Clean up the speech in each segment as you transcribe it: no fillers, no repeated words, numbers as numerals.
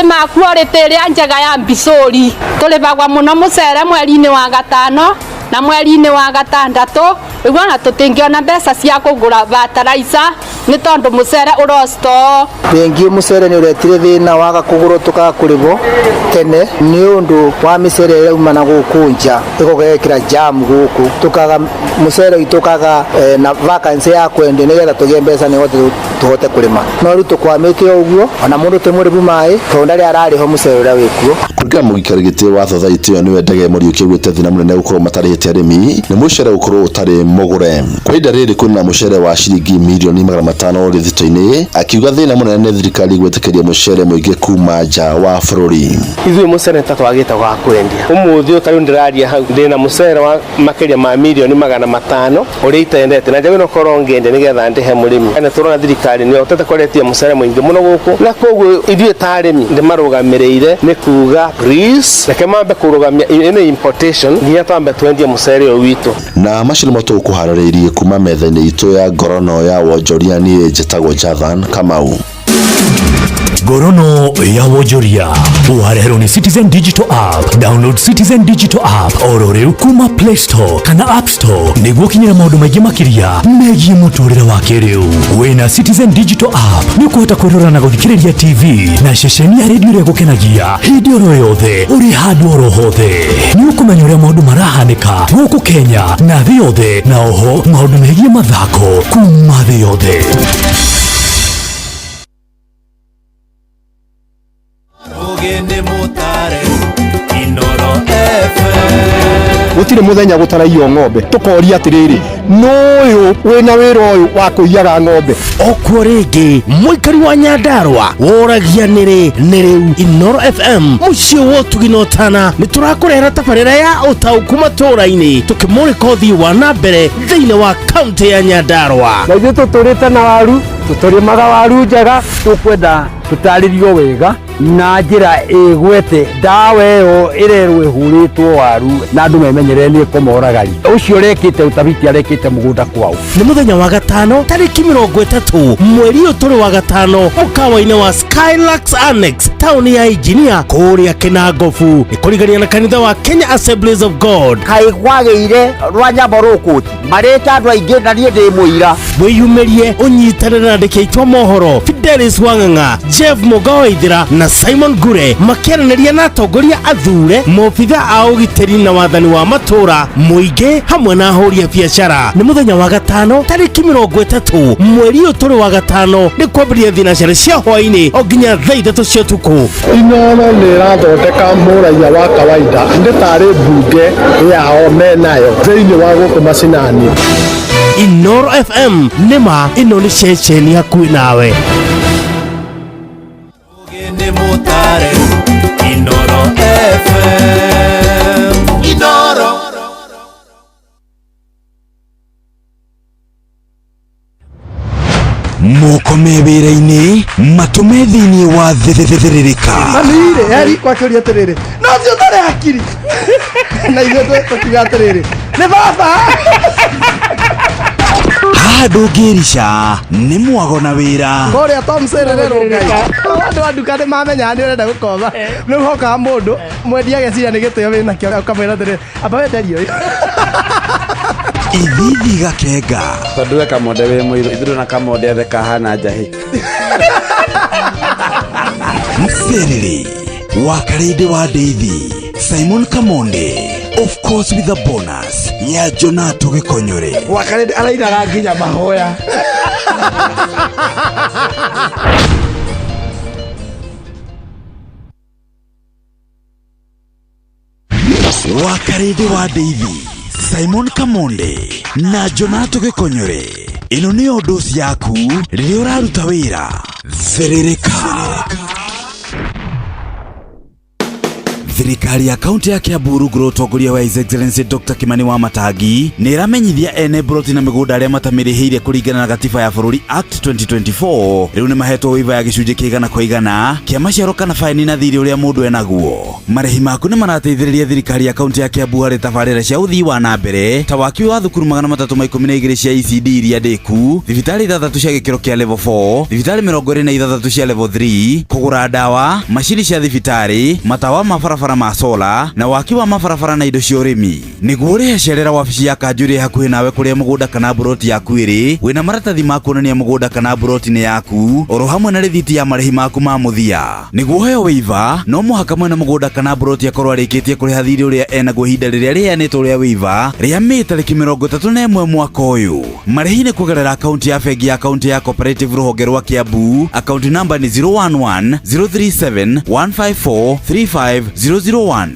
Tũrĩma quality ĩrĩa njega ya mbicũri. Tũrĩmagwa mũno mũcere mweri-inĩ wa gatano na mweri-inĩ wa gatandatũ. Rĩu ona tũtingĩona mbeca cia kũgũra bataraitha nĩ tondũ mũcere ũrostoo. Rĩngĩ mũcere nĩ ũretire thĩna waga kũgũrwo tũkaga kũrĩhwo tene nĩ ũndũ wa mĩcere ĩrĩa yauma na gũkũ nja ĩgoka ĩgekĩra jam gũkũ, tũkaga mũcere witũ ũkaga na vacancy ya kwendia nĩgetha tũgĩe mbeca nĩgetha tũhote kũrĩma. No rĩu tũkwamĩte o ũguo, ona mũndũ ti mũrĩbu maĩ tondũ ndarĩ ararĩhwo mũcere ũrĩa wĩkuo. Kũringana na mũikari gĩtĩ wa thothaitĩ ĩyo nĩwe Ndege Mũriũki augĩte thĩna mũnene gũkorwo matarĩhĩte arĩmi nĩ mũcere gũkorwo ũtarĩ mũgũre. Kwa ihinda rĩrĩ kwĩna mũcere wa ciringi mirioni 500 rĩthito-inĩ, akiuga thĩna mũnene nĩ thirikari gwĩtĩkĩria mũcere mũingĩ kuma nja wa bũrũri. Ithuĩ mũcere ta twagĩte wa kwendia ũmũthĩ ũyũ, ta rĩu ndĩraria hau ndĩna mũcere wa makĩria ma mirioni 500 ũrĩa itendete na njagĩrĩirwo gũkorwo ngĩendia nĩgetha ndĩhe mũrĩmi. Na tũrona thirikari nĩ ĩhotete kũretia mũcere mũingĩ mũno gũkũ, na koguo ithuĩ ta arĩmi ndĩmarũgamĩrĩire nĩ kuga please reke mambe kũrũgamia ĩno importation nginya twambe twendie mũcere ũyũ witũ. Na macio nĩmo tũgũkũharĩrĩirie kuma metha-inĩ itũ ya ngorono ya wonjoria. Niĩ njĩtagwo Jathan Kamau. Ngorono ya wonjoria wareherwo nĩ Citizen Digital App. Download Citizen Digital App oro rĩu kuma Play Store kana App Store nĩguo ũkinyĩre maũndũ maingĩ makĩria megiĩ mũtũrĩre wa kĩrĩu. Wĩna Citizen Digital App nĩ ũkũhota kwĩrora na gũthikĩrĩria TV na ceceni ya redio ĩrĩa ĩgũkenagia hĩndĩ oro yothe ũrĩ handũ oro hothe. Nĩ ũkũmenya ũrĩa maũndũ marahanĩka gũkũ Kenya na thĩ yothe, na oho maũndũ megiĩ mathako kuma thĩ yothe. Ũgĩ mũtare Inoro FM. Gũtirĩ mũthenya gũtaraiywo ng'ombe. Tũkoria atĩrĩrĩ, nũyũ wĩna wĩra ũyũ wa kũiyaga ng'ombe? Okuo rĩngĩ mũikari wa Nyandarũa woragia nĩrĩ nĩ rĩu Inoro FM mũciĩ wa ũtugi na ũtana nĩ tũrakũrehera tabarĩra ya ũtaũku matũũra-inĩ, tũkĩmũrĩka ũthii wa na mbere thĩinĩ wa kaunti ya Nyandarũa. Na ithuĩ tũtũrĩte na waru, tũtũrĩmaga waru njega. Tũkwenda tũtarĩrio wega na njĩra ĩgwete ndawa ĩyo ĩrerwo ĩhũrĩtwo waru na andũ memenyerere nĩ ĩkũmoragari. Ũcio ũrekĩte ũtabiti arekĩte mũgũnda kwao. Nĩ mũthenya wa gatano tarĩki 30 mweri ũyũ tũrĩ wa gatano, mũkawa-inĩ wa Skylux Annex, taũni ya Injinia kũrĩa Kĩnangobu, nĩ kũrigania na kanitha wa Kenya Assemblies of God. Kaĩ kwagĩire rwanyambo rũkũti marĩte andũ aingĩ na niĩ ndĩ mũira. Wĩyumĩrie ũnyitanĩre na andĩki aitũ a mohoro Fidelis Wang'ang'a, Jeff Mũgawaithĩra na Simon Ngure makĩaranĩria na atongoria athure, maobitha a ũgitĩri na wathani wa matũũra, mũingĩ hamwe na ahũri a biacara. Nĩ mũthenya wa gatano tarĩki 30 mweri ũyũ tũrĩ wa gatano, nĩ kwambĩrĩria thinacara cia hwaĩ-inĩ o nginya thaa 3 cia ũtukũ. Inoro nĩ ĩrathondeka mũraiya wa kawaida nĩ tarĩ mbunge yao menayo thĩinĩ wa gũkũ macinani. Inoro FM, nĩma ĩno nĩ ceceni hakuhĩ nawe. Ũgĩ mũtare Inoro FM. Inoro. Moko me wĩra-inĩ, matũme thĩinĩ wa thĩrĩrĩka. Mami-rĩ eri kwakĩũria atĩrĩrĩ, no ũcio ũtarĩ hakiri, na ithuĩ tũkiuga atĩrĩrĩ, nĩ baba. Haha ndũngĩrica nĩ mwago na wĩra. Kũrĩa Tom Serererwo Ngai, andũ a nduka nĩ mamenyaga nĩ ũrenda gũkomba. Rĩu hokaga mũndũ mwendia ageciria nĩ gĩtĩo wĩnakĩo, ũkamwĩra atĩrĩrĩ, amba wenderie ũyũ. Ithithi gakenga. Tondũ we Kamonde wĩ mũirũ, ithuĩ na Kamonde othe kahana njahĩ. Mserere wa Karĩndĩ wa Ndeithi Simon Kamonde, of course with a bonus ya Jonato Gĩkonyore. Wakarĩndĩ arainaga nginya mahoya. Wa Karĩndĩ wa Ndeithi Simon Kamonde na Jonato Gĩkonyore, ĩno nĩyo ndosi yaku rĩrĩa ũraruta wĩra. Thĩrĩrĩka. Thirikari ya kaunti ya Kiambu rungu rwa ũtongoria wa His Excellency Dr. Kimani Wamatangi nĩ ĩramenyithia ene mburoti na mĩgũnda arĩa matamĩrĩhĩire kũringana na gatiba ya bũrũri Act 2024 rĩu nĩ mahetwo waiver ya gĩcunjĩ kĩa 100% kĩa maciaro kana baini na thirĩ ũrĩa mũndũ enaguo. Marĩhi maku nĩ marateithĩrĩria thirikari ya kaunti ya Kiambu harĩ tabarĩra cia ũthii wa na mbere ta waki wa thukuru 312 cia ECD iria ndĩku, thibitarĩ 6 cia gĩkĩro kĩa level 4, thibitarĩ 26 cia level 3, kũgũra ndawa, macini cia thibitarĩ, matawa ma barabara ma sola na waki wa mabarabara na indo cia ũrĩmi. Nĩguo ũrĩhe cerera wabici ya kanjũ ĩrĩa hakuhĩ nawe kũrĩa mũgũnda kana mburoti yaku ĩrĩ, wĩna maratathi ma kuonania mũgũnda kana mburoti nĩ yaku, oro hamwe na rĩthiti ya marĩhi maku ma mũthia. Nĩguo ũheo waiver, no mũhaka mwene mũgũnda kana mburoti akorwo arĩkĩtie kũrĩha thirĩ ũrĩa enaguo ihinda rĩrĩa rĩheanĩtwo rĩa waiver rĩa Mĩĩ tarĩki 31 mwaka ũyũ. Marĩhi nĩ kũgerera akaunti ya bengi ya kaunti ya Cooperative rũhonge rwa Kiambu. Akaunti namba nĩ 011 037 154 35001.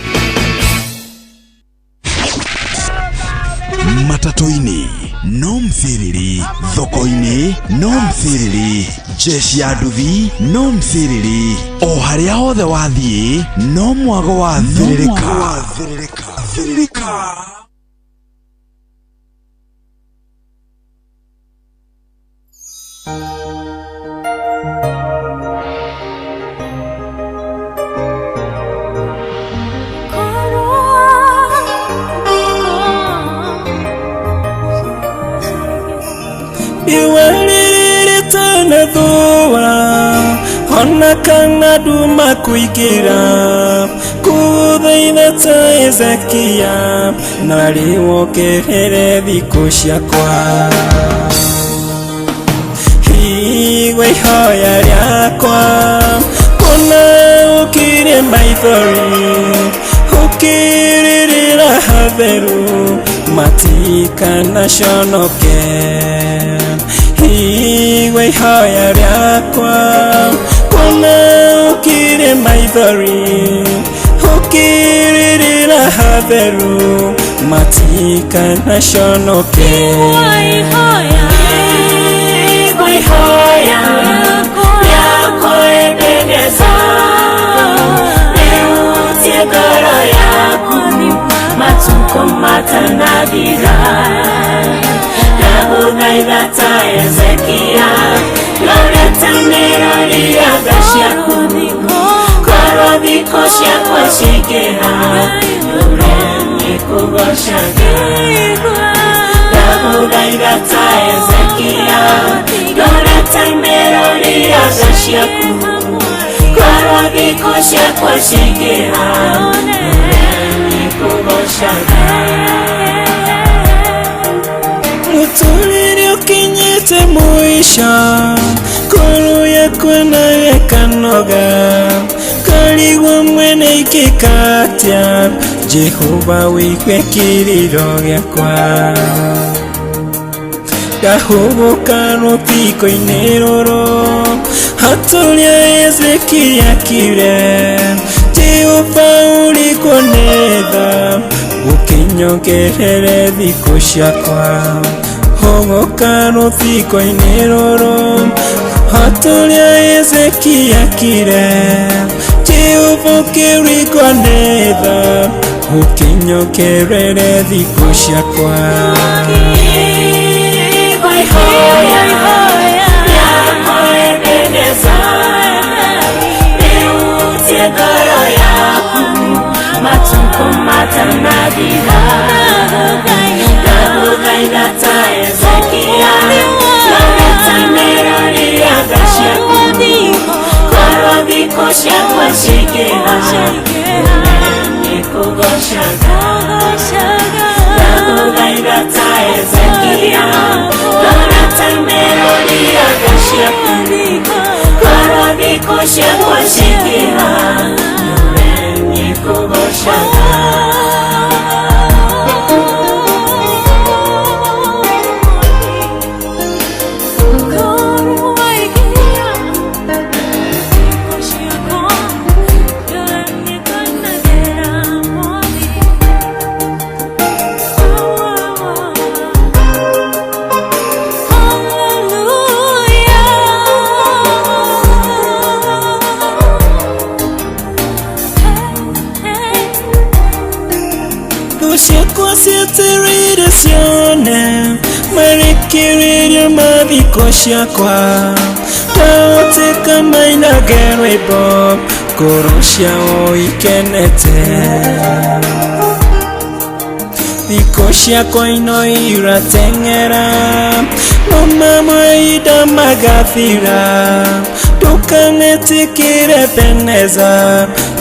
Matatu-inĩ no msiriri, thoko-inĩ no msiriri, jeshi ya nduthi no msiriri, o harĩa hothe wathiĩ no mwago wa thĩrĩrĩka. Thĩrĩrĩka. Iwariritana ona kana nduma kuingira kuthaitha ta Ezekia na rĩwongerere thikũ ciakwa. Igua ihoya rĩakwa kuona ũkire maithori ũkĩrĩrĩra hatheru matikanaconoke. Igua ihoya rĩakwa kuona ũkire maithori ũkĩrĩrĩra hatheru matikanaconoke. Igua ihoya rĩakwa Ebeneza rĩhutie ngoro yaku matukũ matanathira. Ndagũthaitha ta Ezekia rorete mĩrori ya tha ciaku korwo thikũ ciakwa ciaingĩha ndũre nĩkũgoocaga. Ndagũthaitha ta Ezekia rorete mĩrori ya tha ciaku korwo thikũ ciakwa ciaingĩha ndũre nĩkũgoocaga. Mũtũrĩre ũkinyĩte mũico ngoro yakwa nayo ĩkanoga karigwo mwene ingĩka atĩa Jehova wĩigue kĩrĩro gĩakwa. Ndahũgũka rũthingo-inĩ rũrũ hatũrĩa Ezekia akire Jehova ũrĩkuo nĩ tha ũkĩnyongerere thikũ ciakwa. Hũgũka rũthingo-inĩ rũrũ hatũrĩa Ezekia akire Jehova ũkĩrigwo nĩ tha ũkĩnyongerere thikũ ciakwa. Igua ihoya rĩakwa Ebeneza rĩhutie ngoro yaku matukũ matanathira. Ndagũthaitha ta Ezekia rorete mĩrori ya tha ciaku korwo thikũ ciakwa ciaingĩha ndũre nĩkũgoocaga. Ndagũthaitha ta Ezekia rorete mĩrori ya tha ciaku korwo thikũ ciakwa ciaingĩha ndũre nĩkũgoocaga. Hallelujah. Cietereire cione marekererio mathiko ciakwa Ndahoteka mainage rwĩmbo ngoro ciao ikenete. Thikũ ciakwa ino irateng'era no mahinda magathira. Ndũkanetĩkĩre Beneza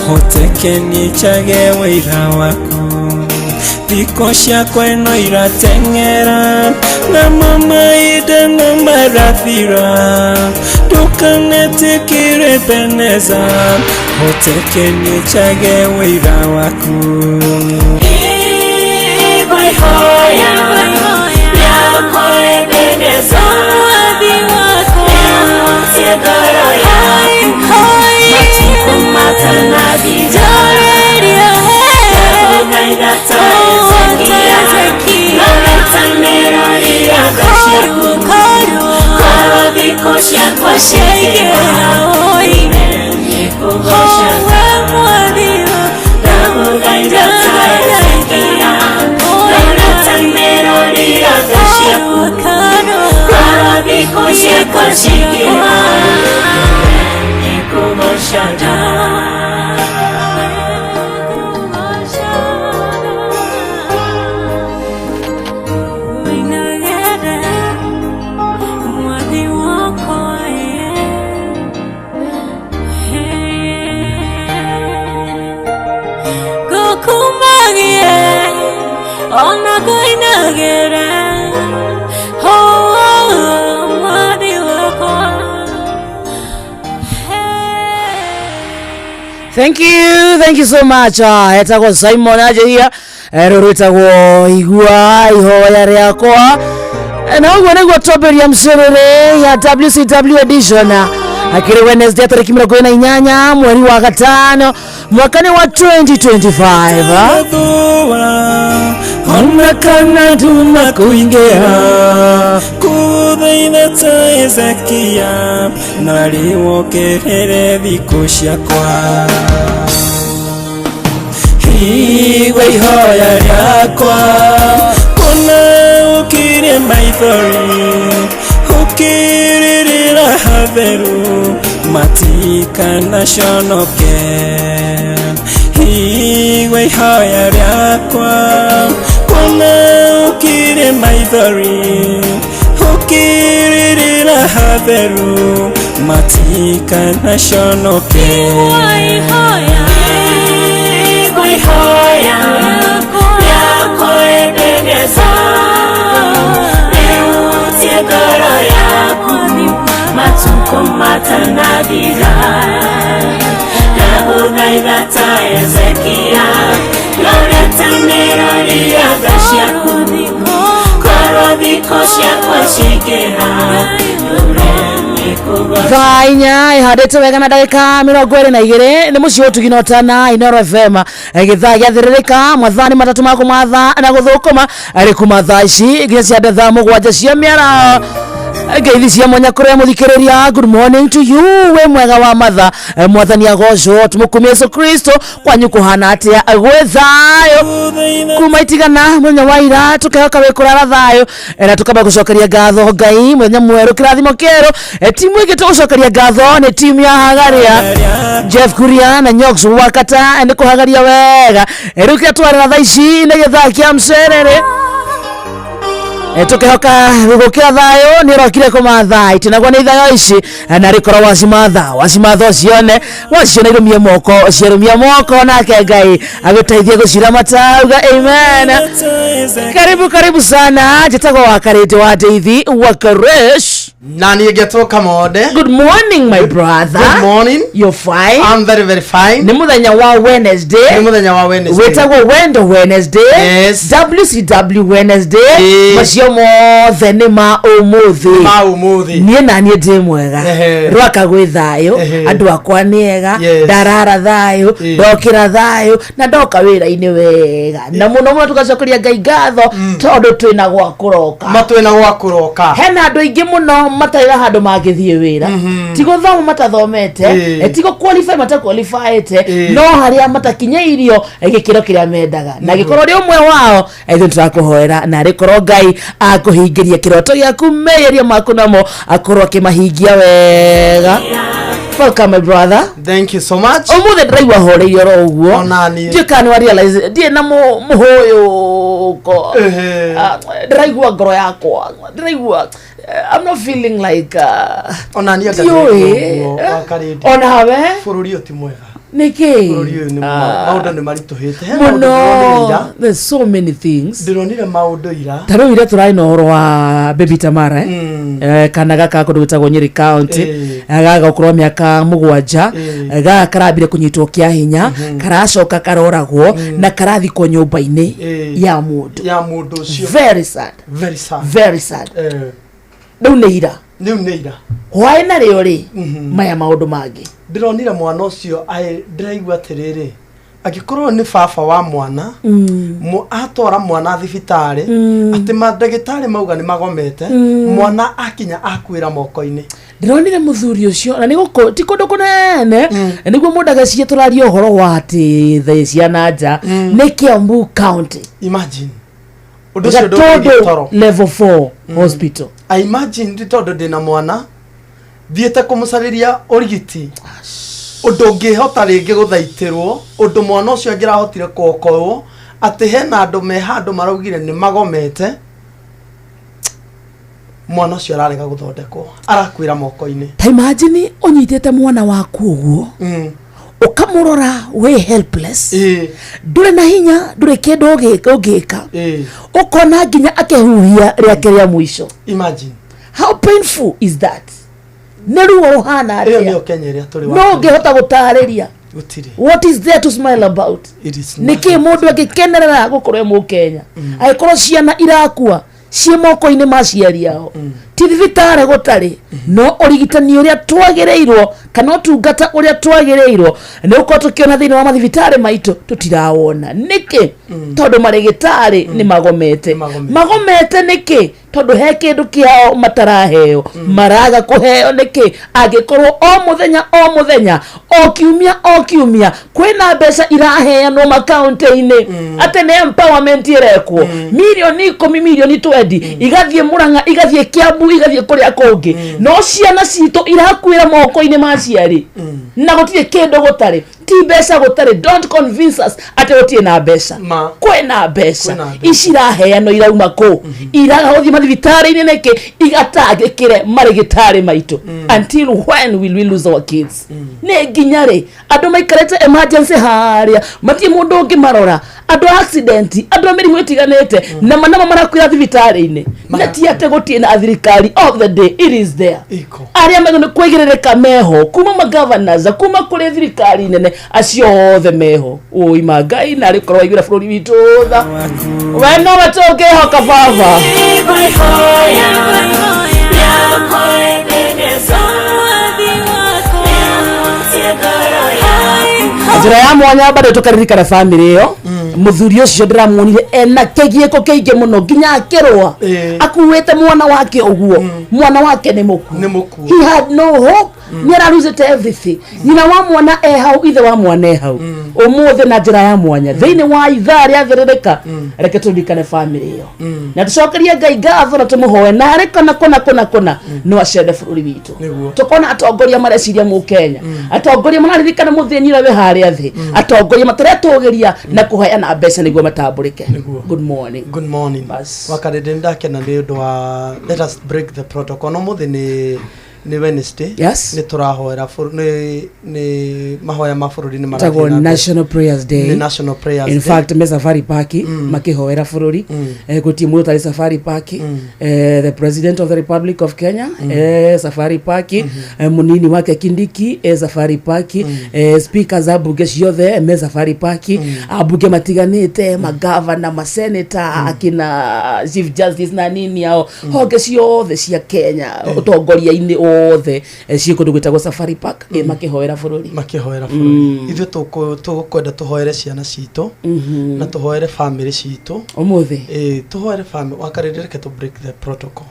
hoteke nichage wĩra waku. Thikũ ciakwa ino irateng'era namo mahinda no marathira. Ndũkanetĩkĩre Beneza hoteke nichage wĩra waku. Ihoya yakwa Ebeneza, tie ngoro yaku matukũ matanathira. Ndagũthaitha ta Hezekia, rora mĩrori ya tha ciaku, korwo thikũ ciakwa ciaingĩha nĩngũgoocaga. Ndagũthaitha ta Hezekia, rora mĩrori ya tha ciaku, korwo thikũ ciakwa ciaingĩha nĩngũgoocaga. Thank you so much. Etagwo Simon Ajeia, rwĩtagwo Igua Ihoya Rĩakwa. Na ũguo nĩguo twambĩrĩria mcerere ya WCW edition akĩrĩ Wednesday tarĩki 48 mweri wa gatano mwaka ni wa 2025. Ona kana nduma kũingĩha kũthaitha ta Hezekia na rĩwokerere thikũ ciakwa. Igua ihoya rĩakwa kũna ũkire maithori ũkĩrĩrĩra hatheru matikanaconoke. Igua ihoya rĩakwa kũna ũkire maithori ũkĩrĩrĩra hatheru matikanaconoke. Igua ihoya rĩakwa Ebeneza, rĩhutie ngoro yaku matukũ matanathira. Ndagũthaitha ta Hezekia, rora mĩrori ya tha ciaku, korwo thikũ ciakwa ciaingĩha Thaa inya ihandĩte wega na ndagĩka 22 nĩ mũciĩ ũtugi na ũtana Inooro FM gĩthaa gĩathĩrĩrĩka mathaa nĩ matatũ ma kũmatha na gũthũkũma arĩ kuma thaa ici nginya cia thaa mũgwanja cia mĩaraho. Ngeithi cia mwanya kũrĩa mũthikĩrĩria, good morning to you, wĩ mwega wa matha, mwathani agocwo tũmũkumie Yesu Kristo. Kwanyu kũhana atĩa? Gwĩ thayũ kuma itigana mũthenya wa ira tũkehoka wĩ kũrara thayũ na tũkamba gũcokeria ngatho Ngai mũthenya mwerũ kĩrathimo kĩerũ. Timu ĩngĩ tũgũcokeria ngatho nĩ timu ya Hagaria, Jeff Kuria na Nyox Wakata nĩ kũhagaria wega. Rĩu kĩrĩa twarĩra thaa ici nĩ gĩthaa kĩa mcerere tukihoka gũkĩra thayũ nĩ ũrokire kũmatha itinagwo nĩ ithayo ici na rĩkorwo wacimatha wacimatha ũcione waciona irũmie moko ciarũmia moko nake Ngai agũteithie gũciramata uga amen. Karibu karibu sana, njĩtagwo wa Karĩndĩ wa Ndeithi wa Karesh. Na niĩ ngetwo Kamode. Good morning my brother. Good morning. You're fine. I'm very very fine. Nĩ mũthenya wa Wednesday. Nĩ mũthenya wa Wednesday. Wĩtagwo Wendo Wednesday. Yes. WCW Wednesday. Yes. Macio Mayo mothe nĩ ma ũmũthĩ. Ma ũmũthĩ. Niĩ na niĩ ndĩ mwega. Ehe. Rwaka gwĩ thayũ. Ehe. Andũ akwa nĩ ega. Yes. Ndarara thayũ. Ĩĩ. Ndokĩra thayũ na ndoka wĩra-inĩ wega. Na mũno mũno tũgacokeria Ngai ngatho tondũ twĩna gwa kũroka. Ma twĩna gwa kũroka. Hena andũ aingĩ mũno matarĩ na handũ mangĩthiĩ wĩra. Ti gũthoma matathomete, Ĩĩ. ti gũ qualify mataqualifyĩte, Ĩĩ. no harĩa matakinyĩirio gĩkĩro kĩrĩa mendaga. Na gĩkorwo ũrĩ ũmwe wao, ithuĩ tũrakũhoera na arĩkorwo Ngai akũhingĩria kĩroto gĩaku, meyeria maku namo akorwo akĩmahingia wega. Welcome, my brother. Thank you so much. Ũmũthĩ ndĩraigua horeire oro ũguo. Ona niĩ. Ndiũĩ kana nĩ wa realize ndirĩ na mũhũyũko. Ehe. Ah, ndĩraigua ngoro yakwa, ndĩraigua I'm not feeling like Ona niĩ anga ndiũĩ. ndĩraigua ũguo, Wakarĩndĩ. Onawe? Bũrũri ũyũ ti mwega. Nĩkĩ? Bũrũri ũyũ nĩ maũndũ nĩ maritũhĩte. He maũndũ Mũno. ndĩronire ira. There's so many things. Ndĩronire maũndũ ira. Ta rĩu ira tũrarĩ na ũhoro wa baby Tamara, eh? Kana gaka kũndũ gwĩtagwo Nyeri County. Gaga gũkorwo mĩaka 7, gaka karambire kũnyitwo kĩa hinya, karacoka karoragwo na karathikwo nyũmba-inĩ ya mũndũ. Ya mũndũ ũcio. Very sad. Very sad. Very sad. Rĩu nĩ ira. Rĩu nĩ ira. Hwaĩ na rĩo rĩ, maya maũndũ mangĩ. Ndĩronire mwana ũcio ndĩraigua atĩrĩrĩ, angĩkorwo nĩ baba wa mwana, atwara mwana thibitarĩ, atĩ mandagĩtarĩ mauga nĩ magomete, mwana akinya akuĩra moko-inĩ. Ndĩronire mũthuri ũcio na nĩ gũkũ ti kũndũ kũnene nĩguo mũndũ ageciria tũraria ũhoro wa atĩ thĩ cia na nja, nĩ Kiambu County. Imagine. Ũndũ ũcio ndũngĩgĩa toro. Level 4 hospital. I imagine ndi tondũ ndĩna mwana thiĩte kũmũcarĩria ũrigiti, ũndũ ũngĩhota rĩngĩ gũthaitĩrwo, ũndũ mwana ũcio angĩrahotire kuokorwo atĩ hena andũ me handũ maraugire nĩ magomete, mwana ũcio ararega gũthondekwo, arakuĩra moko-inĩ. Ta imagine ũnyitĩte mwana waku ũguo, ũkamũrora wĩ helpless, ndũrĩ na hinya, ndũrĩ kĩndũ ũngĩka, ũkona nginya akĩhuhia rĩake rĩa mũico. Imagine. How painful is that? Nĩ ruo rũhana Ĩyo atĩa? nĩyo Kenya ĩrĩa tũrĩ. No ũngĩhota gũtarĩria? Gũtirĩ. What is there to smile about? It is Nĩkĩ mũndũ angĩkenerera gũkorwo e mũkenya angĩkorwo ciana irakua ciĩ moko-inĩ ma aciari ao? Ti thibitarĩ gũtarĩ, no ũrigitani ũrĩa twagĩrĩirwo kana ũtungata ũrĩa twagĩrĩirwo nĩ gũkorwo tũkĩona thĩinĩ wa mathibitarĩ maitũ tũtirawona. Nĩkĩ? Tondũ marĩgĩtarĩ nĩ magomete. Magomete nĩkĩ? Tondũ he kĩndũ kĩao mataraheo. Maraga kũheo nĩkĩ angĩkorwo o mũthenya o mũthenya, o kiumia o kiumia, kwĩna mbeca iraheanwo makaunti-inĩ atĩ nĩ empowerment ĩrekwo, mirioni 10, mirioni 20 igathiĩ Mũrang'a, igathiĩ Kiambu, igathiĩ kũrĩa kũngĩ, no ciana citũ irakuĩra moko-inĩ ma aciari na gũtirĩ kĩndũ gũtarĩ, ti mbeca gũtarĩ. Don't convince us atĩ gũtirĩ na mbeca. Kwĩna mbeca. Ici iraheanwo irauma kũ? Iraga gũthiĩ mathibitarĩ-inĩ nĩkĩ igatangĩkĩre marĩgĩtarĩ maitũ? Until when will we lose our kids? Nĩ nginya rĩ andũ maikarĩte emergency harĩa matirĩ mũndũ ũngĩ marora, andũ a accident, andũ a mĩrimũ ĩtiganĩte, na manamo marakuĩra thibitarĩ-inĩ? Na ti atĩ gũtirĩ na thirikari of the day, it is there. Arĩa magĩrĩirwo nĩ kwĩgĩrĩrĩka meho, kuma magovernors, kuma kũrĩ thirikari nene, acio othe meho. Ũi ma Ngai, na arĩkorwo waiguĩra bũrũri witũ tha. We nowe tũngĩhoka, baba. Njĩra ya mwanya bado tũkaririkana bamĩrĩ ĩyo. Mũthuri ũcio ndĩramuonire ena kĩgiĩko kĩingĩ mũno nginya akĩrũa akuĩte mwana wake ũguo. Mwana wake nĩ mũkuũ. He had no hope, nĩ ararusĩte everything. Nyina wa mwana e hau, ithe wa mwana e hau. Ũmũthĩ na njĩra ya mwanya thĩinĩ wa ithaa rĩa thĩrĩrĩka, reke tũririkane bamĩrĩ ĩyo na tũcokerie Ngai ngatho na tũmũhoe na arĩ kona kona kona kona no acende bũrũri witũ. Tũkona atongoria mareciria mũkenya, atongoria mararirikana mũthĩni ũrĩa wĩ harĩa thĩ, atongoria mataretũgĩria na kũheana mbeca nĩguo matambũrĩke. Good morning. Good morning, Wakarĩndĩ. Nĩ ndakena nĩ ũndũ wa let us break the protocol. No mũthĩ nĩ Nĩ Wednesday. Yes. Nĩ tũrahoera nĩ mahoya ma bũrũri nĩ Tagwo marathiĩ na mbere. National Prayers Day. Nĩ National Prayers In Day. fact, me Safari Park makihoera bũrũri. Gũtirĩ mũndũ ũtarĩ Safari Park. The President of the Republic of Kenya Safari Park, mũnini wake Kindiki Safari Park, speakers a mbunge ciothe me Safari Park, ambunge matiganĩte, magavana, maseneta, akina Chief Justice na nini ao, honge ciothe cia Kenya ũtongoria-inĩ wothe ciĩ kũndũ gwĩtagwo Safari Park, makĩhoera bũrũri. Makĩhoera bũrũri. Ithuĩ tũkwenda tũhoere ciana citũ na tũhoere family citũ. Ũmũthĩ. Ĩĩ, tũhoere family wakarĩrĩ. Reke tũ break the protocol.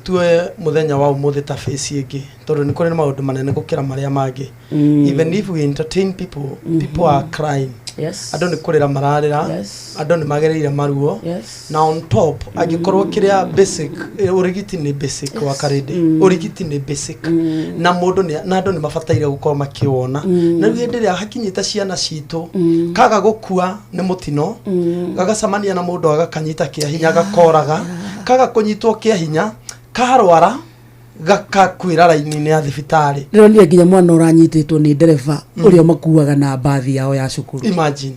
Tuoe mũthenya wa ũmũthĩ ta face ĩngĩ, tondũ nĩ kũrĩ na maũndũ manene gũkĩra marĩa mangĩ. Even if we entertain people, people are crying. Andũ nĩ kũrĩra mararĩra. Andũ nĩ magereire maruo. Na on top, angĩkorwo kĩrĩa basic, ũrigiti nĩ basic wa karĩndĩ, ũrigiti nĩ basic na mũndũ na andũ nĩ mabataire gũkorwo makĩwona. Na rĩu hĩndĩ ĩrĩa hakinyĩte ciana citũ, kaga gũkua nĩ mũtino, gagacemania na mũndũ agakanyita kĩa hinya, gakoraga, kaga kũnyitwo kĩa hinya, karwara, gakakuĩra raini-inĩ ya thibitarĩ. Ndĩronire nginya mwana ũranyitĩtwo nĩ ndereba ũrĩa makuaga na mbathi yao ya cukuru. Imagine.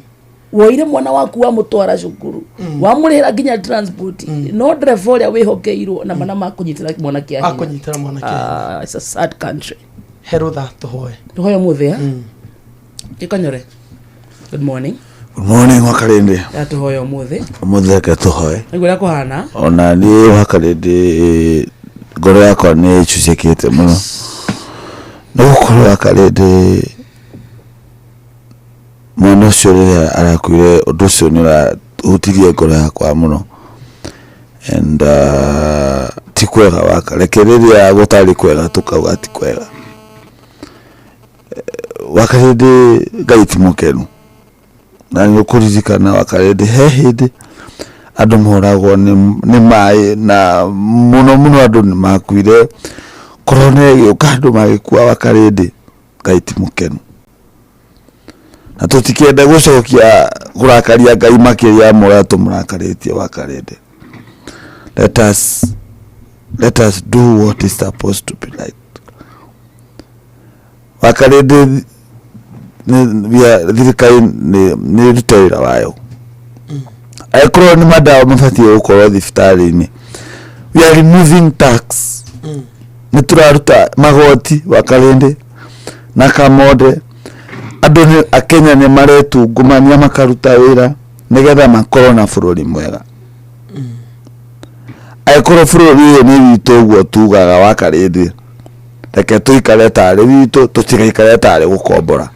Woire mwana waku wamũtwara cukuru, wamũrĩhĩra nginya transport, no ndereba ũrĩa wĩhokeirwo na mana makũnyitĩra mwana kĩa hinya. Akũnyitĩra mwana kĩa hinya. Ah, it's a sad country. Herũtha tũhoe. Tũhoe ũmũthĩ gĩkonyore, good morning. Good morning, Wakarindi. Ya tũhoe ũmũthĩ. Ũmũthĩ reke tũhoe. Nĩguo ũrĩa kũhana. Ona niĩ Wakarindi ngoro yakwa nĩ ĩcucĩkĩte mũno nĩ gũkorwo Wakarindi mwana ũcio rĩrĩa arakuire, ũndũ ũcio nĩ ũrahutirie ngoro yakwa mũno and ti kwega waka. Reke rĩrĩa gũtarĩ kwega tũkauga ti kwega. Wakarindi Ngai ti mũkenu na nĩ ũkũririkana Wakarindi he hĩndĩ andũ moragwo nĩ maĩ na mũno mũno andũ nĩ makuire, korona ĩgĩũka andũ magĩkua. Wakarindi Ngai ti mũkenu na tũtikĩende gũcokia kũrakaria Ngai makĩria ma ũrĩa tũmũrakarĩtie. Wakarindi let us do what is supposed to be right. Wakarindi thirikari nĩ ĩrute wĩra wayo. Angĩkorwo nĩ madawa mabatiĩ gũkorwo thibitarĩ-inĩ, we are removing tax, nĩ tũraruta magoti Wakarindi na kamode. Andũ nĩ akenya nĩ maretungumania makaruta wĩra nĩgetha makorwo na bũrũri mwega. Angĩkorwo bũrũri ũyũ nĩ witũ ũguo tugaga, Wakarindi reke tũikare tarĩ witũ, tũtigaikare tarĩ gũkombora.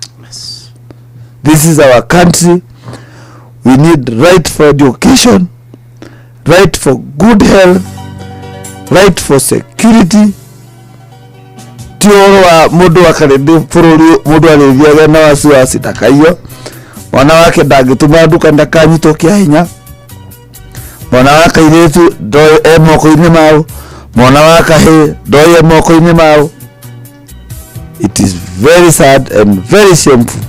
This is our country. We need right for education, right for good health, right for security. Ti ũhoro wa mũndũ Wakarindi bũrũri mũndũ arĩthiaga na wasiwasi ndakaiyo, mwana wake ndangĩtũma nduka ndakanyitwo kĩa hinya, mwana wa kairĩtu ndoĩ e moko-inĩ mao, mwana wa kahĩĩ ndoĩ e moko-inĩ mao. It is very sad and very shameful.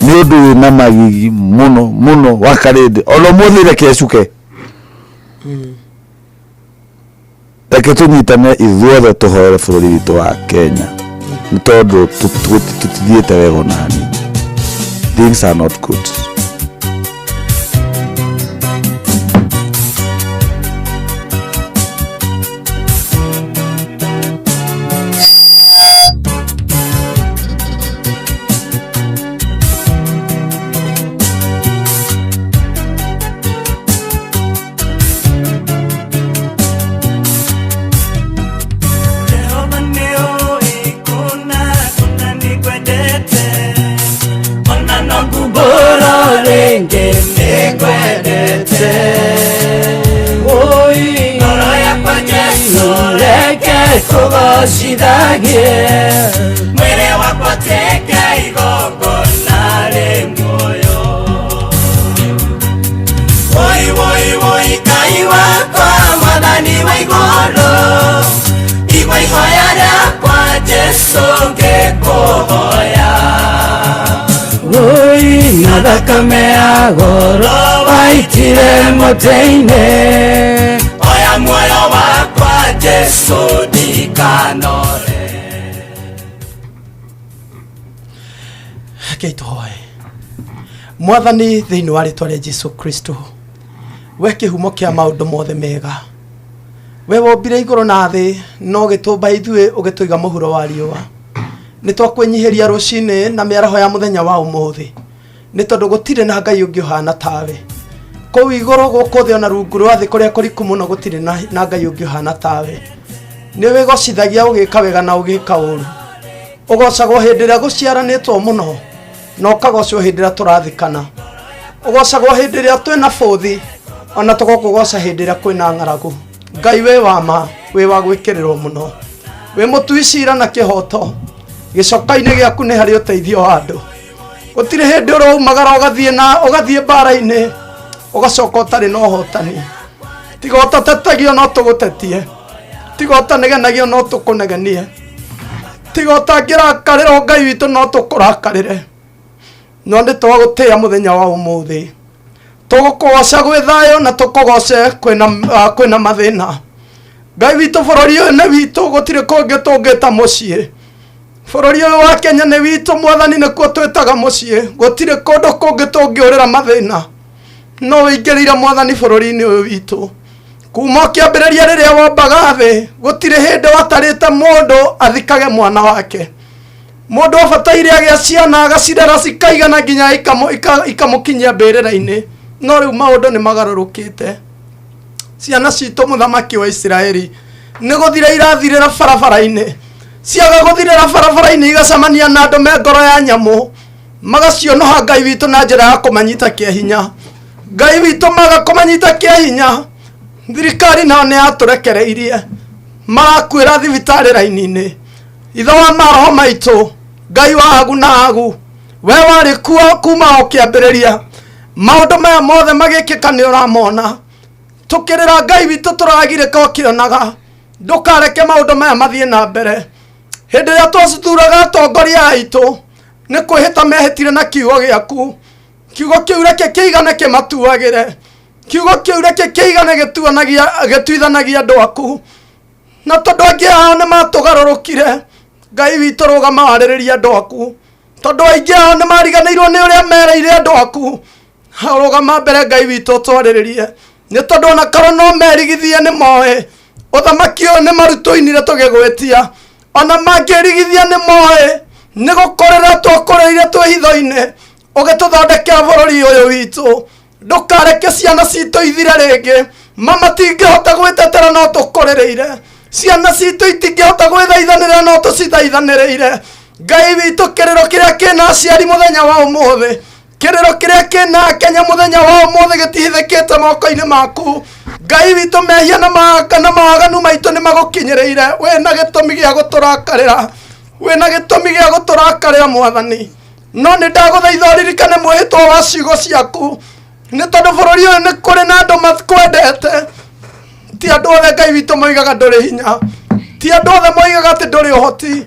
Nĩ ũndũ wĩna magigi mũno mũno Wakarindi. Ona ũmũthĩ reke ĩcuke, reke tũnyitane ithuothe tũhoere bũrũri witũ wa Kenya nĩ tondũ tũtithiĩte wega ona hanini. Things are not good. Jehova nĩũĩ kũna kũna nĩngwendete, ona no ngumbũrwo rĩngĩ nĩngwendete. Woi ngoro yakwa Jesũ reke kũgocithagie, mwĩrĩ wakwa tuĩke igongona rĩ muoyo. Woi woi woi Ngai wakwa mwathani wa igũrũ, igua ihoya rĩakwa Jesũ ngĩkũhoya. Woi na thakame ya goro waitire mũtĩ-inĩ, oya muoyo wakwa. Jesu ndikanore. Rekei tũhoe. Mwathani, thĩinĩ wa rĩtwa rĩa Jesu Kristo, we kĩhumo kĩa maũndũ mothe mega, we wombire igũrũ na thĩ no ũgĩtũmba ithuĩ ũgĩtũiga mũhuro wa riũa, nĩ twakwĩnyihĩria rũcinĩ na mĩaraho ya mũthenya wa ũmũthĩ, nĩ tondũ gũtirĩ na Ngai ũngĩ ũhana tawe kũu igũrũ, gũkũ thĩ, ona rungu rwa thĩ kũrĩa kũriku mũno, gũtirĩ na Ngai ũngĩ ũhana tawe. Nĩ wĩgocithagia ũgĩka wega na ũgĩka ũru, ũgocagwo hĩndĩ ĩrĩa gũciaranĩtwo mũno na ũkagocwo hĩndĩ ĩrĩa tũrathikana, ũgocagwo hĩndĩ ĩrĩa twĩna bũthi ona tũgũkũgoca hĩndĩ ĩrĩa kwĩna ng'aragu. Ngai wĩ wa ma, wĩ wa gwĩkĩrĩrwo mũno, wĩ mũtui cira na kĩhoto, gĩcoka-inĩ gĩaku nĩ harĩ ũteithio wa andũ. Gũtirĩ hĩndĩ ũraumagara ũgathiĩ na ũgathiĩ mbara-inĩ ũgacoka ũtarĩ na ũhotani. Tiga ũtatetagio no tũgũtetie, tiga ũtanegenagio no tũkũnegenie, tiga ũtangĩrakarĩrwo Ngai witũ no tũkũrakarĩre, no nĩ twagũtĩĩa mũthenya wa ũmũthĩ. Tũgũkũgoca gwĩ thayũ na tũkũgoce kwĩna mathĩna. Ngai witũ, bũrũri ũyũ nĩ witũ, gũtirĩ kũngĩ tũngĩta mũciĩ. Bũrũri ũyũ wa Kenya nĩ witũ, Mwathani, nĩkuo twĩtaga mũciĩ, gũtirĩ kũndũ kũngĩ tũngĩũrĩra mathĩna. No wĩingĩrĩire, Mwathani, bũrũri-inĩ ũyũ witũ kuma ũkĩambĩrĩria rĩrĩa wombaga thĩ. Gũtirĩ hĩndĩ watarĩte mũndũ athikage mwana wake. Mũndũ abataire agĩa ciana agacirera cikaigana nginya ikamũkinyia mbĩrĩra-inĩ, no rĩu maũndũ nĩ magarũrũkĩte. Ciana citũ, mũthamaki wa Isiraeli, nĩ gũthira irathirĩra barabara-inĩ. Ciaga gũthirĩra barabara-inĩ, igacemania na andũ me ngoro ya nyamũ, magacionoha, Ngai witũ, na njĩra ya kũmanyita kĩa hinya. Ngai witũ, maga kũmanyita kĩa hinya, thirikari nao nĩ yatũrekereirie, marakuĩra thibitarĩ raini-inĩ. Ithe wa maroho maitũ, Ngai wa agu na agu, we warĩ kuo kuma o kĩambĩrĩria, maũndũ maya mothe magĩkĩka nĩ ũramona. Tũkĩrĩra, Ngai witũ, tũragirĩka ũkĩonaga. Ndũkareke maũndũ maya mathiĩ na mbere. Hĩndĩ ĩrĩa twacithuraga atongoria aitũ, nĩ kwĩhĩta mehĩtire na kiugo gĩaku. Kiugo kĩu reke kĩigane kĩmatuagĩre, kiugo kĩu reke kĩigane gĩtuanagia gĩtuithanagia andũ aku. Na tondũ aingĩ ao nĩ matũgarũrũkire, Ngai witũ, rũgama warĩrĩria andũ aku, tondũ aingĩ ao nĩ mariganĩirwo nĩ ũrĩa mereire andũ aku. Rũgama mbere, Ngai witũ, ũtwarĩrĩrie, nĩ tondũ ona korwo no merigithie, nĩ moĩ ũthamaki ũyũ nĩ marutũinire tũgĩgwĩtia. Ona mangĩrigithia, nĩ moĩ nĩ gũkũrĩra twakũrĩire twĩ hitho-inĩ ũgĩtũthondekera bũrũri ũyũ witũ. Ndũkareke ciana citũ ithire rĩngĩ. Mama tingĩhota gwĩtetera, no tũkũrĩrĩire. Ciana citũ itingĩhota gwĩthaithanĩrĩra, no tũcithaithanĩrĩire. Ngai witũ, kĩrĩro kĩrĩa kĩna aciari mũthenya wa ũmũthĩ, kĩrĩro kĩrĩa kĩna Kenya mũthenya wa ũmũthĩ, gĩtihithĩkĩte moko-inĩ maku, Ngai witũ. Mehia na mawaganu maitũ nĩ magũkinyĩrĩire. Wĩna gĩtũmi gĩa gũtũrakarĩra, wĩna gĩtũmi gĩa gũtũrakarĩra, Mwathani, no nĩ ndagũthaitha ũririkane mwĩhĩtwa wa ciugo ciaku, nĩ tondũ bũrũri ũyũ nĩ kũrĩ na andũ makwendete. Ti andũ othe, Ngai witũ, moigaga ndũrĩ hinya, ti andũ othe moigaga atĩ ndũrĩ ũhoti,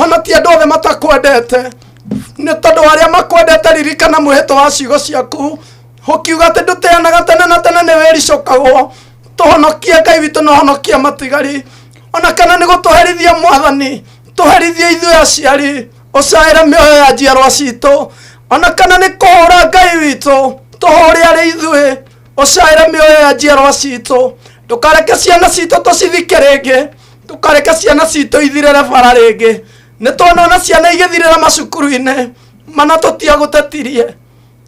ona ti andũ othe matakwendete. Nĩ tondũ arĩa makwendete, ririkana mwĩhĩtwa wa ciugo ciaku ũkiuga atĩ ndũteanaga tene na tene, nĩ wĩricũkagwo. Tũhonokie, Ngai witũ, na ũhonokie matigari. Ona kana nĩ gũtũherithia, Mwathani, tũherithie ithuĩ aciari, ũcaĩre mĩoyo ya njiarwa citũ. Ona kana nĩ kũhũra, Ngai witũ, tũhũre arĩ ithuĩ, ũcaĩre mĩoyo ya njiarwa citũ. Ndũkareke ciana citũ tũcithike rĩngĩ, ndũkareke ciana citũ ithirĩre bara rĩngĩ. Nĩ tuonona ciana igĩthirĩra macukuru-inĩ mana tũtiagũtetirie.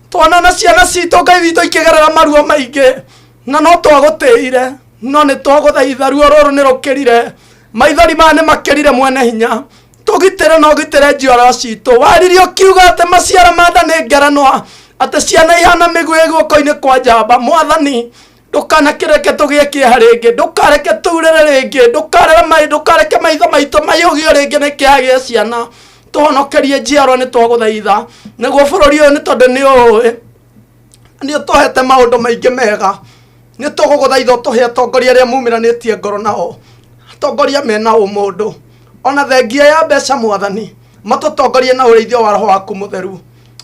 Tuonona ciana citũ, Ngai witũ, ikĩgerera maruo maingĩ na no twagũtĩire. No nĩ twagũthaitha, ruo rũrũ nĩ rũkĩrire, maithori maya nĩ makĩrire. Mwene hinya, tũgitĩre na ũgitĩre njiarwa citũ. Waririe ũkiuga atĩ maciara ma nda nĩ ngerenwa, atĩ ciana ihana mĩguĩ guoko-inĩ kwa njamba. Mwathani, ndũkanakĩreke tũgĩe kĩeha rĩngĩ, ndũkareke tũurĩre rĩngĩ, ndũkarere mai, ndũkareke maitho maitũ maihũgio rĩngĩ nĩ kĩeha gĩa ciana. Tũhonokerie njiarwa, nĩ twagũthaitha, nĩguo bũrũri ũyũ, nĩ tondũ nĩ ũĩ nĩ ũtũhete maũndũ maingĩ mega. Nĩ tũgũgũthaitha ũtũhe atongoria arĩa mumĩranĩtie ngoro nao, atongoria mena ũmũndũ, ona thengia ya mbeca. Mwathani, matũtongorie na ũrĩithio wa Roho waku Mũtheru.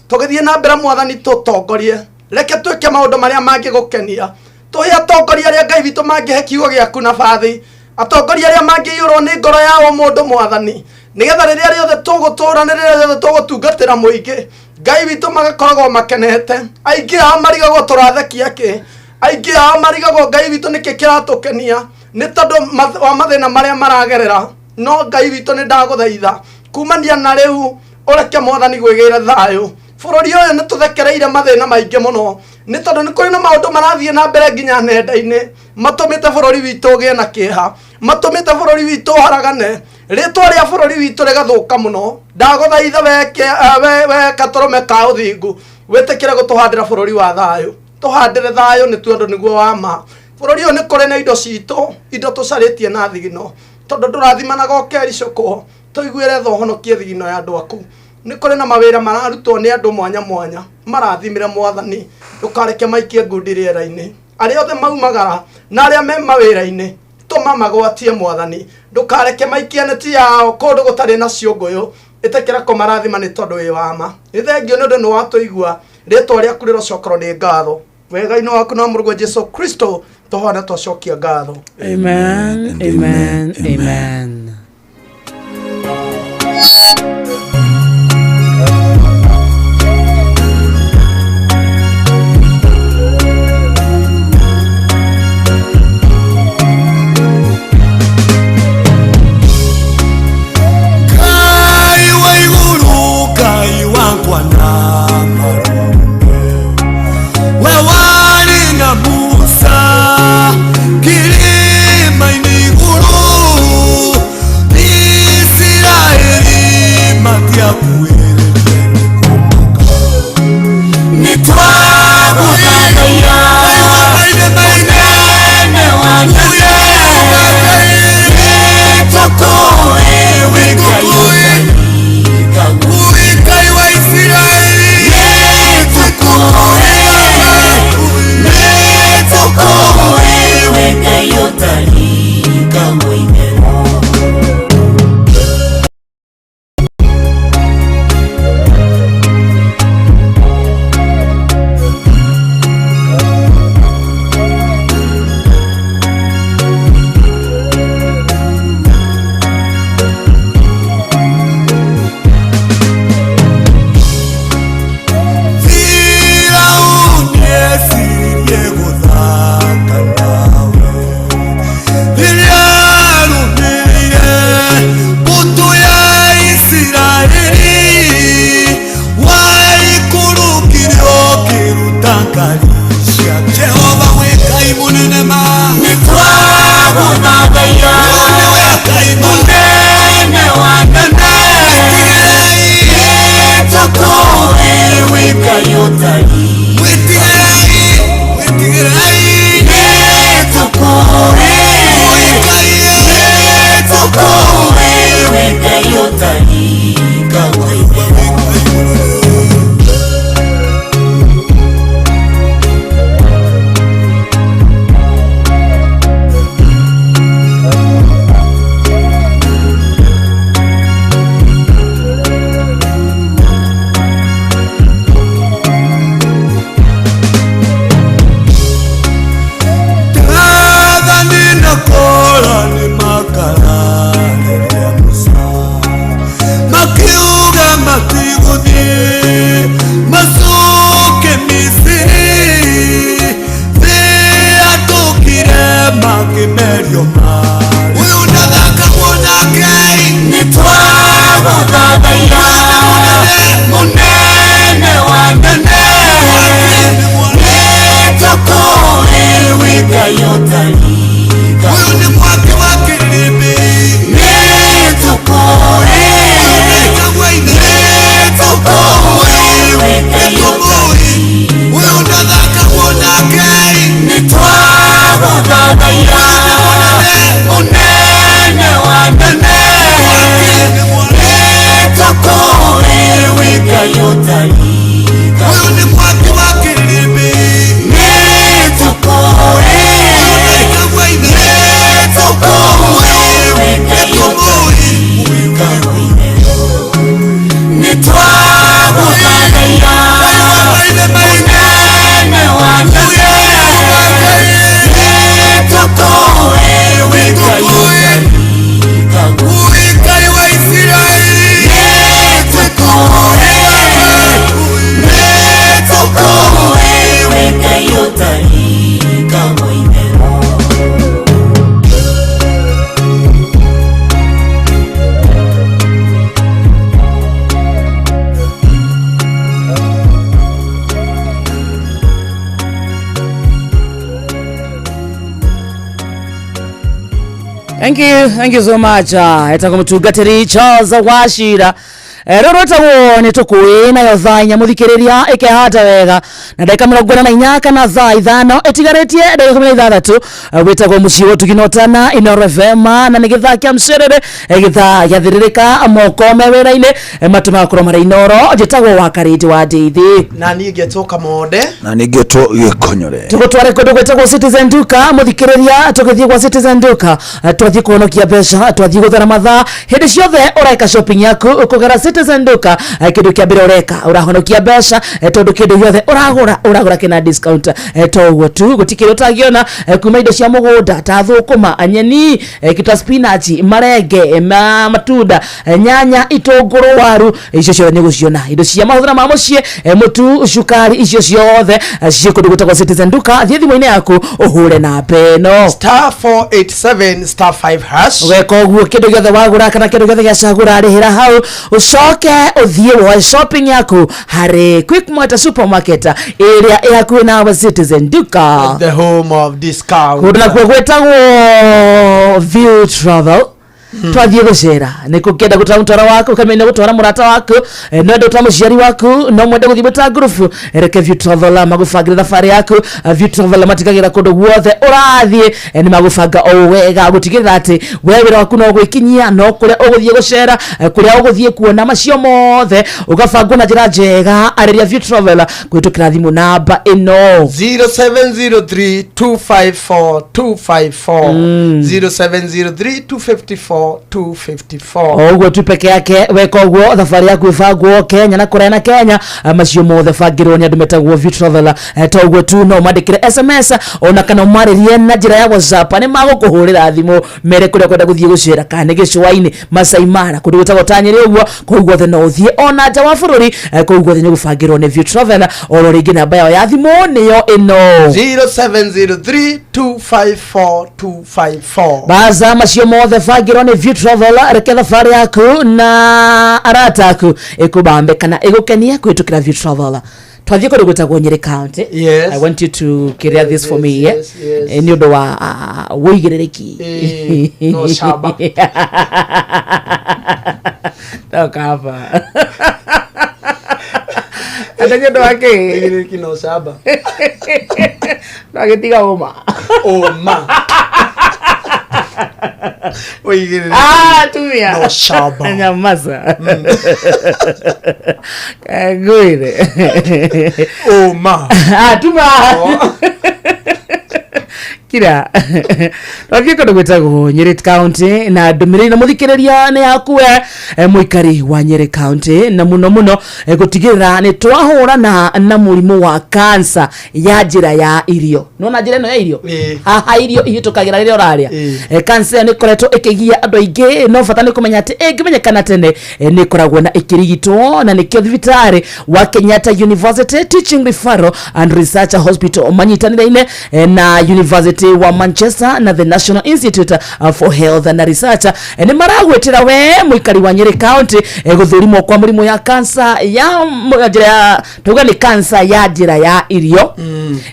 Tũgĩthiĩ na mbere, Mwathani, tũtongorie, reke twĩke maũndũ marĩa mangĩgũkenia. Tũhe atongoria arĩa, Ngai witũ, mangĩhe kiugo gĩaku na bathi. Atongoria arĩa mangĩiyũrwo nĩ ngoro ya ũmũndũ mwathani, nĩgetha rĩrĩa rĩothe tũgũtũra na rĩrĩa rĩothe tũgũtungatĩra mũingĩ, Ngai witũ magakoragwo makenete. Aingĩ ao marigagwo tũrathekia kĩ, aingĩ ao marigagwo Ngai witũ nĩkĩ kĩratũkenia nĩ tondũ wa mathĩna marĩa maragerera. No Ngai witũ nĩ ndagũthaitha kumania na rĩu ũreke mwathani gwĩgĩre thayũ. Bũrũri ũyũ nĩ tũthekereire mathĩna maingĩ mũno, nĩ tondũ nĩ kũrĩ na maũndũ marathiĩ na mbere nginya nenda-inĩ matũmĩte bũrũri witũ ũgĩe na kĩeha, matũmĩte bũrũri witũ ũharagane, rĩtwa rĩa bũrũri witũ rĩgathũka mũno. Ndagũthaitha we gatũrũme ka ũthingu, wĩtĩkĩre gũtũhandĩra bũrũri wa thayũ, tũhandĩre thayũ nĩ tondũ nĩguo wa ma. Bũrũri ũyũ nĩ kũrĩ na indo citũ, indo tũcarĩtie na thigino, tondũ ndũrathimanaga ũkericũkwo, tũiguĩre tha ũhonokie thigino ya andũ aku. Nĩ kũrĩ na mawĩra mararutwo nĩ andũ mwanya mwanya, marathimĩre mwathani, ndũkareke maikie ngundi rĩera-inĩ. Arĩa othe maumagara na arĩa me mawĩra-inĩ, tũma magwatie mwathani, ndũkareke maikie neti yao kũndũ gũtarĩ na ciũngũyũ. Ĩtĩkĩra kũmarathima nĩ tondũ wĩ wa ma. Nĩ thengio nĩ ũndũ nĩ watũigua, rĩtwa rĩaku rĩrocokerwo nĩ ngatho. Wega-inĩ waku na Mũrũguo Jesu Kristo tũhona twacokia ngatho. Amen, amen, amen. Ngai wa igũrũ, Ngai wakwa na marume, we warĩ na Musa kĩrĩma-inĩ igũrũ, Isiraeli matiakuĩrĩire nĩ kũmaka. Nĩ twagũthathaiya mũnene wa nene, nĩtũkũĩ wĩ Ngai Ngai wa Isiraeli, nĩtũkũĩ wĩ Ngai ũtarika mũinĩro. Firauni ecirie gũthaka nawe rĩrĩa arũmĩrĩire mbũtũ ya Isiraeli, waikũrũkire ũkĩruta ngari cia Jehova wĩ Ngai mũnene ma. Nĩ twagũthathaiya nĩwe Ngai mũnene wa nene, nĩtũkũĩ wĩ Ngai ũtarĩ nĩtũkũĩ wĩ Ngai ũtarika mũinĩro. Dathani na Kora nĩ makararĩria Musa, makiuga matigũthiĩ macoke Misiri, thĩ atũkire makĩmerio marĩ. Ũyũ ndathakagwo nake. Nĩ twagũthathaiya mũnene wa nene, nĩtũkũĩ wĩ Ngai ũtarika. Ũyũ nĩ mwaki wa kĩrĩmbĩ. Nĩtũkũĩ wĩ Ngai ũtarika. Ũyũ ndathakagwo nake. Nĩ twagũthathaiya mũnene wa nene, nĩtũkũĩ wĩ Ngai ũtarika. Ũyũ nĩ mwaki wa kĩrĩmbĩ. Nĩtũkũĩ wĩ Ngai ũtarika mũinĩro. Nĩ twagũthathaiya mũnene wa nene, nĩtũkũĩ wĩ Ngai Thank you, thank you so much. Etagwo mũtungatĩri Charles Wachira. Rũrũ rwĩtagwo nĩ tũkũĩ nayo thaa inya mũthikĩrĩria ĩkehanda wega na ndagĩka 44 kana thaa 5 ĩtigarĩtie ndagĩka 16. Wĩtagwo mũciĩ wa ũtugi na ũtana Inooro FM, na nĩ gĩthaa kĩa mcerere, gĩthaa gĩathĩrĩrĩka moko me wĩra-inĩ, matũ magakorwo marĩ Inooro. Njĩtagwo wa Karĩndĩ wa Ndeithi. Na niĩ ngetwo Kamonde. Na ningĩ two Gĩkonyore. Tũgũtware kũndũ gwĩtagwo Citizen Duka. Mũthikĩrĩria, tũgĩthiĩ gwa Citizen Duka, twathiĩ kũhonokia mbeca, twathiĩ gũthara mathaa. Hĩndĩ ciothe ũreka shopping yaku kũgera Citizen Duka, kĩndũ kĩa mbere ũreka ũrahonokia mbeca, tondũ kĩndũ gĩothe ũragũra ũragũra kĩna discount. To ũguo tu, gũtikĩrĩ ũtangĩona, kuma indo cia mũgũnda ta thũkũma, nyeni, kita spinach, marenge, matunda, nyanya, itũngũrũ, waru, icio ciothe nĩ ũgũciona. Indo cia mahũthĩro ma mũciĩ, mũtu, cukari, icio ciothe ciĩ kũndũ gwĩtagwo Citizen Duka. Thiĩ thimũ-inĩ yaku ũhũre namba ĩno: *487*5#. Ũgeka ũguo, kĩndũ gĩothe wagũra kana kĩndũ gĩothe gĩacagũra, rĩhĩra hau, ũcoke ũthiĩ woe shopping yaku harĩ Quickmart supermarket ĩrĩa ĩ hakuhĩ nawe. Citizen Duka, the home of discount. Kũndũ nakuo gwĩtagwo View Travel. Twathiĩ gũcera nĩ kũkĩenda gũtwara mũtwara waku, kamenya gũtwara mũrata waku, no ende gũtwara mũciari waku, no mwende gũthiĩ mwĩ ngurubu, reke View Travel magũbangĩre thabarĩ yaku. View Travel matigagĩra kũndũ guothe ũrathiĩ, nĩ magũbanga o wega gũtigĩrĩra atĩ we wĩra waku no gwĩkinyia, no kũrĩa ũgũthiĩ gũcera, kũrĩa ũgũthiĩ kuona, macio mothe ũgabangwo na njĩra njega. Arĩria View Travel kũhĩtũkĩra thimũ namba ĩno: 0703 254 254, 0703 254 254. O ũguo tu peke yake. Weka ũguo, thabarĩ yaku ĩbangwo Kenya na kũraya na Kenya, macio mothe bangĩrwo nĩ andũ metagwo View Travel. To ũguo tu, no mandĩkĩre SMS ona kana ũmarĩrie na njĩra ya WhatsApp, nĩ magũkũhũrĩra thimũ mere kũrĩa kwenda gũthiĩ gũcera, kana nĩ gĩcũa-inĩ, Masai Mara, kũndũ gwĩtagwo ta Nyĩrĩ ũguo, kũu guothe no ũthiĩ, ona nja wa bũrũri, kũu guothe nĩ gũbangĩrwo nĩ View Travel. Oro rĩngĩ, namba yao ya thimũ nĩyo ĩno: 0703 254 254. Baza macio mothe bangĩrwo nĩ View Travel. Reke thabarĩ yaku na arata aku ĩkũbambe kana ĩgũkenie kũhĩtũkĩra View Travel. Twathiĩ kũndũ gwĩtagwo Nyĩrĩ County. I want you to clear this for me, yeah? Yes. Nĩ ũndũ wa wũigĩrĩrĩki. No shamba. No kaba ate nĩ ũndũ wa kĩ? Wũigĩrĩrĩki no shamba. No agĩtiga ũma. Ũma. Wũigĩrĩrĩki. Ah, tumia. No shamba. Nyamaza. Ngwire. Ũma. Ah, tuma. Kira. Twathiĩ kũndũ gwĩtagwo Nyĩrĩ County na ndũmĩrĩri na mũthikĩrĩria nĩ yaku we, mũikari wa Nyĩrĩ County, na mũno mũno, gũtigĩrĩra nĩ twahũrana na mũrimũ wa cancer ya njĩra ya irio. Nona njĩra ĩno ya irio haha irio ihĩtũkagĩra rĩrĩa ũrarĩa. Cancer ĩyo nĩ ĩkoretwo ĩkĩgia andũ aingĩ, no bata nĩ kũmenya atĩ ĩngĩmenyekana tene, nĩ ĩkoragwo na ĩkĩrigitwo, na nĩkĩo thibitarĩ wa Kenyatta University Teaching Referral and Research Hospital manyitanĩire na University wa Manchester na the National Institute for Health and Research, nĩ maragwĩtĩra we mũikari wa Nyĩrĩ County, gũthũrimwo kwa mũrimũ ya cancer ya njĩra ya tuga nĩ cancer ya njĩra ya irio,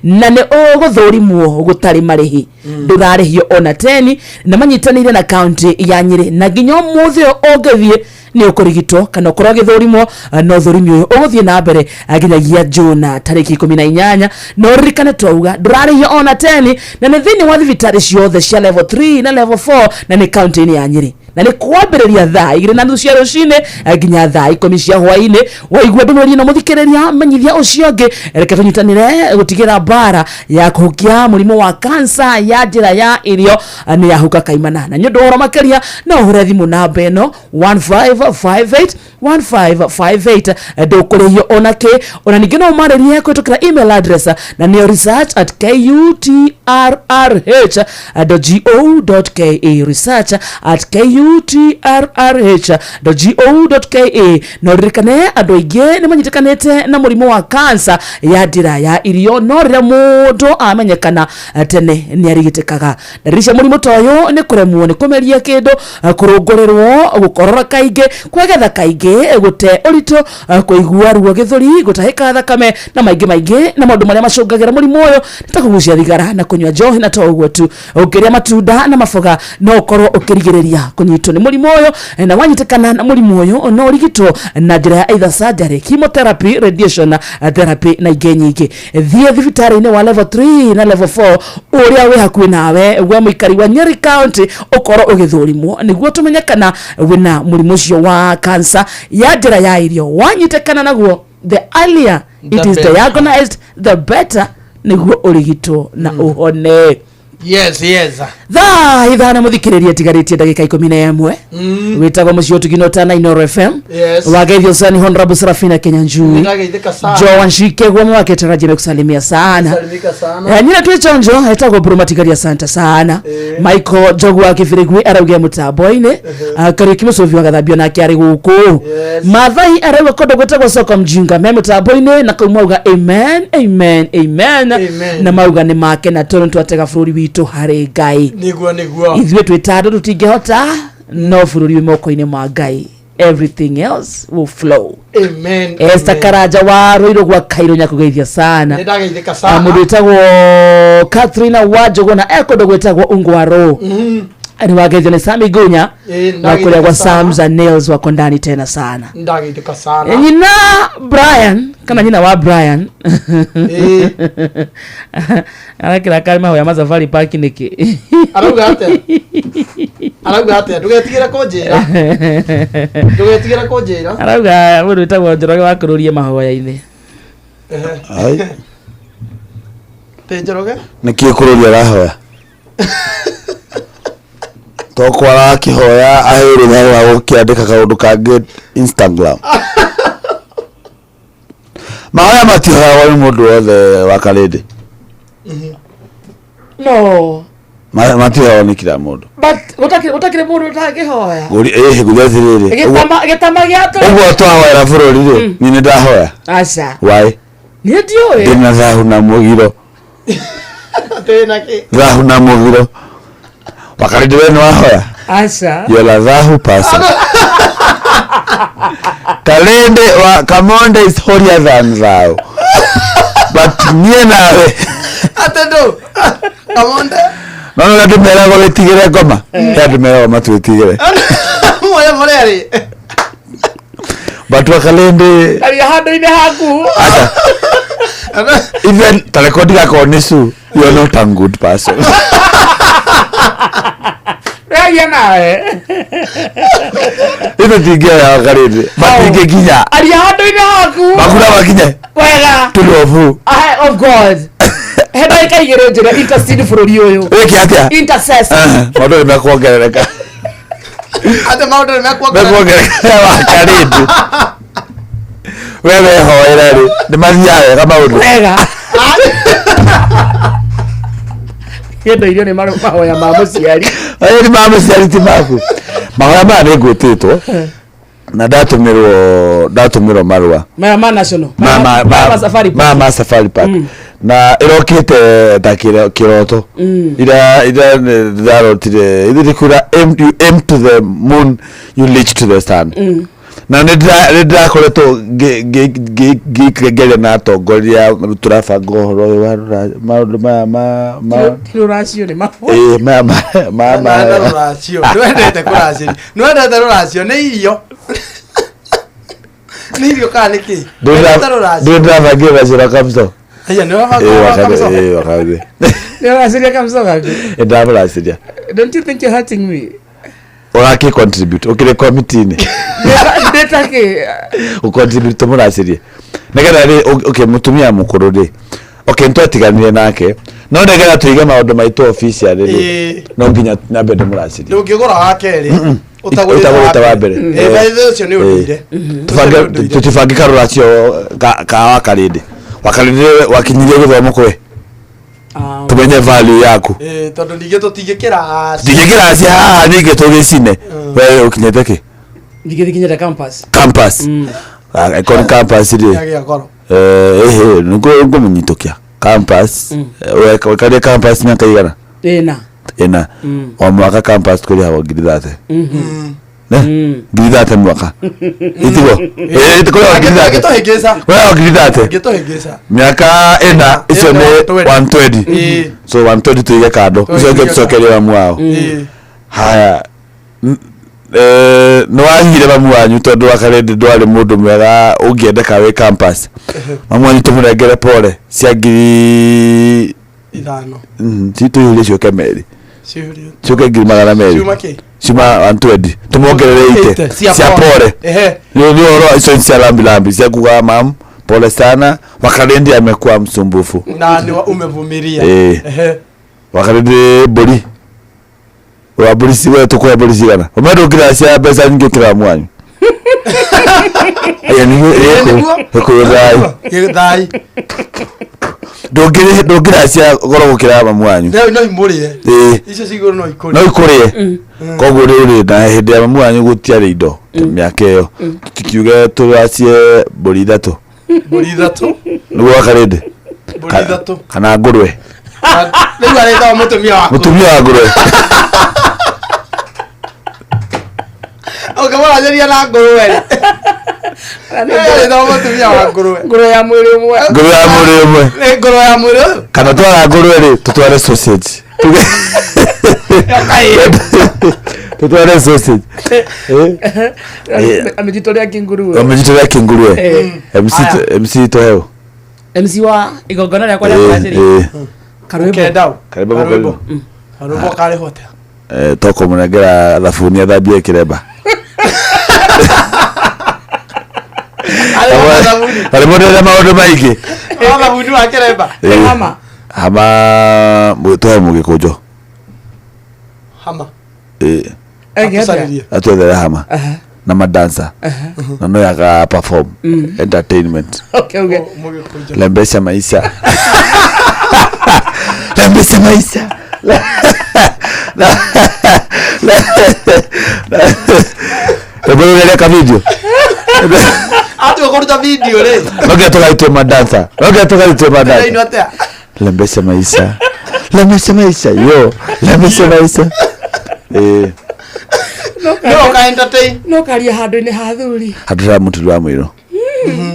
na nĩ ũgũthũrimwo gũtarĩ marĩhi, ndũrarĩhio ona teni, na manyitanĩire na county ya Nyĩrĩ, na nginya ũmũthĩ ũyũ ũngĩthiĩ nĩ ũkũrigitwo kana ũkorwo ũgĩthũrimwo, na ũthũrimi ũyũ ũgũthiĩ na mbere, nginyagia Juna tarĩki 18. Na ũririkane twauga ndũrarĩhio ona teni, na nĩ thĩinĩ wa thibitarĩ ciothe cia level 3 na level 4, na nĩ county-inĩ ya Nyĩrĩ, na nĩ kwambĩrĩria thaa 2:30 cia rũcinĩ, nginya thaa 10 cia hwainĩ. Waigua ndũmĩrĩri ĩno, mũthikĩrĩria, menyithia ũcio ũngĩ. Reke tũnyitanĩre gũtigĩra mbara ya kũhukia mũrimũ wa kansa ya njĩra ya irio, nĩ yahuka kaimana. Na nĩ ũndũ wa ũhoro makĩria, no ũhũre thimũ namba ĩno 1558 1558, ndũkũrĩhio ona kĩ. Ona ningĩ no ũmarĩrie kũhĩtũkĩra email address, na nĩyo research@kutrrh.go.ke, research at utrrh.go.ke. Na ũririkane andũ aingĩ nĩ manyitĩkanĩte na mũrimũ wa kansa ya ndĩra ya irio, no rĩrĩa mũndũ amenyekana tene nĩ arigitĩkaga. Ndariri cia mũrimũ ta ũyũ nĩ kũremwo nĩ kũmeria kĩndũ, kũrũngũrĩrwo, gũkorora kaingĩ, kwegetha kaingĩ, gũte ũritũ, kũigua ruo gĩthũri, gũtahĩka thakame na maingĩ maingĩ. Na maũndũ marĩa macũngagĩra mũrimũ ũyũ nĩ ta kũgucia thigara na kũnyua njohi, na to ũguo tu, ũngĩrĩa matunda na maboga no ũkorwo ũkĩrigĩrĩria kũnyitwo nĩ mũrimũ ũyũ. Na wanyitĩkana na mũrimũ ũyũ no ũrigitwo na njĩra ya either surgery, chemotherapy, radiation therapy na ingĩ nyingĩ. Thiĩ thibitarĩ-inĩ wa level 3 na level 4 ũrĩa wĩ hakuhĩ nawe we mũikari wa Nyeri County, ũkorwo ũgĩthũrimwo nĩguo tũmenye kana wĩna mũrimũ ũcio wa kansa ya njĩra ya irio. Wanyitĩkana naguo, the earlier it The is better. diagnosed the better, nĩguo ũrigitwo na ũhone. Yes. Thaa 5 mũthikĩrĩria tigarĩtie ndagĩka 11. Wĩtagwo mũciĩ ũtugino tana Inoro FM. Yes. Wageithio sana ni Honorable Serafina Kenyanjui. Nĩndageithĩka sana. Joan Shike wake tarajia nimekusalimia sana. Salimika sana. Nyina twĩ chonjo etagwo Bruma Tigari, asante sana. Michael Njogu wa Kĩbĩrĩgui araugia mũtambo-inĩ. Kariuki Mũcũbi wa Gathambio nake arĩ gũkũ. Mathai arauga kũndũ gwĩtagwo Soko Mjinga me mũtambo-inĩ, na kau mauga amen amen amen, Amen. na mauga nĩ make na tondũ twatega bũrũri witũ harĩ Ngai. Nĩguo. Ithuĩ twĩ ta andũ tũtingĩhota, no bũrũri wĩ moko-inĩ ma Ngai, everything else will flow. Amen. Esther Amen. Karanja wa Ruiru gwa Kairũ nyakugeithia sana. Nĩndageithĩka Ah, mũndũ sana. wĩtagwo Katrina Wanjũgũ na ekũndũ gwĩtagwo Ungwaro nĩ wageithio nĩ Sami Gunya Ĩĩ, wa kũrĩa gwa ndageithĩka sana. Sam's and Nails wako ndani tena sana. Nĩndageithĩka sana. Nyina Brian kana nyina wa Brian arakĩra karĩ mahoya ma Safari Park nĩkĩ? Arauga atĩa? Arauga atĩa? Ndũgetigĩre kũnjĩra. Ndũgetigĩre kũnjĩra. Arauga mũndũ wĩtagwo Njoroge wa kũrũrie mahoya-inĩ. Ai, Tĩ Njoroge? nĩkĩ kũrũria arahoya tokwo arakĩhoya ahe rũtha rwa gũkĩandĩka kaũndũ kangĩ Instagram. Mahoya matihoyagwo nĩ mũndũ wothe wa karĩndĩ. No. Matihoyagwo nĩ kila mũndũ. But gũtakĩrĩ mũndũ ũtangĩhoya. Ĩhĩ nguria atĩrĩrĩ, Gĩtama gĩa tũ ũguo twahoera bũrũri rĩ, niĩ nĩ ndahoya. Aca. Why? Niĩ ndiũĩ. Ndĩna thahu na mũgiro. Tĩ na kĩ? Thahu na mũgiro wakarĩndĩ, we nĩ wahoya? Aca. You're a thahu person. Kalende wa Kamonde is holier than thou. But niĩ nawe Atĩ ndũ? Kamonde? no no andũ meragwo wĩtigĩre ngoma. He andũ meragwo matwĩtigĩre. Moya mũrĩa rĩ? But wa Kalende Aria handũ-inĩ haku. Even ta rekondi gakorwo nĩ su, you are not a good person. Ndĩragia nawe. Ithe tingĩoya wa Kalende. Matingĩkinya. Aria handũ-inĩ haku. Makura makinye. Wega. Tũrobu. Ah, of God. He ndagĩka 2 njĩre intercede bũrũri ũyũ. Wĩke atĩa? Intercessor. Maũndũ nĩ mekuongerereka. Atĩ maũndũ nĩ mekuongerereka. Mekuongerereka wa Kalende. We wehoera rĩ, nĩ mathiaga wega maũndũ. Wega. Kĩndũ irio nĩ mahoya ma mũciari. Aya nĩ ma mũciari ti maku. Mahoya maya nĩ ngwĩtĩtwo na ndatũmĩrwo marũa Maya ma national. ma Ma Safari ma ma Safari Park na ĩrokĩte ta kĩroto ira ndarotire ithuĩ ndĩkwĩra aim, you aim to the moon, you reach to the sun. Na nĩ ndĩrakoretwo ngĩgeria na atongoria tũrabanga ũhoro ũyũ wa maũndũ maya ma Rũracio nĩ mahoya. ĩĩ, maya ma Nĩwendete rũracio. Nĩwendete kũracĩria. Nĩwendete rũracio nĩ irio. Nĩ irio kana nĩ kĩ? Wendete rũracio. ndĩ ndĩrabangire rũracio rwa Kamso. Aya nĩ ũrabanga ũhoro wa Kamso? Ĩĩ, wakambe. Nĩ ũracĩria kamso gaku. Ndĩramũracĩria. Don't you think you're hurting me? Ũrakĩ contribute ũkĩrĩ committee-inĩ. Ndĩtakĩ. Ũcontribute tũmũracĩrie nĩgetha rĩ, okay, mũtumia mũkũrũ rĩ, okay, nĩtwatiganire nake, no nĩgetha tũige maũndũ maitũ officially rĩ, no nginya nyambe ndĩmũracĩrie. Ndũngĩgũra wa kerĩ. Ũtagũrĩte wa mbere. Ĩĩ, by the way, ũcio nĩ ũndũire. Tũtibange karũracio ka wakarĩndĩ wakinyirie gĩthomo kwĩ Tumenye value yaku. Eh, tondũ ningĩ tũtingĩkĩra Ndingĩkĩracia haha ningĩ tũgĩcine. We ũkinyĩte kĩ? Ningĩ thikinyĩte campus. Campus. Ah, icon campus rĩ. Yagĩa goro. Eh, ehe, nĩngũmũnyitũkia. Campus. Wekarie campus mĩaka igana? Ĩna. Ĩna. O mwaka campus kũrĩhagwo 30,000. Ne? 30,000 mwaka. Itigo. Eh, kũrĩhagwo 30,000. Angĩtũhĩngĩca. Kũrĩhagwo 30,000. Angĩtũhĩngĩca. Mĩaka ĩna icio nĩ 120. So 120 tuige kando. Icio ingĩ tũcokerie mamu wao. Haya. Nĩ wahire mamu wanyu tondũ wa karĩndĩ ndwarĩ mũndũ mwega ũngĩendeka wĩ campus. Mamu wanyu tũmũnengere pole cia ngiri 5. Tũihũrie ciũke merĩ. Ciũrie. Ciũke 200,000. Ciuma kĩ? Ciuma 120. Tũmongerere ite. Cia Cia pole. Ehe. Nĩ ũhoro icio cia lambi lambi cia kuga mam pole sana Wakarindi amekuwa msumbufu. Na nĩ umevumilia. Eh. Ehe. Wakarindi mbũri. Wa mbũri ci we tũkũhe mbũri cigana? Ũme ndũngĩra cia mbeca nyingĩ kĩra mwanyu. Aya nĩ gĩkũyũ thai. Gĩthai. Ndũngĩra cia goro gũkĩra mamu wanyu. No no imũrĩe. Ĩĩ. Icio cigũrũ no ikũrĩe. No ikũrĩe. Koguo rĩu rĩ na hĩndĩ ya mamu wanyu gũtiarĩ indo mĩaka ĩyo. Tũkiuge tũracie mbũri ithatũ. Mbũri ithatũ. Nĩguo Wakarindi. Mbũri ithatũ. Kana ngũrwe. Rĩu arĩtagwo mũtumia waku. Mũtumia wa ngũrwe. Ũngĩmũranĩria na ngũrwe rĩ. Arĩtagwo mũtumia wa ngũrwe. Ngũrwe ya mwĩrĩ ũmwe. Ngũrwe ya mwĩrĩ ũmwe. Nĩ ngũrwe ya mwĩrĩ ũyũ. Kana twara ngũrwe rĩ tũtware sausage. Tũtware sausage. Eh. Amejitolea kinguruwe. Amejitolea kinguruwe. Eh. MC MC toheo. MC wa igongona rĩakwa rĩa kũracĩria. Eh. Karwĩmbo. Ũkenda ũ? Karwĩmbo Karwĩmbo. Karwĩmbo karĩhwo atĩa? Eh, tũkũmũnengera thabuni athambie kĩremba. Karwĩmbo ndĩrenda maũndũ maingĩ. Wa thabuni wa kĩremba. Eh. Hama. Hama tũhe mũgĩkũnjo. Hama. Eh. Atũcarĩrie. Atwethere hama. Na madansa. Na no yaka perform entertainment. Okay, okay. Lembesha maisha. Lembesha maisha. Hebu ka video. Atua kũruta video rĩ. No nginya tũgaitwo madansa. No nginya tũgaitwo madansa. Ĩrainwo atĩa? Lembesha maisha. Lembesha maisha. Yo, lembesha maisha. Eh, No ũka entertain. No karia handũ-inĩ ha thuri. handũ ha mũturi wa mũirũ.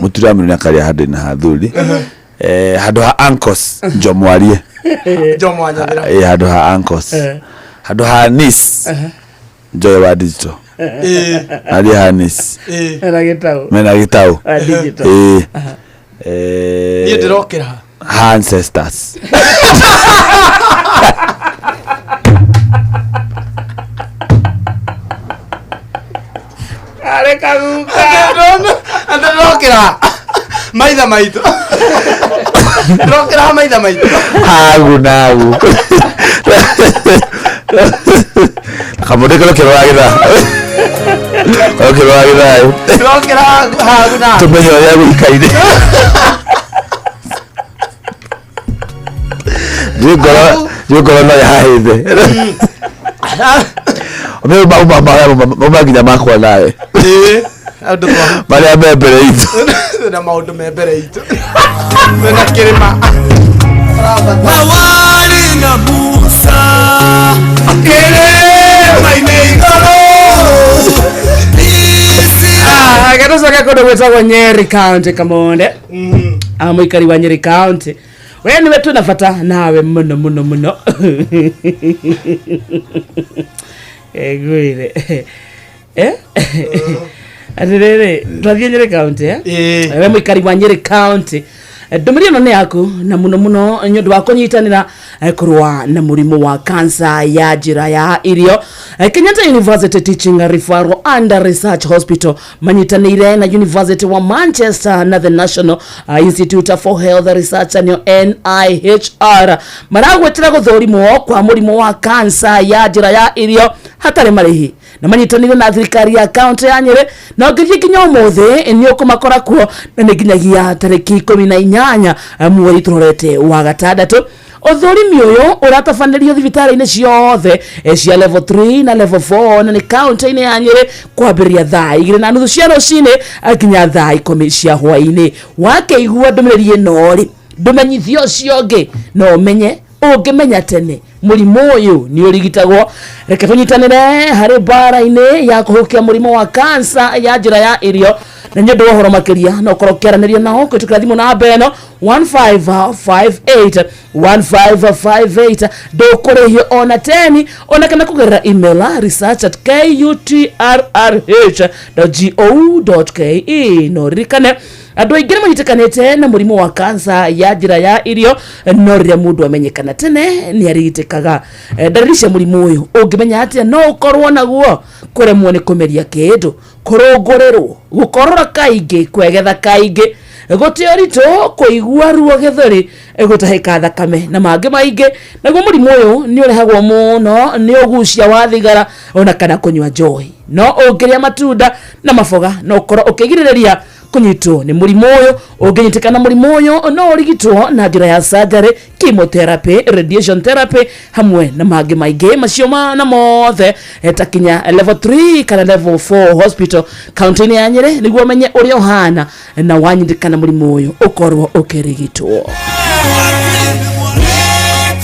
Mũturi wa mũirũ nĩakaria handũ-inĩ ha thuri. Eh, handũ ha uncles njomwarie. Njomo wa Nyathira. Eh, handũ ha uncles. Handũ ha niece Joy wa digital. Eh. Aria ha niece. Eh. Mena gĩtaũ. Mena gĩtaũ. Wa digital. Eh. Eh. Niĩ ndĩrokĩra. Ha ancestors. Arĩ kaguka. Ndĩrokĩra. Maitha maitũ. Ndĩrokĩra maitha maitũ. Hagu nagu. Kamũndĩ kĩro kĩrora gĩthaa. Kĩro kĩrora gĩthaa. Ndĩrokĩra hagu na. Tũmenye ũrĩa gũikaire. Ndiũĩ ngoro no yahĩte. Ũmwe uma nginya makwa nawe. Ĩĩ. Andũ twa. Marĩa me mbere itũ. Na maũndũ me mbere itũ. Twĩna kĩrĩma. Awali na Musa kĩrĩma-inĩ igũrũ. Gatucoke kũndũ gwĩtagwo Nyeri County Kamonde. Ah, mũikari wa Nyeri County. We nĩwe twĩna bata nawe mũno mũno mũno. Ngwĩre. Eh? Atĩrĩrĩ, twathiĩ Nyeri County eh? We mũikari wa Nyeri County. Ndũmĩrĩri ĩno nĩ yaku na mũno mũno nĩ ũndũ wa kũnyitanĩra kũrũa na mũrimũ wa kansa ya njĩra ya irio. Kenyatta University Teaching Referral and Research Hospital manyitanĩire na University wa Manchester na the National Institute for Health Research nĩyo NIHR maragwĩtĩra gũthũrimwo kwa mũrimũ wa kansa ya njĩra ya irio hatarĩ marĩhi na manyitanĩire na thirikari ya kaunti ya Nyeri na ũngĩthiĩ nginya ũmũthĩ nĩ ũkũmakora kuo na nĩ nginyagia tarĩki 18 8 mweri tũrorete wa gatandatũ. Ũthũrimi ũyũ ũratabanĩrio thibitarĩ-inĩ ciothe cia level 3 na level 4 na nĩ kaunti-inĩ ya Nyĩrĩ kwambĩrĩria thaa 2:30 cia rũcinĩ nginya thaa 10 cia hwaĩ-inĩ. Wakĩigua ndũmĩrĩri ĩno rĩ, ndũmenyithio ũcio ũngĩ no ũmenye ũngĩmenya tene mũrimũ ũyũ nĩ ũrigitagwo. Reke tũnyitanĩre harĩ mbara-inĩ ya kũhukia mũrimũ wa kansa ya njĩra ya irio, na nĩ ũndũ wa ũhoro makĩria no ũkorwo ũkĩaranĩria nao kũhĩtũkĩra thimũ namba ĩno 1558 1558. Ndũkũrĩhio ona teni ona kana kũgerera email research@kutrrh.go.ke. No ririkane andũ aingĩ nĩ manyitĩkanĩte na mũrimũ wa kansa ya njĩra ya irio, no rĩrĩa mũndũ amenyekana tene nĩ arigitĩkaga. Ndariri cia mũrimũ ũyũ ũngĩmenya atĩa no ũkorwo naguo: kũremwo nĩ kũmeria kĩndũ, kũrũngũrĩrwo, gũkorora kaingĩ, kwegetha kaingĩ, gũte ũritũ, kũigua ruo gĩthũri, gũtahĩka thakame na mangĩ maingĩ. Naguo mũrimũ ũyũ nĩ ũrehagwo mũno nĩ ũgucia wa thigara ona kana kũnyua njohi, no ũngĩrĩa matunda na maboga no ũkorwo ũkĩgirĩrĩria kũnyitwo nĩ mũrimũ ũyũ. Ũngĩnyitĩkana mũrimũ ũyũ no ũrigitwo na njĩra ya surgery, chemotherapy, radiation therapy hamwe na mangĩ maingĩ macio na mothe ta kinya level 3 kana level 4 hospital kaunti-inĩ ya Nyĩrĩ nĩguo ũmenye ũrĩa ũhana na wanyitĩkana mũrimũ ũyũ ũkorwo ũkĩrigitwo.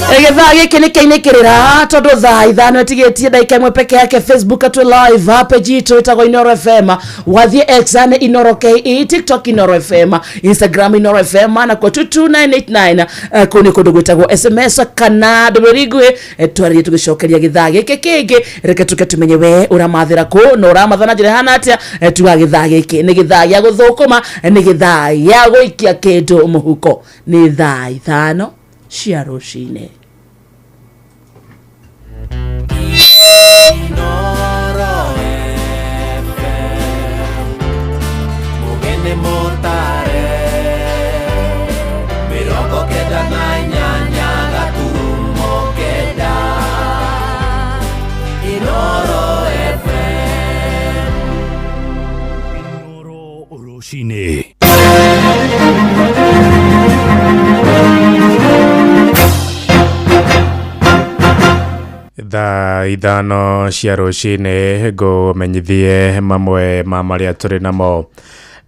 Gĩthaa gĩkĩ nĩ kĩinĩkĩrĩra tondũ thaa 5 ĩtigĩtie ndagĩka 1 peke yake. Facebook twĩ live, page itũ ĩtagwo Inoro FM, wathiĩ X nĩ Inoro KE, TikTok Inoro FM, Instagram Inoro FM, na kwa 22989 kũu nĩ kũndũ gwĩtagwo SMS kana ndũmĩrĩri nguhĩ. Twarĩrie tũgĩcokeria gĩthaa gĩkĩ kĩngĩ. Reke tũke tũmenye we ũramathĩra kũ na ũramatha na njĩra ĩhana atĩa. Tuga gĩthaa gĩkĩ nĩ gĩthaa gĩa gũthũkũma, nĩ gĩthaa gĩa gũikia kĩndũ mũhuko. Nĩ thaa 5 cia rũcinĩ. Mugene motare 98.9 Inoro FM. Rũcinĩ. Thaa 5 cia rũcinĩ ngũmenyithie mamwe ma marĩa tũrĩ namo.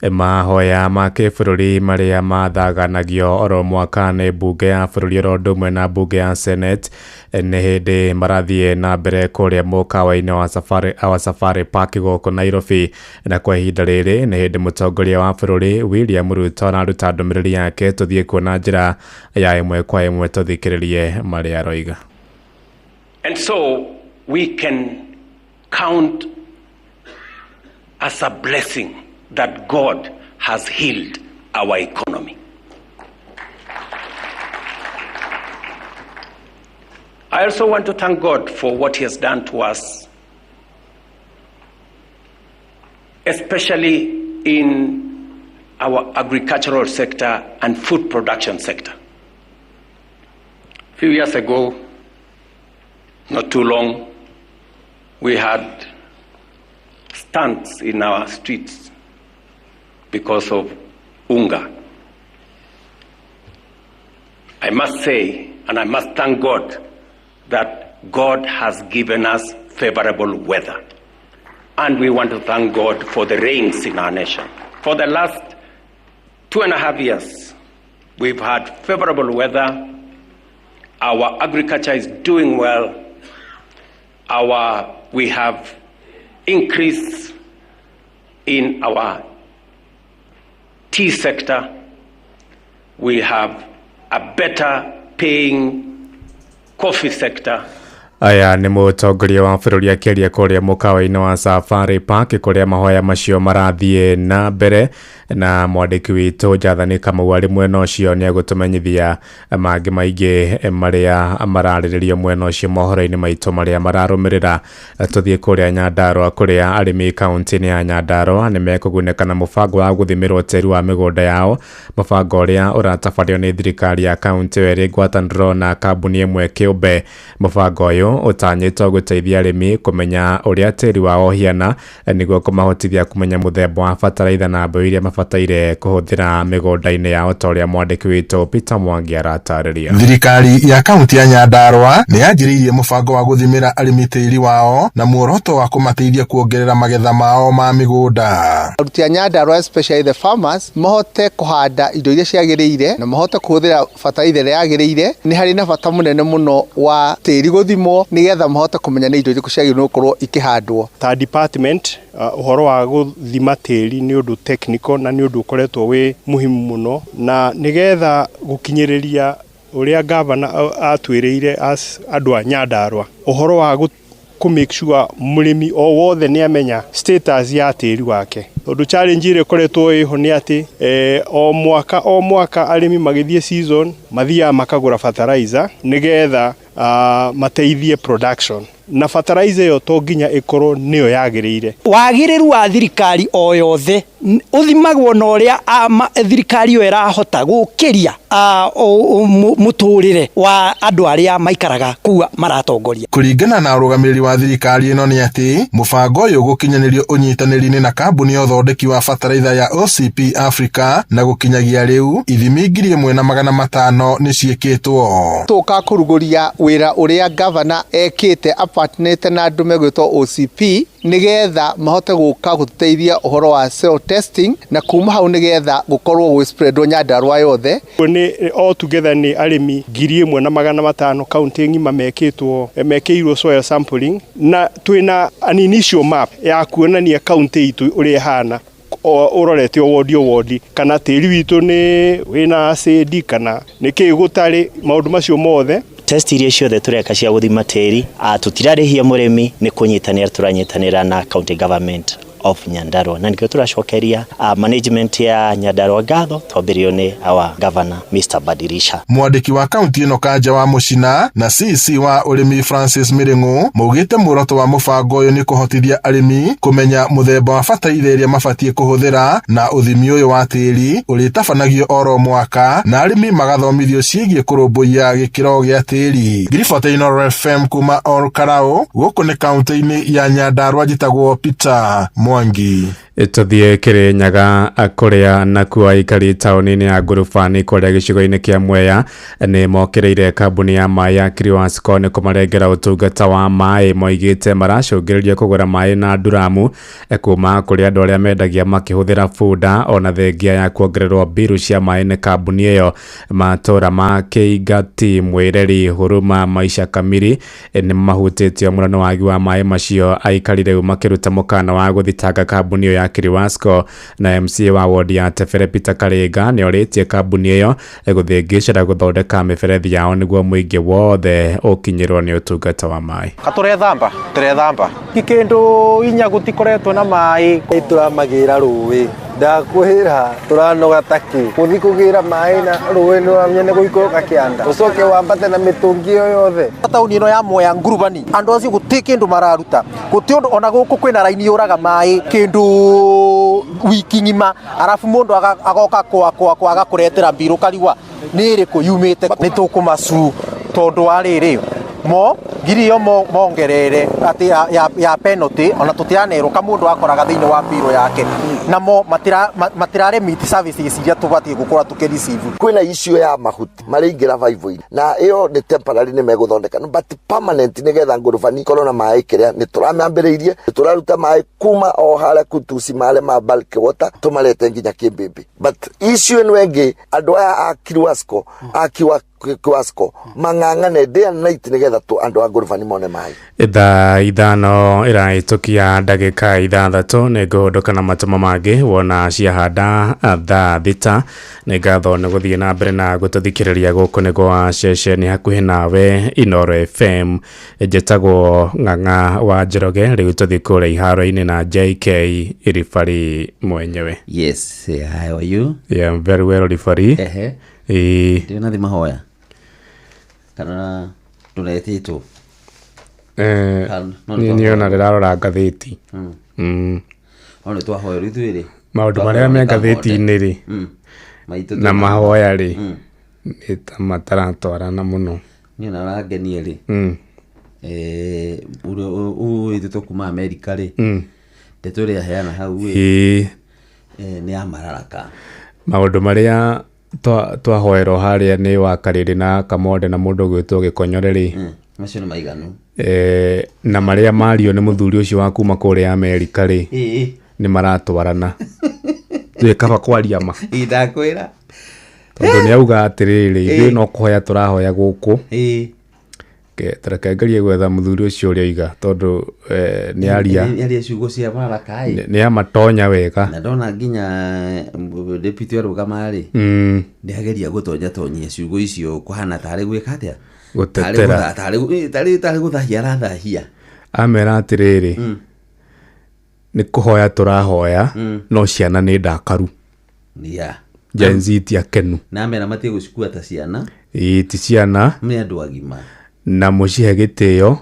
Mahoya ma kĩbũrũri marĩa mathaganagio oro mwaka nĩ mbunge ya bũrũri oro ũndũ ũmwe na mbunge ya Senate nĩ hĩndĩ marathiĩ na mbere kũrĩa mũkawa-inĩ wa Safari, wa Safari Park gũkũ Nairobi, na kwa ihinda rĩrĩ nĩ hĩndĩ mũtongoria wa bũrũri William Ruto araruta ndũmĩrĩri yake. Tũthiĩ kuona njĩra ya ĩmwe kwa ĩmwe tũthikĩrĩrie marĩa aroiga. And so we can count as a blessing that God has healed our economy. I also want to thank God for what He has done to us, especially in our agricultural sector and food production sector. A few years ago, not too long, we had stunts in our streets because of hunger. I must say, and I must thank God, that God has given us favorable weather. And we want to thank God for the rains in our nation. For the last 2.5 years, we've had favorable weather. Our agriculture is doing well. We have increase in our tea sector. We have a better paying coffee sector. Aya nĩ mũtongoria wa bũrũri akĩaria kũrĩa mũkawa-inĩ wa Safari Park kũrĩa mahoya macio marathiĩ na mbere, na mwandĩki witũ Jathani Kamau arĩ mwena ũcio nĩ egũtũmenyithia mangĩ maingĩ marĩa mararĩrĩrio mwena ũcio mohoro-inĩ maitũ marĩa mararũmĩrĩra. Tũthiĩ kũrĩa Nyandarũa kũrĩa arĩmi kaunti-inĩ ya Nyandarũa nĩ mekũgunĩka na mũbango wa gũthimĩrwo tĩri wa mĩgũnda yao, mũbango ũrĩa ũratabanio nĩ thirikari ya kaunti ĩyo ĩrĩ ngwatanĩro na kambuni ĩmwe kĩũmbe. Mũbango ũyũ Ũyũ ũtanyĩtwo gũteithia arĩmi kũmenya ũrĩa tĩri wao ũhiana nĩguo kũmahotithia kũmenya mũthemba wa bataraitha na mbeũ iria mabataire kũhũthĩra mĩgũnda-inĩ yao ta ũrĩa mwandĩki witũ Peter Mwangi aratarĩria. Thirikari ya kaunti ya Nyandarua nĩ yanjĩrĩirie mũbango wa gũthimĩra arĩmi tĩri wao na muoroto wa kũmateithia kuongerera magetha mao ma mĩgũnda. Aruti a Nyandarua, especially the farmers, mahote kũhanda indo iria ciagĩrĩire na mahote kũhũthĩra bataraitha ĩrĩa yagĩrĩire. Nĩ harĩ na bata mũnene mũno wa tĩri gũthimwo nĩgetha mahote kũmenya nĩ indo irĩkũ ciagĩrĩirwo gũkorwo ikĩhandwo. Ta department, ũhoro wa gũthima tĩri nĩ ũndũ technical na nĩ ũndũ ũkoretwo wĩ muhimu mũno, na nĩgetha gũkinyĩrĩria ũrĩa gavana atwĩrĩire as andũ a Nyandarua, ũhoro wa kũ make sure mũrĩmi o wothe nĩ amenya status ya tĩri wake, tondũ challenge ĩrĩa ĩkoretwo ĩho nĩ atĩ o mwaka arĩmi magĩthiĩ season mathiaga makagũra fertilizer nĩgetha mateithie production, na fertilizer ĩyo to nginya ĩkorwo nĩyo yagĩrĩire. Wagĩrĩru wa thirikari o yothe ũthimagwo na ũrĩa thirikari ĩyo ĩrahota gũkĩria mũtũrĩre wa andũ arĩa maikaraga kũu maratongoria. Kũringana na ũrũgamĩrĩri wa thirikari ĩno nĩ atĩ mũbango ũyũ gũkinyanĩrio ũnyitanĩri-inĩ na kambuni ya ũthondeki wa bataraitha ya OCP Africa, na gũkinyagia rĩu ithimi 1500 nĩ ciĩkĩtwo. Tũka kũrugũria wĩra ũrĩa gavana ekĩte apatnĩte na andũ megwĩtwo OCP nĩgetha mahote gũka gũtũteithia ũhoro wa soil testing, na kuma hau nĩgetha gũkorwo gwĩ spreadwo Nyandarua yothe. Nĩ all together nĩ arĩmi 1500 kaunti ng'ima mekĩirwo soil sampling, na twĩna an initial map ya kuonania kaunti itũ ũrĩa ĩhana ũrorete o wodi o wodi, kana tĩri witũ nĩ wĩna acid kana nĩ kĩĩ gũtarĩ, maũndũ macio mothe. Test iria ciothe tũreka cia gũthima tĩri, tũtirarĩhia mũrĩmi, nĩ kũnyitanĩra tũranyitanĩra na county government of Nyandarua, na nĩkĩo tũracokeria management ya Nyandarua ngatho twambĩrĩrio nĩ our governor Mr. Badirisha. Mwandĩki wa kaunti ĩno Kanja wa Mũcina na CC wa ũrĩmi Francis Mĩrĩng'ũ maugĩte muoroto wa mũbango ũyũ nĩ kũhotithia arĩmi kũmenya mũthemba wa bataraitha ĩrĩa mabatiĩ kũhũthĩra, na ũthimi ũyũ wa tĩri ũrĩtabanagio oro mwaka na arĩmi magathomithio ciĩgiĩ kũrũmbũiya gĩkĩro gĩa tĩri. Ngiribota Inooro FM kuma Ol Kalou, gũkũ nĩ kaunti-inĩ ya Nyandarua, njĩtagwo Peter Mwangi. Tũthiĩ Kĩrĩnyaga kũrĩa nakuo aikari taũni-inĩ ya Ngurubani kũrĩa gĩcigo-inĩ kĩa Mwea nĩ mokĩrĩire kambuni ya maĩ ya Kiriwasco nĩ kũmarengera ũtungata wa maĩ. Moigĩte maracũngĩrĩria kũgũra maĩ na nduramu kuma kũrĩ andũ arĩa mendagia makĩhũthĩra bunda, ona thengia ya kuongererwo mbiru cia maĩ nĩ kambuni ĩyo. Matũra ma Kĩingati, Mwĩreri, Huruma, Maisha Kamiri nĩ mahutĩtio mũno nĩ wagi wa maĩ macio. Aikari rĩu makĩruta mũkana wa gũthitanga kambuni ĩyo ya Kiriwasco, na MCA wa wodi ya Tebere Peter Karinga nĩ orĩtie kambuni ĩyo gũthĩngĩcĩra gũthondeka mĩberethi yao nĩguo mũingĩ wothe ũkinyĩrwo nĩ ũtungata wa maĩ. Katũrethamba tũrethamba kĩndũ inya gũtikoretwo na maĩ, tũramagĩra rũĩ, ndakwĩra tũranoga takĩ gũthiĩ kũgĩra maĩ na rũĩ nĩũramenya nĩ gũikũrũka kĩanda, ũcoke wambate na mĩtũngi ĩyo yothe. Taũni ĩno ya Mwea Ngurubani andũ acio gũtirĩ kĩndũ mararuta, gũtirĩ ũndũ ona gũkũ kwĩna raini yũraga maĩ kĩndũ wiki ng'ima, arabu mũndũ agoka kwaga kũretera mbirũ karigwa nĩ ĩrĩkũ yumĩte. Nĩ tũkũmacu tondũ wa rĩrĩ mo ngiri ĩyo mongerere atĩ ya penalty, ona tũtiranerwo ka mũndũ akoraga thĩinĩ wa mbirũ yake, na mo matiraremit services iria tũbatiĩ gũkorwo tũkĩ receive. Kwĩna issue ya mahuti marĩingĩra baibũ-inĩ, na ĩyo nĩ temporary nĩ megũthondeka, but permanent nĩgetha Ngurubani ikorwo na maĩ kĩrĩa nĩ tũramĩambĩrĩirie, nĩ tũraruta maĩ kuma o harĩa kutuci marĩa ma bulk water tũmarete nginya Kĩmbĩmbĩ. But issue ĩno ĩngĩ, andũ aya a Kiriwasco a Kiwasco mang'ang'ane day and night nĩgetha andũ a Ngurubani mone maĩ. Thaa 5 ĩrahĩtũkia ndagĩka 6 nĩ ngũhũndũka na matũma mangĩ wona ciahanda thaa 6. Nĩ ngatho nĩ gũthiĩ na mbere na gũtũthikĩrĩria gũkũ nĩ gwa ceceni hakuhĩ nawe Inooro FM. Njĩtagwo Ng'ang'a wa Njoroge, rĩu tũthiĩ kũrĩa iharo-inĩ na JK Ribari mwenyewe. Yes, how are you? Yeah, I'm very well, Ribari. Ehe. Ndĩna mahoya kana ndũretĩtwo? Niĩ ona ndĩrarora ngathĩti. No nĩ twahoya rĩu ithuĩ rĩ. Maũndũ marĩa me ngathĩti-inĩ rĩ na mahoya rĩ nĩ ta mataratwarana mũno. Niĩ ona ũrangenia rĩ. Ũrĩa wĩtĩtwo kuma Amerika rĩ, ndeto ĩrĩa aheana hau ĩ, nĩ ya mararaka. Maũndũ marĩa twahoerwo harĩa nĩ wa Karĩrĩ na Kamonde na mũndũ ũgwĩtwo Gĩkonyore rĩ, Macio nĩ maiganu. Na marĩa mario nĩ mũthuri ũcio wa kuma kũrĩa Amerika rĩ, nĩ maratwarana. Twĩ kaba kwaria ma. Ĩĩ, ndakwĩra. Tondũ nĩ auga atĩrĩrĩ, ithuĩ no kũhoya tũrahoya gũkũ. Tareke ngerie gwetha mũthuri ũcio ũrĩa oiga tondũ nĩ aria. Nĩ aria ciugo cia mararaka ĩ. Nĩ amatonya wega. Na ndona nginya deputy arũgama rĩ, nĩ ageria gũtonya tonyia ciugo icio kũhana tarĩ gwĩka atĩa? Gũtetera. Tarĩ gũthahia arathahia. Amera atĩrĩrĩ, nĩ kũhoya tũrahoya, no ciana nĩ ndakaru. Gen Z ti akenu. Na amera matige gũcikua ta ciana. Ĩĩ, ti ciana. Nĩ andũ agima. Na mũcihe gĩtĩo.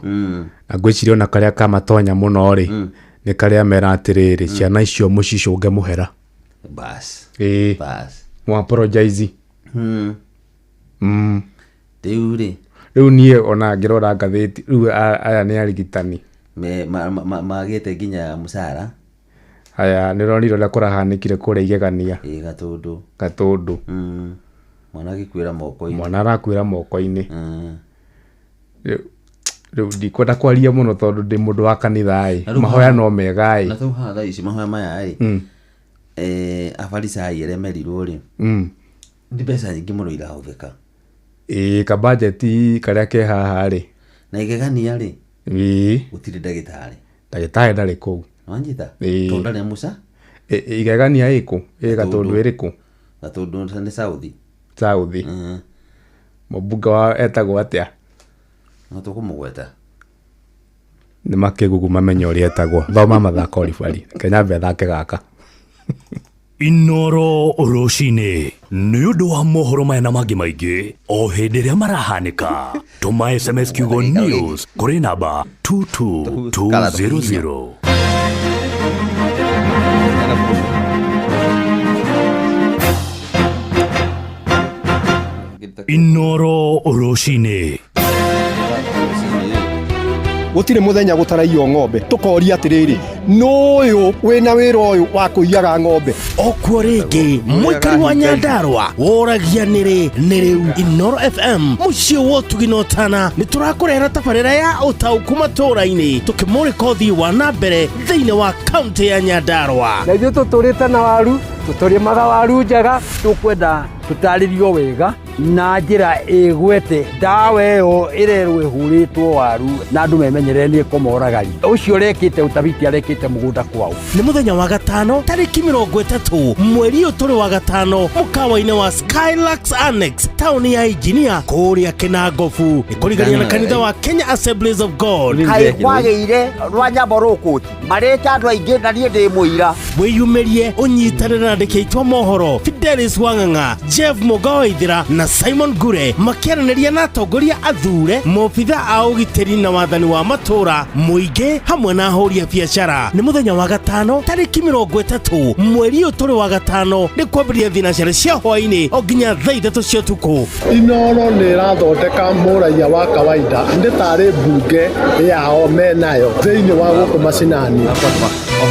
Na ngwĩciria ona karĩa kamatonya mũno rĩ, nĩ karĩa mera atĩrĩrĩ, ciana icio mũcicũnge mũhera. Bas. Ĩĩ. Bas. Mũ apologize. Rĩu rĩ. Rĩu niĩ ona ngĩrora ngathĩti, rĩu aya nĩ arigitani. Magĩte nginya mũcara. Aya, nĩ ũronire ũrĩa kũrahanĩkire kũrĩa Igegania. Ĩĩ, Gatũndũ. Gatũndũ. Mwana agĩkuĩra moko-inĩ. Mwana arakuĩra moko-inĩ. Rĩu ndikwenda kwaria mũno tondũ ndĩ mũndũ wa kanitha ĩ. Na rĩu Mahoya no mega ĩ. Na rĩu haha thaa ici mahoya maya ĩ. Afarisai arĩa merirwo rĩ. Nĩ mbeca nyingĩ mũno irahũthĩka. Ĩĩ, kabajeti karĩa ke haha rĩ. Na Igegania rĩ. Ĩĩ. Gũtirĩ ndagĩtarĩ. Ndagĩtarĩ ndarĩ kũu. Nĩwanyita? Ĩĩ. Tondũ ndarĩ na mũca? Igegania ĩkũ? Ĩ Gatũndũ ĩrĩkũ? Gatũndũ nĩ South. South. Mũmbunge wao etagwo atĩa? No tũkũmũgweta. Nĩ makĩgugu mamenye ũrĩa etagwo. Thoma mathako ribari. Kenya nyambe thake gaka. Inoro rũcinĩ nĩ ũndũ wa mohoro maya na mangĩ maingĩ o hĩndĩ ĩrĩa marahanĩka, tũma SMS kiugo news kũrĩ namba 22200. Inoro rũcinĩ. Gũtirĩ mũthenya gũtaraiywo ng'ombe, tũkoria atĩrĩrĩ, nũyũ wĩna wĩra ũyũ wa kũiyaga ng'ombe? Okuo rĩngĩ mũikari wa Nyandarua woragia nĩrĩ nĩ rĩu. Inoro FM mũciĩ wa ũtugi na ũtana nĩ tũrakũrehera tabarĩra ya ũtaũku matũũra-inĩ, tũkĩmũrĩka ũthii wa na mbere thĩinĩ wa kaũntĩ ya Nyandarua. Na ithuĩ tũtũrĩte na waru, tũtũrĩmaga waru njega, tũkwenda tũtarĩrio wega na njĩra ĩgwete ndawa ĩyo ĩrerwo ĩhũrĩtwo waru na andũ memenyerere nĩ ĩkũmoragari. Ũcio ũrekĩte ũtabiti arekĩte mũgũnda kwao. Nĩ mũthenya wa gatano tarĩki 30 mweri ũyũ tũrĩ wa gatano mũkawa-inĩ wa Skylux Annex taũni ya Engineer kũrĩa Kĩnangobu, nĩ kũrigania na kanitha wa Kenya Assemblies of God. Kaĩ kwagĩire rwa nyambo rũkũti marĩte andũ aingĩ na niĩ ndĩ mũira. Wĩyumĩrie ũnyitanĩre na andĩki aitũ a mohoro Fidelis Wang'ang'a, Jeff Mũgawaithĩra na Simon Ngure makĩaranĩria na atongoria athure, maobitha a ũgitĩri na wathani wa matũũra, mũingĩ hamwe na ahũri a biacara. Nĩ mũthenya wa gatano tarĩki 30 mweri ũyũ tũrĩ wa gatano, nĩ kwambĩrĩria thinacara cia hwaĩ-inĩ o nginya thaa 3 cia ũtukũ. Inoro nĩ ĩrathondeka mũraiya wa kawaida, nĩ tarĩ mbunge yao menayo thĩinĩ wa gũkũ macinani.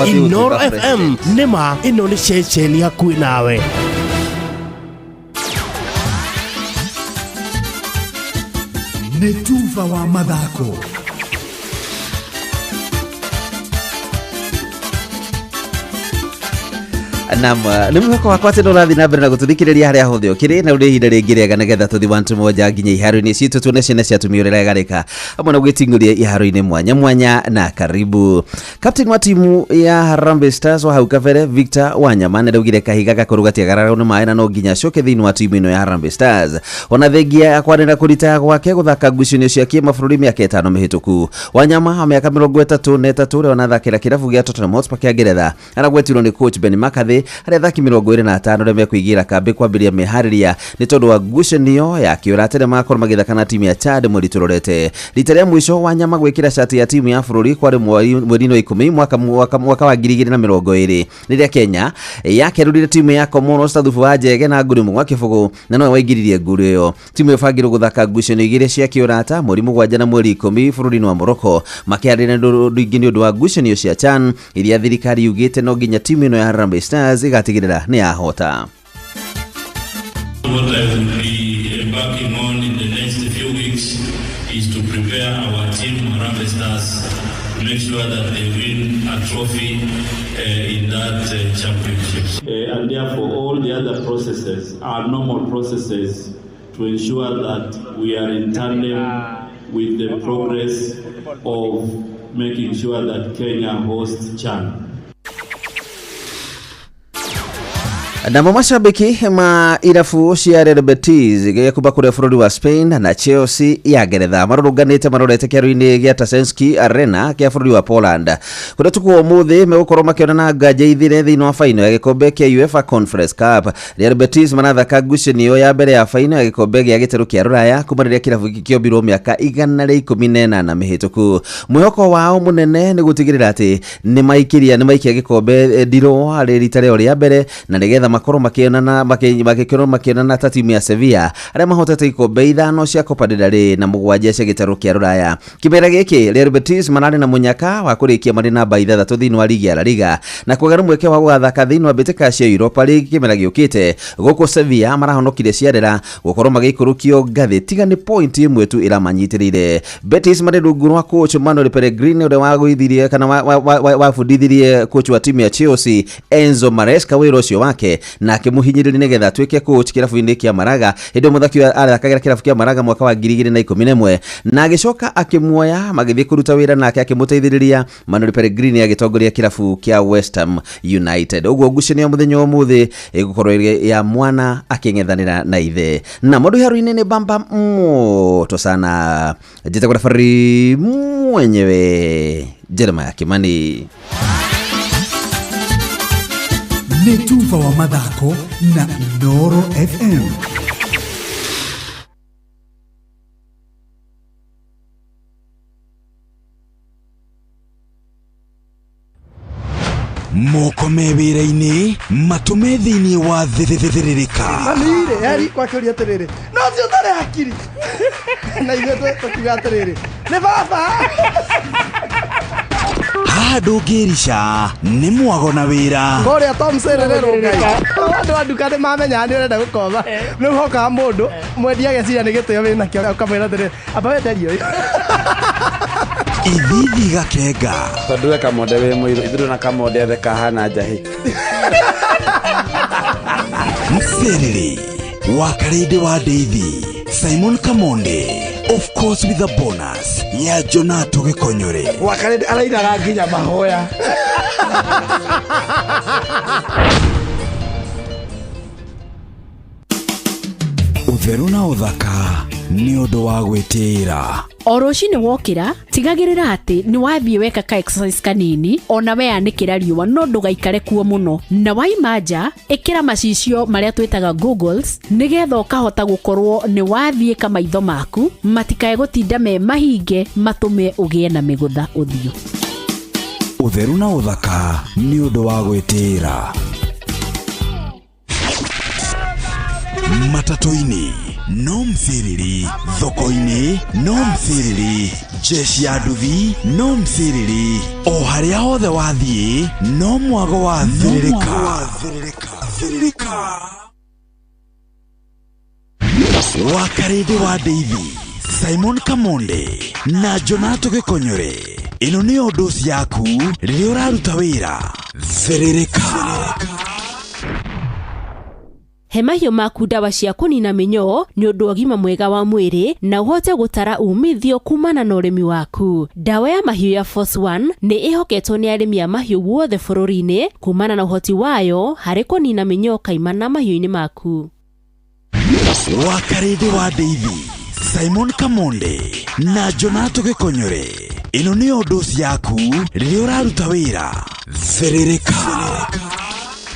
Inoro FM nĩma ĩno nĩ ceceni hakuhĩ nawe. Nĩ tuba wa mathako. Naam, nĩ mwĩhoko wakwa atĩ nĩ ũrathiĩ na mbere na gũtũthikĩrĩria harĩa hothe ũkĩrĩ, na ũrĩ ihinda rĩngĩ rĩega nĩgetha tũthiĩ wantu moja nginya iharo-inĩ citũ tuone ciana cia atumia ũrĩa iragarĩka hamwe na gwĩting'ũria iharo-inĩ mwanya mwanya. Na karibu captain wa timu ya Harambee Stars wa hau kabere Victor Wanyama nĩ araugire kahiga gakũrũ gatiagararwo nĩ maĩ na no nginya acoke thĩinĩ wa timu ĩno ya Harambee Stars. Ona thengia ya kwanĩra kũritaya gwake gũthaka ngucanio cia kĩmabũrũri mĩaka 5 mĩhĩtũku, Wanyama wa mĩaka 33 ũrĩa wanathakĩra kĩrabu gĩa Tottenham Hotspur kĩa Ngeretha aragwetirwo nĩ coach Ben McCarthy Harĩa athaki 25 arĩa mekũigĩra kambĩ kwambĩrĩria meharĩria nĩ tondũ wa ngucanio ya kĩũrata ĩrĩa magakorwo magĩthaka na timu ya Chad mweri tũrorete. Rita rĩa mũico Wanyama gwĩkĩra cati ya timu ya bũrũri kwarĩ mweri-inĩ wa 10 mwaka wa 2020 rĩrĩa Kenya yakerũrire timu ya Comoros ta thubu wa njege na nguru ĩmwe gwa kĩbũgũ, na nowe waingĩririe nguru ĩyo. Timu ĩyo ĩbangĩrwo gũthaka ngucanio igĩrĩ cia kĩũrata mweri 7 na mweri 10 bũrũri-inĩ wa Morocco, makĩharĩria ũndũ ingĩ nĩ ũndũ wa ngucanio cia CHAN iria thirikari yugĩte no nginya timu ĩno ya Harambee Stars ĩgatigĩrĩra nĩ yahota. What I will be embarking on in the next few weeks is to prepare our team Harambee Stars to make sure that they win a trophy in that championships. And therefore all the other processes are normal processes to ensure that we are in tandem with the progress of making sure that Kenya hosts CHAN. Namo mashabiki ma irabu cia Real Betis gĩa kuma kũrĩa bũrũri wa Spain na Chelsea ya Ngeretha marũrũnganĩte marorete kĩharo-inĩ gĩa Tasenski Arena kĩa bũrũri wa Poland, kũrĩa ũtukũ wa ũmũthĩ megũkorwo makĩonana nganja ithire thĩinĩ wa faino ya gĩkombe kĩa UEFA Conference Cup. Real Betis marathaka ngucanio ya mbere ya faino ya gĩkombe gĩa gĩtarũ kĩa Rũraya kuma rĩrĩa kĩrabu gĩkĩ kĩombirwo mĩaka 118 mĩhĩtũku. Mwĩhoko wao mũnene nĩ gũtigĩrĩra atĩ nĩ maikia gĩkombe ndirũ harĩ rita rĩao rĩa mbere, na nĩgetha makorwo makĩonana makĩkorwo makĩonana ta timu ya Sevilla arĩa mahotete ikombe 5 cia Copa del Rey na 7 cia gĩtarũ kĩa Rũraya. Kĩmera gĩkĩ Real Betis mararĩ na mũnyaka wa kũrĩkia marĩ namba 6 thĩinĩ wa ligi ya La Liga na kũgĩa na mweke wa gũgathaka thĩinĩ wa mbĩtĩka cia Europa League kĩmera gĩũkĩte, gũkũ Sevilla marahonokire ciarera gũkorwo magĩikũrũkio ngathĩ tiga nĩ point ĩmwe tu ĩramanyitĩrĩire. Betis marĩ rungu rwa coach Manuel Pellegrini ũrĩa wagũithirie kana wabundithirie coach wa timu ya Chelsea Enzo Maresca wĩra ũcio wake na akĩmũhinyĩrĩria nĩgetha atuĩke coach kĩrabu-inĩ kĩa Malaga hĩndĩ ĩyo mũthaki ũyũ arathakagĩra kĩrabu kĩa Malaga mwaka wa 2011, na agĩcoka akĩmuoya magĩthiĩ kũruta wĩra nake akĩmũteithĩrĩria Manuel Pellegrini agĩtongoria kĩrabu kĩa West Ham United. Ũguo ngucanio ya mũthenya wa ũmũthĩ ĩgũkorwo ĩrĩ ya mwana akĩng'ethanĩra na ithe. Na mũndũ haro-inĩ nĩ bamba moto sana, njĩtagwo referee mwenyewe Jeremiah Kimani. Nĩ tuba wa mathako na Inooro FM. Moko me wĩra-inĩ, matũme thĩinĩ wa thĩrĩrĩka. Mami-rĩ, eri kwakĩũria atĩrĩrĩ, no ũcio ũtarĩ hakiri, na ithuĩ tũkiuga atĩrĩrĩ, nĩ baba. Haha ndũngĩrica nĩ mwago na wĩra. Kũrĩa Tom Serererwo Ngai, andũ a nduka nĩ mamenyaga nĩ ũrenda gũkomba, rĩu hokaga mũndũ mwendia ageciria nĩ gĩtĩo wĩnakĩo, ũkamwĩra atĩrĩrĩ, amba wenderie ũyũ. Ithithi gakenga. Tondũ we Kamonde wĩ mũirũ, ithuĩ na Kamonde othe kahana njahĩ. Mserere wa Karĩndĩ wa Ndeithi Simon Kamonde, of course with a bonus ya Jonato Gĩkonyore. Wakarĩndĩ arainaga nginya mahoya. Ũtheru na ũthaka nĩ ũndũ wa gwĩtĩĩra. O rũcinĩ wokĩra, tigagĩrĩra atĩ nĩ wathiĩ weka ka exercise kanini, ona weanĩkĩra riũa, no ndũgaikare kuo mũno. Na waima nja, ĩkĩra macicio marĩa twĩtaga goggles, nĩgetha ũkahota gũkorwo nĩ wathiĩka maitho maku matikae gũtinda me mahinge matũme ũgĩe na mĩgũtha ũthiũ. Ũtheru na ũthaka nĩ ũndũ wa gwĩtĩĩra. Matatũ-inĩ no msiriri, thoko-inĩ no msiriri, jeshi ya nduthi no msiriri, o harĩa hothe wathiĩ no mwago wa thĩrĩrĩka. Wa Karĩndĩ wa Ndeithi Simon Kamonde na Jonato Gĩkonyore, ĩno nĩyo ndoci yaku rĩrĩa ũraruta wĩra. Thĩrĩrĩka. He mahiũ maku ndawa cia kũnina mĩnyoo nĩ ũndũ wa ũgima mwega wa mwĩrĩ na ũhote gũtara umithio kumana na ũrĩmi waku. Ndawa ya mahiũ ya Force One nĩ ĩhoketwo nĩ arĩmi a mahiũ guothe bũrũri-inĩ kumana na ũhoti wayo harĩ kũnina mĩnyoo kaimana mahiũ-inĩ maku. Wa Karĩndĩ wa Ndeithi Simon Kamonde na Jonato Gĩkonyore, ĩno nĩyo ndoci yaku rĩrĩa ũraruta wĩra. Thĩrĩrĩka.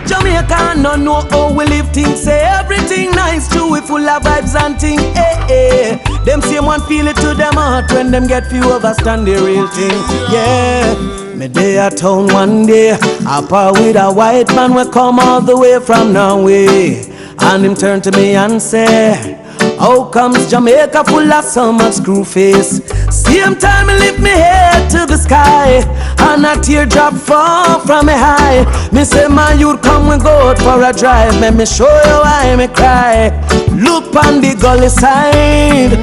Jamaica and no know how we live things. Say everything nice too, we full of vibes and thing. Eh eh. Them same one feel it to them heart when them get few overstand the real thing. Yeah. Me day at town one day, I part with a white man we come all the way from Norway. And him turn to me and say, How comes Jamaica full of so much screw face? Same time I lift me head to the sky, and a teardrop fall from me high. Me say my youth come we go out for a drive. Let me show you why me cry. Look on the gully side.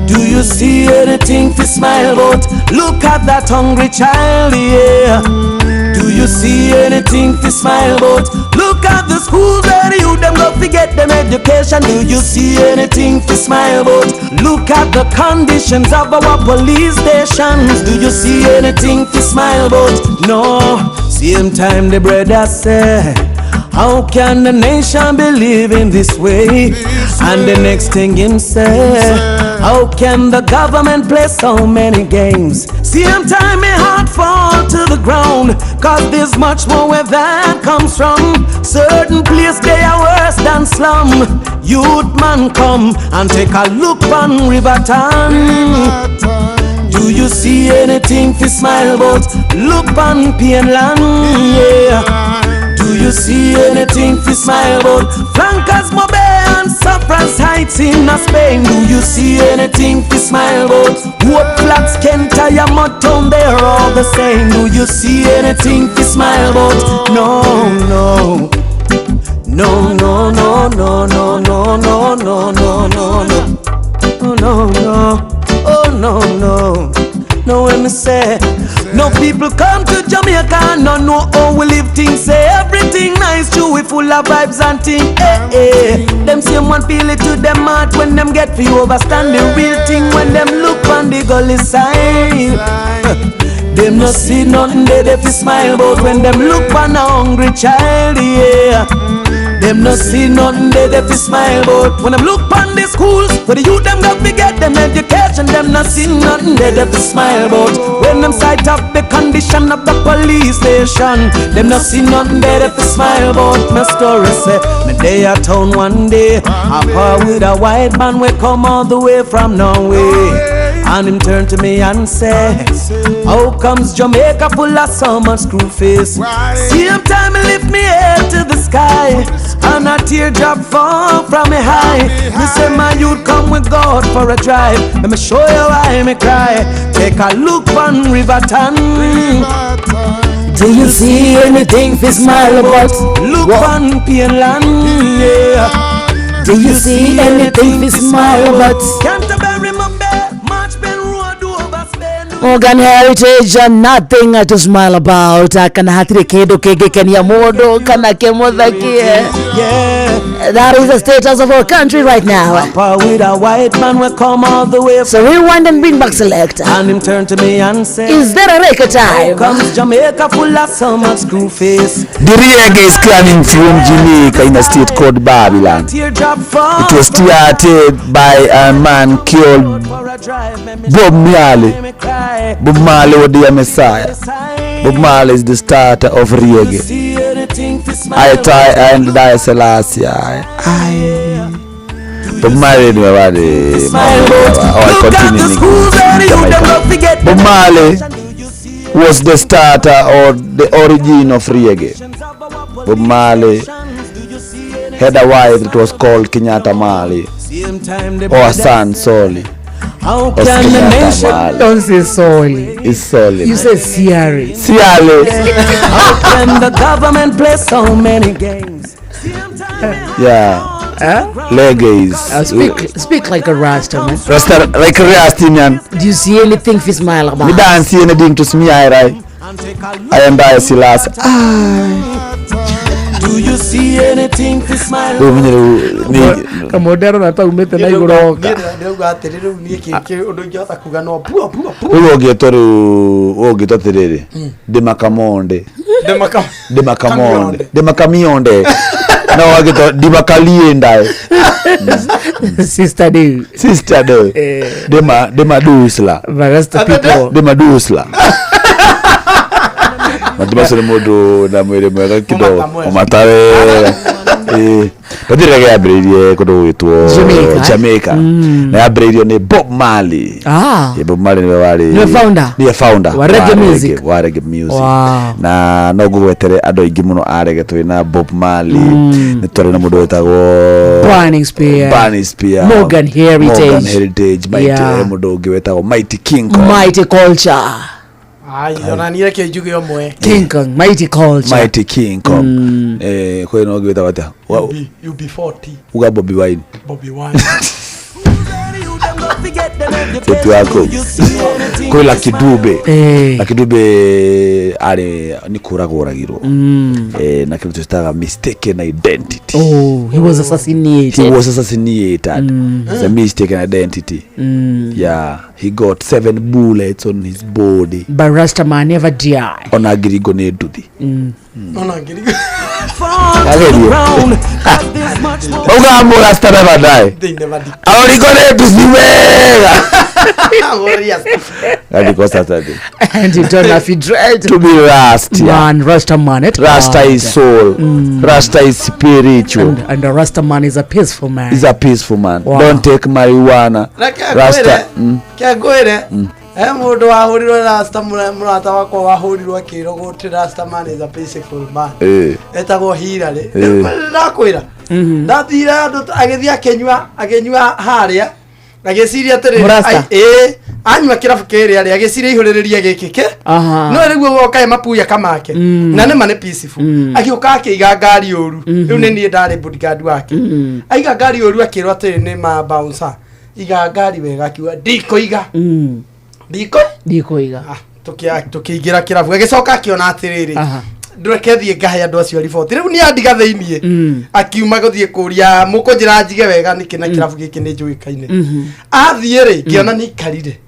Do you see anything to smile about? Look at that hungry child, yeah. Do you see anything to smile about? Look at the schools where the youth them go forget them education. Do you see anything to smile about? Look at the conditions of our police stations. Do you see anything to smile about? No. Same time the brother say, how can the nation believe in this way? And the next thing him say, how can the government play so many games? Same time my heart fall to the ground, cause there's much more where that comes from. Certain place they are worse than slum. Youth man come and take a look on Riverton. Do you see anything to smile about? Look on Painland, yeah. Do you see anything to smile about? Flankers, Mobay and Safran's Heights in a Spain. Do you see anything to smile about? Hope Flats, Kenta, Yamaton, they're all the same. Do you see anything to smile about? No, no. No, no, no, no, no, no, no, no, no, no, no. Oh, no, no. Oh, no, no. No, when me say, no people come to Jamaica and no know how we live things. Say everything nice too, we full of vibes and thing. Eh, eh. Them same one feel it to them heart when them get few overstand the real thing when them look on the gully side. Them no see nothing they fi smile about when them look on a hungry child, yeah. Them no see nothing they fi smile about when them look on the schools where the youth them got to get them education. Them no see nothing they fi smile about when them sight up the condition of the police station. Them no see nothing they fi smile about. My story say me day at town one day, I part with a white man we come all the way from Norway. And him turn to me and say, how comes Jamaica full of so much screw face? Same time he lift me head to the sky, and a teardrop fall from me high. Me say my youth come with God for a drive. Let me show you why me cry. Take a look on Riverton. Do you see anything to smile about? Look on Painland, yeah. Do you see anything to smile about? Canterbury, Mumbai, March Ben Road over Spain. Morgan Heritage, nothing to smile about. Kana hatire kindu kingikenia mundu kana kimuthakie. Yeah. That is the status of our country right now. Papa with a white man we come all the way. So rewind and bring back selector. And him turn to me and say, is there a record time? How comes Jamaica full of so much screw face? The reggae is coming from Jamaica in a state called Babylon. It was started by a man called Bob Marley. Bob Marley was the Messiah. Bob Marley is the starter of reggae. I try and die Selassie. I Bob Marley Jamaica. Bob Marley was the starter or the origin of reggae. Bob Marley had a wife that was called Kenyatta Marley, or a son Soli. How can the nation don't say Soli? It's Soli. You say Siari. Siari. How can the government play so many games? Yeah. Huh? Reggae is Speak like a Rasta man. Rasta like a Rasta man. Do you see anything to smile about? Me don't see anything to smile right. I am by Silas. Do you see anything to smile? Kamodero na taumete na iguru oka. Ndĩrauga atĩrĩ rĩu niĩ kĩ ũndũ ingĩhota kuga no bua bua bua. Rĩu ũngĩtwo rĩu ũngĩtwo atĩrĩrĩ ndĩmakamonde ndĩmakamonde ndĩmakamionde no wagĩtwo ndimakalienda Sister day. Sister day. Dema dema dusla. Rasta people. Dema dusla. Mighty Maso nĩ mũndũ na mwĩrĩ mwega kidogo. Ũmata wega. Ĩĩ. But reggae yambĩrĩirie kũndũ gũgwĩtwo Jamaica. Jamaica. Na yambĩrĩirio nĩ Bob Marley. Ah. Yeah, Bob Marley nĩwe warĩ Nĩwe founder? Nĩwe founder Wa reggae music. wa reggae music. Wow. Na no ngũgwetere andũ aingĩ mũno a reggae twĩ na Bob Marley. Nĩ twarĩ na mũndũ wetagwo Burning Spear. Burning Spear. Morgan Heritage. Morgan Heritage. Mighty, Yeah. eh, mũndũ ũngĩ wetagwo Mighty King Kong. Mighty Culture. Ai, ona niĩ reke njuge ũmwe King Kong, Mighty Culture. Mighty King Kong. Eh, kwĩ na ũngĩ wetagwo atĩa? UB40 Uga Bobi Wine. Bobi Wine. Tete wako. Kwĩ Lucky Dube. Lucky Dube arĩ nĩ kũragwo oragirwo. Eh, na kĩndũ twĩtaga mistaken identity. Oh, he was assassinated. He was assassinated. It's a mistaken identity. Yeah, he got seven bullets on his body. But Rastaman never die. Ona ngiringo nĩ nduthi. Ona ngiri Agerie. Maugaga mũrasta never die. They never die. Aoringo nĩ nduthi wega. Warriors. Andiko Saturday. And you don't have to dread. To be Rasta. Man, Rastaman. It Rasta hard. is soul. Rasta is spiritual. And a Rastaman is a peaceful man. He's a peaceful man. Wow. Don't take marijuana. Reke Rasta. ngwĩre, ke ngwĩre he mũndũ wahũrirwo rasta mũrata wakwa wahũrirwo akĩrwo gũtĩ rasta man is a peaceful man Eh. etagwo Hillary Eh. ndakwĩra ndathire andũ agĩthiĩ akĩnyua akĩnyua harĩa agĩciria atĩrĩrĩ Mũrasta? ai- ĩĩ anyua kĩrabu kĩrĩa rĩ agĩciria ihũrĩrĩrie gĩkĩ kĩ Aha. no rĩu woka e mapuya kamake na nĩma nĩ peaceful agĩũka akĩiga ngari ũru rĩu nĩ niĩ ndarĩ bodyguard wake aiga ngari ũru akĩrwo atĩrĩ nĩ ma bouncer iga ngari wega akiuga ndikũiga ndikũ Ndikũiga. tũkĩingĩra kĩrabu agĩcoka akĩona atĩrĩrĩ Aha. ndũreke thiĩ ngahe andũ acio riboti rĩu nĩ andiga thĩiniĩ akiuma gũthiĩ kũria mũkũnjĩra njige wega nĩkĩ na kĩrabu gĩkĩ nĩ njũĩkaine athiĩ rĩ ngĩona nĩ aikarire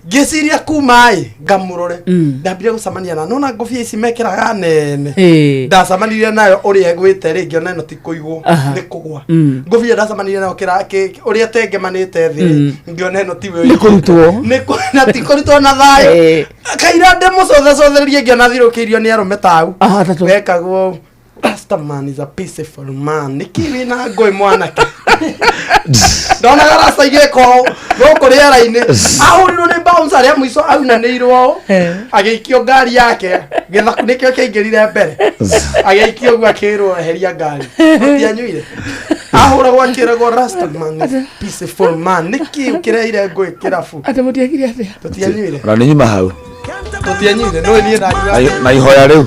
ngĩciria kuma ĩ ngamũrore ndambire gũcemania na nona ngũbia ici mekĩraga nene Ĩĩ. ndacemanirie nayo ũrĩa ĩgwĩte rĩ ngĩona ĩno ti kũigwo Aha. nĩ kũgwa Mm. ngũbia ndacemanirie nayo ũrĩa tengemanĩte thĩ rĩ ngĩona ĩno tiwe Nĩ kũrutwo. nĩ na ti kũrutwo na thayũ Ĩĩ. kaira ndĩmũcothecothererie ngĩona thirũkĩirio nĩ arũme tau Aha, atatũ. wekagwo Rastaman is a peaceful man nĩkĩ wĩna ngũĩ mwanake ndonaga rasta igĩka ũũ gũkũ rĩera-inĩ ahũrirwo nĩ bouncer rĩa mũico aunanĩirwo ũũ agĩikio ngari yake gĩthaku nĩkĩo kĩaingĩrire mbere agĩikio ũguo akĩrwo eheria ngari matianyuire ahũragwo akĩragwo Rastaman is peaceful man nĩkĩ ũkĩreire ngũĩ kĩrabu Atĩ mũtiekire atĩa? tũtianyuire Ona nĩ nyuma hau. tũtianyuire no niĩ ndanyuaga Na ihoya rĩu.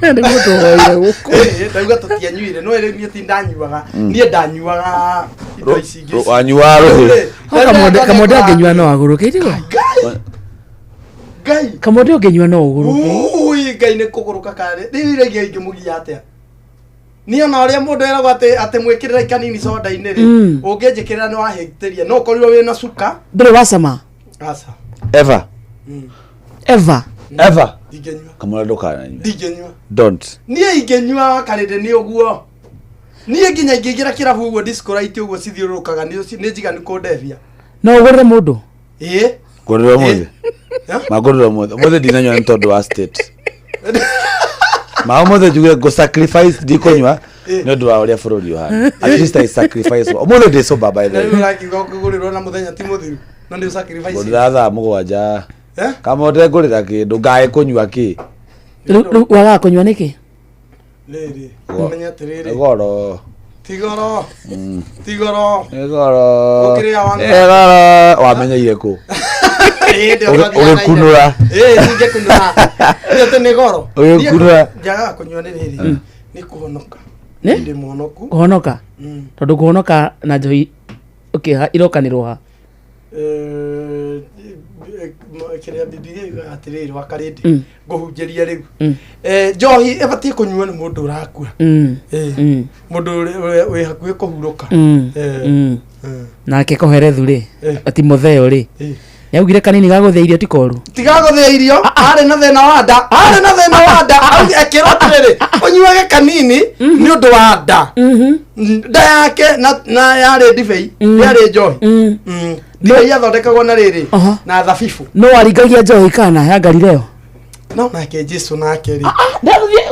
Nĩ mũtũhoire gũkũ. Ĩĩ, ndauga tũtianyuire no rĩu niĩ ti ndanyuaga niĩ ndanyuaga indo ici ingĩ Wanyuaga rũhĩ. Kamonde angĩnyua no agũrũke itigo. Ngai Kamonde ũngĩnyua no ũgũrũke. Ui, ngai nĩ kũgũrũka karĩ rĩu iria ingĩ ingĩmũgia atĩa niĩ ona ũrĩa mũndũ eragwo atĩ atĩ mwĩkĩrĩre kanini soda-inĩ rĩ ũngĩnjĩkĩrĩra nĩ wahĩtĩria no ũkorirwo wĩna cuka Ndũrĩ wacama. aca Ever. Ever. Ever. Ndingĩnyua. Kamũra ndũkananyue. Ndingĩnyua. Don't. niĩ ingĩnyua karĩndĩ nĩ ũguo niĩ nginya ingĩingĩra kĩrabu ũguo disco light ũguo cithiũrũrũkaga nĩ njiganu kũndebia No ũgũrĩre mũndũ. ĩĩ Ngũrĩra ũmũthĩ. Mangũrĩra ũmũthĩ. Ũmũthĩ ndinanyua nĩ tondũ wa state. Ma ũmũthĩ njuge ngũ sacrifice ndikũnyua nĩ ũndũ wa ũrĩa bũrũri ũhana. At least I sacrifice. Ũmũthĩ ndĩ sober by the na rĩu way. ũrakiuga ũkũgũrĩrwo na mũthenya ti mũthiru no nĩ ũsacrifice Ngũrĩra thaa mũgwanja. Kamonde ngũrĩra kĩndũ ngae kũnyua kĩ. Rĩu rĩu wagaga kũnyua nĩkĩ? rĩrĩ ũmenye atĩrĩrĩ Nĩ goro. ti goro ti goro Nĩ goro. Ũkĩrĩa wa Nĩ goro. Wamenyeire kũ? Ĩĩ, Ũgĩkunũra. Ĩĩ, ningĩkunũra. Nĩ atĩ nĩ goro Ũgĩkunũra. Njagaga kũnyua nĩ rĩrĩ nĩ kũhonoka Nĩ? ndĩ mũhonoku Kũhonoka. Tondũ kũhonoka na njohi ũkĩha irokanĩrwo ha. Eh, kĩrĩa bibilia yugaga atĩrĩrĩ wakarĩndĩ ngũhunjĩria rĩu Eh, njohi ĩbatiĩ kũnyuo nĩ mũndũ ũrakua Ĩĩ. Mũndũ wĩ hakuhĩ kũhurũka Eh, Nake Koherethu rĩ, Eh. Timotheo rĩ. Eh. Nĩaugire kanini ga gũthĩa irio ti koru. tigagũthĩa irio arĩ na thĩna wa nda arĩ na thĩna wa nda akĩrwo atĩrĩrĩ ũnyuage kanini nĩ ũndũ wa nda nda yake na yarĩ ndibei yarĩ njohi ndibei yathondekagwo na rĩrĩ na thabibu No waringagia njohi kana ya Galileo? No nake Jesu nake rĩ.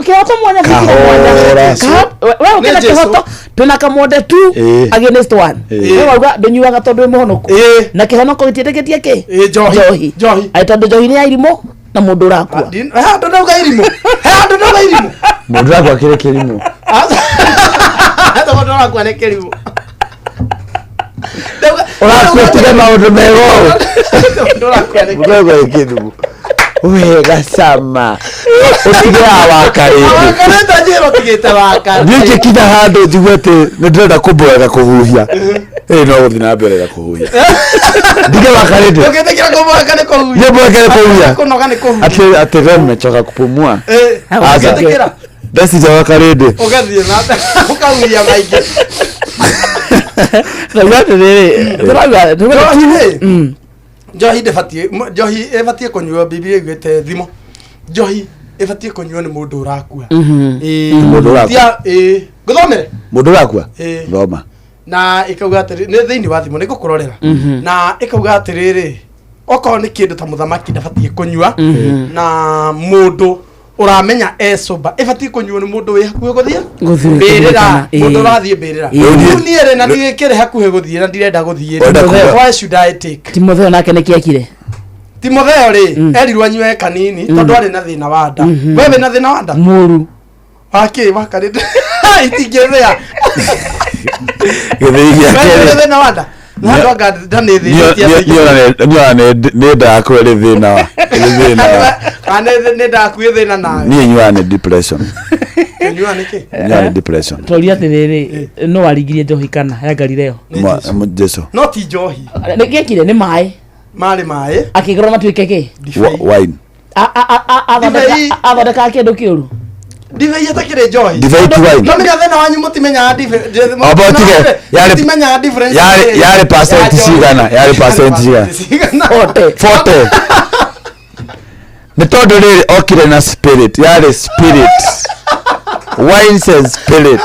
Kihoto mwanya gwikira mwanya. Kahora. We ukina Nĩ Jesu. kihoto twina kamonde tu Ĩĩ. against one. Ĩĩ. We wauga ndunyuaga tondu wi muhonoku na kihonoko gitiĩtĩkĩtie kĩ njohi. njohi Njohi. Aĩ tondũ njohi nĩ ya irimũ na mũndũ ũrakua. He handũ ndauga irimũ. He handũ ndauga irimũ. Mũndũ ũrakua kĩrĩ kĩrimũ. Hata mũndũ ũrakua nĩ kĩrimũ. Ũrakua tige maũndũ mega ũũ. Mũndũ ũrakua nĩ Mũndũ ũrakua nĩ kĩrimũ. Wega cama. Ũtige awaka rĩngĩ. Wakarĩte njĩra ũtigĩte waka. Niĩ ngĩkinya handũ njigue atĩ nĩ ndĩrenda kũmboeka kũhuhia. Ĩ no gũthiĩ na mbere na kũhuhia. Ndige waka rĩngĩ. Ũngĩtĩkĩra kũmboeka nĩ kũhuhia. Niĩ mboeke nĩ kũhuhia. Kũnoga nĩ kũhuhia. Atĩ atĩ leo nimechoka kupumua. Aca. Ũngĩtĩkĩra Ndeciria waka rĩngĩ. ũgathiĩ na mbere ũkahuhia maingĩ. Ndauga atĩrĩrĩ, tũrauga Njohi rĩ, njohi ndĩbatiĩ njohi ĩbatiĩ kũnyuo Bibilia ĩugĩte thimo njohi ĩbatiĩ kũnyuo nĩ mũndũ ũrakua. Ĩĩ. Mũndũ ũrakua. Ĩĩ. Ngũthomere Mũndũ ũrakua? Ĩĩ. Thoma. Na ĩkauga atĩrĩ nĩ thĩinĩ wa thimo nĩ ngũkũrorera na ĩkauga atĩrĩrĩ okorwo nĩ kĩndũ ta mũthamaki ndabatiĩ kũnyua na mũndũ ũramenya e sober ĩbatiĩ kũnyuo nĩ mũndũ wĩ hakuhĩ gũthiĩ Gũthiĩ mbĩrĩra kũririkana, ĩĩ. mũndũ ũrathiĩ mbĩrĩra Ĩĩ. rĩu niĩ rĩ na ndigĩkĩrĩ hakuhĩ gũthiĩ na ndirenda gũthiĩ Ũrenda rĩ, kuga- why should I take Timotheo nake nĩ kĩekire. Timotheo rĩ erirwo anyue kanini tondũ arĩ na thĩna wa nda. We wĩna thĩna wa nda Mũru. wakĩ wakarĩte itingĩthĩa. Gĩthĩi We gĩake wĩna rĩ. thĩna wa nda na andũ anga nda nĩ thĩnĩtie Niona nĩ ndakua ĩrĩ thĩna wa. Ĩrĩ thĩna wa. kana nĩ ndakuĩ thĩna nawe. Niĩ nyuaga nĩ depression. Ũnyuaga nĩkĩ? Nyuaga nĩ depression. Toria atĩrĩrĩ, no waringirie njohi kana ya Galileo? Jesu. No ti njohi. Nĩ kĩekire nĩ maĩ. Marĩ maĩ. Akĩgerwo matuĩke kĩ? Wine. Ndibei. Athondekaga kĩndũ kĩũru. Ndibei ĩtakĩrĩ njohi. Ndibei ti wine. No menya thĩna wanyu mũtimenyaga Amba ũtige, mũtimenyaga difference yarĩ percent ya njohi. cigana? Yarĩ percent cigana? 40. Nĩ tondũ rĩrĩ okire na spirit. Yarĩ spirit. Wines and spirit.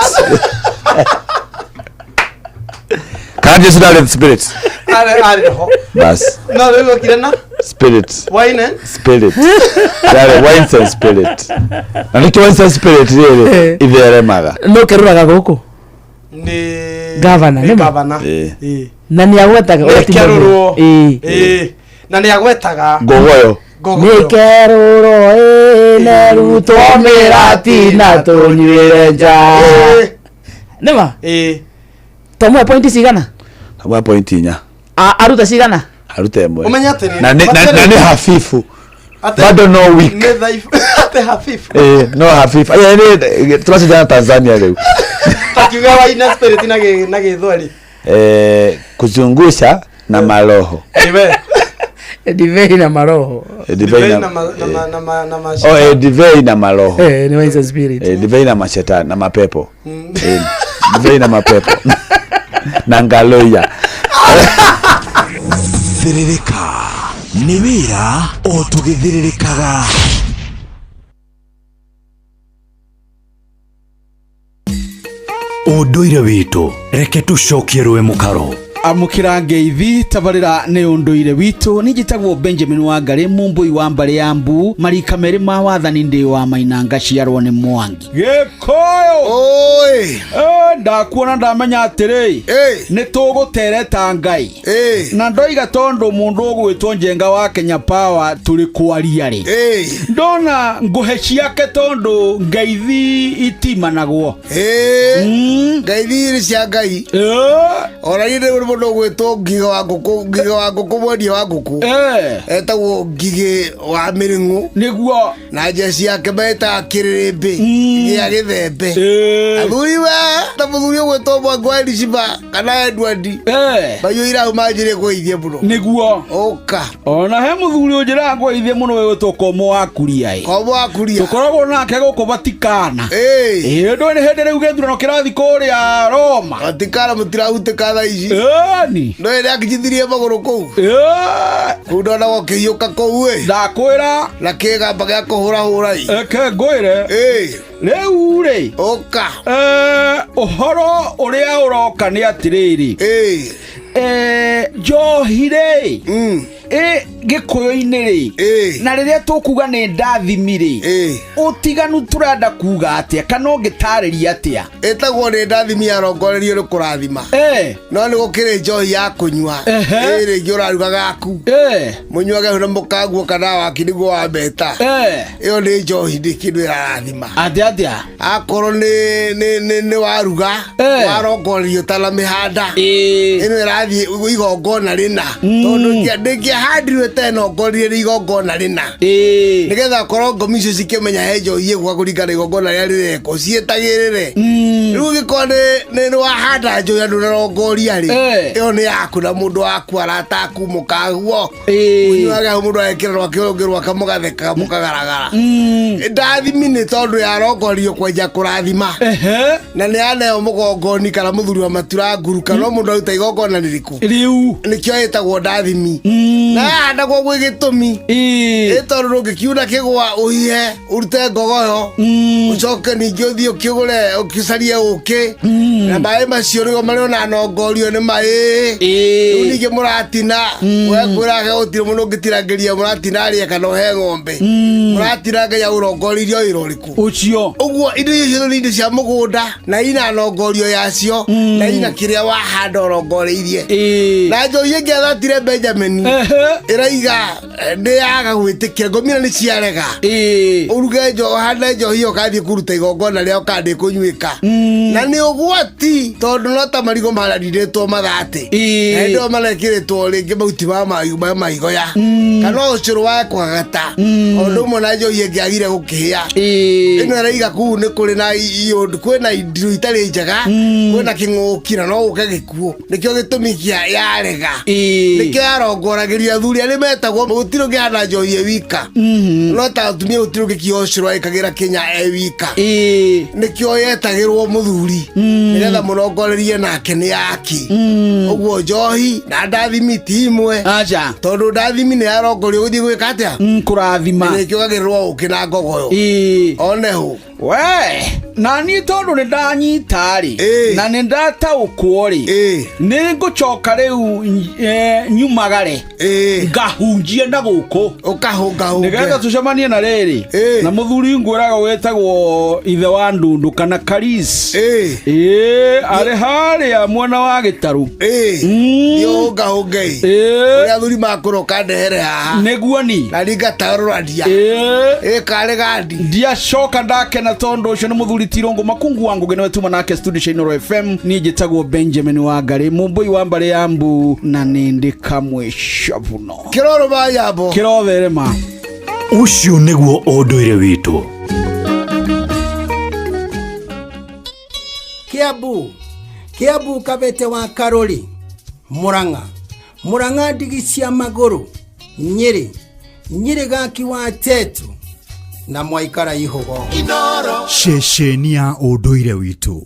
Kana Jesu ndarĩ spirit. Arĩ roho. Bas. No rĩu okire na Spirit. wine and Spirit. Yarĩ wines and spirit. Na nĩkĩo wines and spirit rĩrĩ itheremaga. No kerũraga gũkũ. Nĩ Gavana, nĩ nĩ ma? gavana. Ĩĩ. Ĩĩ. Na nĩ agwetaga Nĩ ũrĩa Timotheo. kerũrwo. Ĩĩ. Ĩĩ. Na nĩ agwetaga. Ngogoyo. Nĩ kerũrwo ĩ nerutwo mĩrati na tũnyuĩre nja. Nĩ ma? Ĩĩ. Twamũhe pointi cigana? Hamwe point inya. Aruta cigana? Arute ĩmwe. Ũmenye atĩrĩrĩ, Na nĩ hafifu. Atĩ- Bado no weak. Nĩ dhaifu. Atĩ hafifu. Eh, no hafifu. Aya nĩ tũracindana Tanzania rĩu. Takiuga wine and spirit na gĩthweri. Eh, kuzungusha na maroho. Ndibe. Ndibei na maroho. Ndibei na na ma Oh, ndibei na maroho. Eh, ni wines and spirit. Ndibei na mashetani na mapepo. Ndibei na mapepo. Na ngaloya. Thĩrĩrĩka nĩ wĩra o tũgĩthĩrĩrĩkaga. Ũndũire witũ reke tũcokie rũĩ mũkaro. Amũkĩra ngeithi tabarĩra nĩ ũndũire witũ nĩ njĩtagwo Benjamin Wangarĩ mũmbũi wa mbarĩ ya mbu marika merĩ ma wathani ndĩ wa mainanga ciarwo nĩ Mwangi Gĩkũyũ oi ndakuona ndamenya atĩrĩ nĩ tũgũtereta Ngai na ndoiga tondũ mũndũ ũgwĩtwo Njenga wa Kenya Power tũrĩ kwaria rĩ ndona ngũhe ciake tondũ ngeithi itimanagwo Ngeithi nĩ cia Ngai ona niĩ ndĩ mũndũ ũgwĩtwo Ngigĩ wa ngũkũ Ngigĩ wa ngũkũ mwendia wa ngũkũ etagwo Ngigĩ wa mĩrĩng'ũ nĩguo na nja ciake metaga kĩrĩrĩmbĩ gĩa gĩthembe athuri we ta mũthuri ũgwĩtwo Mwangi wa Elisheba kana Edward maiyũire hau manjĩrĩ kũgeithie mũno nĩguo ũka ona he mũthuri ũnjĩraga ngũgeithie mũno wĩgwĩtwo Komo wa Kuria ĩ Komo wa Kuria tũkoragwo nake gũkũ Vatikana ĩ ndũĩ nĩ hĩndĩ rĩu gĩthurano kĩrathiĩ kũrĩa Roma Vatikana mũtirahutĩka thaa ici ĩni no ĩrĩa akinyithirie magũrũ kũu kũu ndonagwo kĩhiũka kũu ĩ ndakwĩra na kĩgamba gĩa kũhũrahũra ĩ eke ngwĩre rĩu rĩ ũka ũhoro ũrĩa ũroka nĩ atĩrĩrĩ njohi rĩ Gĩkũyũ-inĩ rĩ, na rĩrĩa tũkuga nĩ ndathimi rĩ, ũtiganu tũrenda kuga atĩa kana ũngĩtarĩria atĩa? Ĩtagwo nĩ ndathimi yarongorerio nĩ kũrathima, no nĩ gũkĩrĩ njohi ya kũnyua ĩ rĩngĩ ũraruga gaku mũnyuage hau na mũkaguo kana waki nĩguo wambeta, ĩyo nĩ njohi, ndĩ kĩndũ ĩrarathima. Atĩa atĩa? Akorwo nĩ waruga warongorerio ta na mĩhanda ĩno ĩrathiĩ igongona rĩna, tondũ ndĩngĩahandirwo ĩtenongorerie nĩ igongona rĩna, nĩgetha korwo ngomi icio cikĩmenya he njohi ĩgũka kũringana na igongona rĩrĩa rĩrekwo ciĩtagĩrĩre. Rĩu ũngĩkorwo nĩ wahanda njohi na ndũnarongoria rĩ, ĩyo nĩ yaku na mũndũ waku, arata aku, mũkaguo ũnyuage hau, mũndũ agekĩra rwake ũrĩa ũngĩ rwake, mũgatheka mũkagaragara. Ndathimi nĩ tondũ yarongorio kwenja kũrathima na nĩ yaneo mũgongoni kana mũthuri wa matura nguru kana o mũndũ aruta igongona rĩrĩkũ rĩu, nĩkĩo ĩtagwo ndathimi na yahandagwo gwĩ gĩtũmi, ĩ tondũ ndũngĩkiuna kĩgwa ũhihe ũrute ngogoyo, ũcoke ningĩ ũthiĩ ũkĩgũre ũkĩcarie ũkĩ na maĩ macio nĩgo marĩona nongorio nĩ maĩ. Rĩu ningĩ mũratina wekwĩrage gũtirĩ mũndũ ũngĩtirangĩria mũratina arĩe kana ũhe ng'ombe, mũratina nginya ũrongoririo wĩra ũrĩkũ ũcio. Ũguo indo icio ciothe nĩ indo cia mũgũnda na ina nongorio yacio na ina kĩrĩa wahanda ũrongoreirie. Na njohi ĩngĩ athatire Benjamin ĩraiga nĩ yaga gwĩtĩkĩra ngomira nĩ ciarega ũruge njo ũhande njohi ĩyo ũgathiĩ kũruta igongona rĩa ũkandĩ kũnyuĩka, na nĩ ũgwati tondũ no ta marigũ mararindĩtwo mathatĩ na hĩndĩ ĩyo marekĩrĩtwo rĩngĩ mahuti ma maigoya kana ũcũrũ wa kũgagata, o ũndũ ũmwe na njohi ĩngĩagire gũkĩhĩa. Ĩno ĩraiga kũu nĩ kũrĩ na kwĩna indo itarĩ njega, kwĩna kĩng'ũki na no gũke gĩkuũ, nĩkĩo gĩtũmi kĩa yarega, nĩkĩo yarongoragĩrio athuri arĩa metagwo. Gũtirĩ ũngĩhanda njohi e wika, no ta atumia gũtirĩ ũngĩkinya ũcũrũ agĩkagĩra kĩnya e wika, nĩkĩo yetagĩrwo mũthuri nĩgetha mũrongorerie nake nĩ yaki. Ũguo njohi na ndathimi ti imwe. Aca. Tondũ ndathimi nĩ yarongorio gũthiĩ gwĩka atĩa? Kũrathima. Nĩkĩo gagĩrĩrwo ũkĩ na ngogoyo one hũ. We na niĩ tondũ nĩ ndanyita rĩ na nĩ ndataũkwo rĩ, nĩ ngũcoka rĩu nyumagare ngahunjie na gũkũ. Ũkahũngahũnge. Nĩgetha tũcemanie na rĩrĩ na mũthuri ngwĩraga wĩtagwo ithe wa ndundu kana Karis, ĩĩ, arĩ harĩa mwena wa gĩtarũ. Thiĩ ũhũngahũnge ũrĩa athuri makũroka ndehere haha. Nĩguo ni na ningatarũrania ĩ karĩ gandi. Ndiacoka ndakena tondũ ũcio nĩ mũthuri Tirũngũ Makungu wa Ngũgĩ, nĩwe tuma nake studio cia Inooro FM. Niĩ njĩtagwo Benjamin Wangari Mũmbũi wa mbarĩ ya mbu na nĩ ndĩ kamwe cabuno. Kĩroro mayambo. Kĩrotherema. Ũcio nĩguo ũndũire witũ. Kiambu, Kiambu, Kabete wa Karori, Murang'a, Murang'a, ndigi cia magũrũ, Nyĩrĩ, Nyĩrĩ, gaki wa tetu na mwaikara ihũgo. Ceceni ya ũndũire witũ.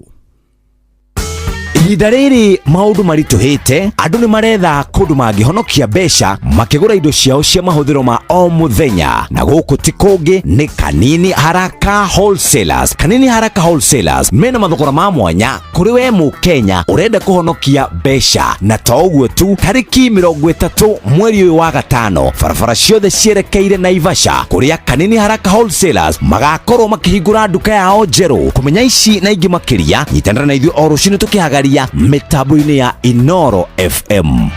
Ihinda rĩrĩ maũndũ maritũhĩte, andũ nĩ maretha kũndũ mangĩhonokia mbeca makĩgũra indo ciao cia mahũthĩro ma o mũthenya, na gũkũ ti kũngĩ nĩ Kanini Haraka Wholesalers. Kanini Haraka Wholesalers mena mathogora ma mwanya kũrĩ we mũkenya ũrenda kũhonokia mbeca. Na to ũguo tu, tarĩki 30 mweri ũyũ wa gatano, barabara ciothe cierekeire Naivasha kũrĩa Kanini Haraka Wholesalers magakorwo makĩhingũra nduka yao njerũ. Kũmenya ici na ingĩ makĩria, nyitanĩra na ithuĩ o rũcinĩ tũkĩhagaria mĩtambo-inĩ ya Inooro FM.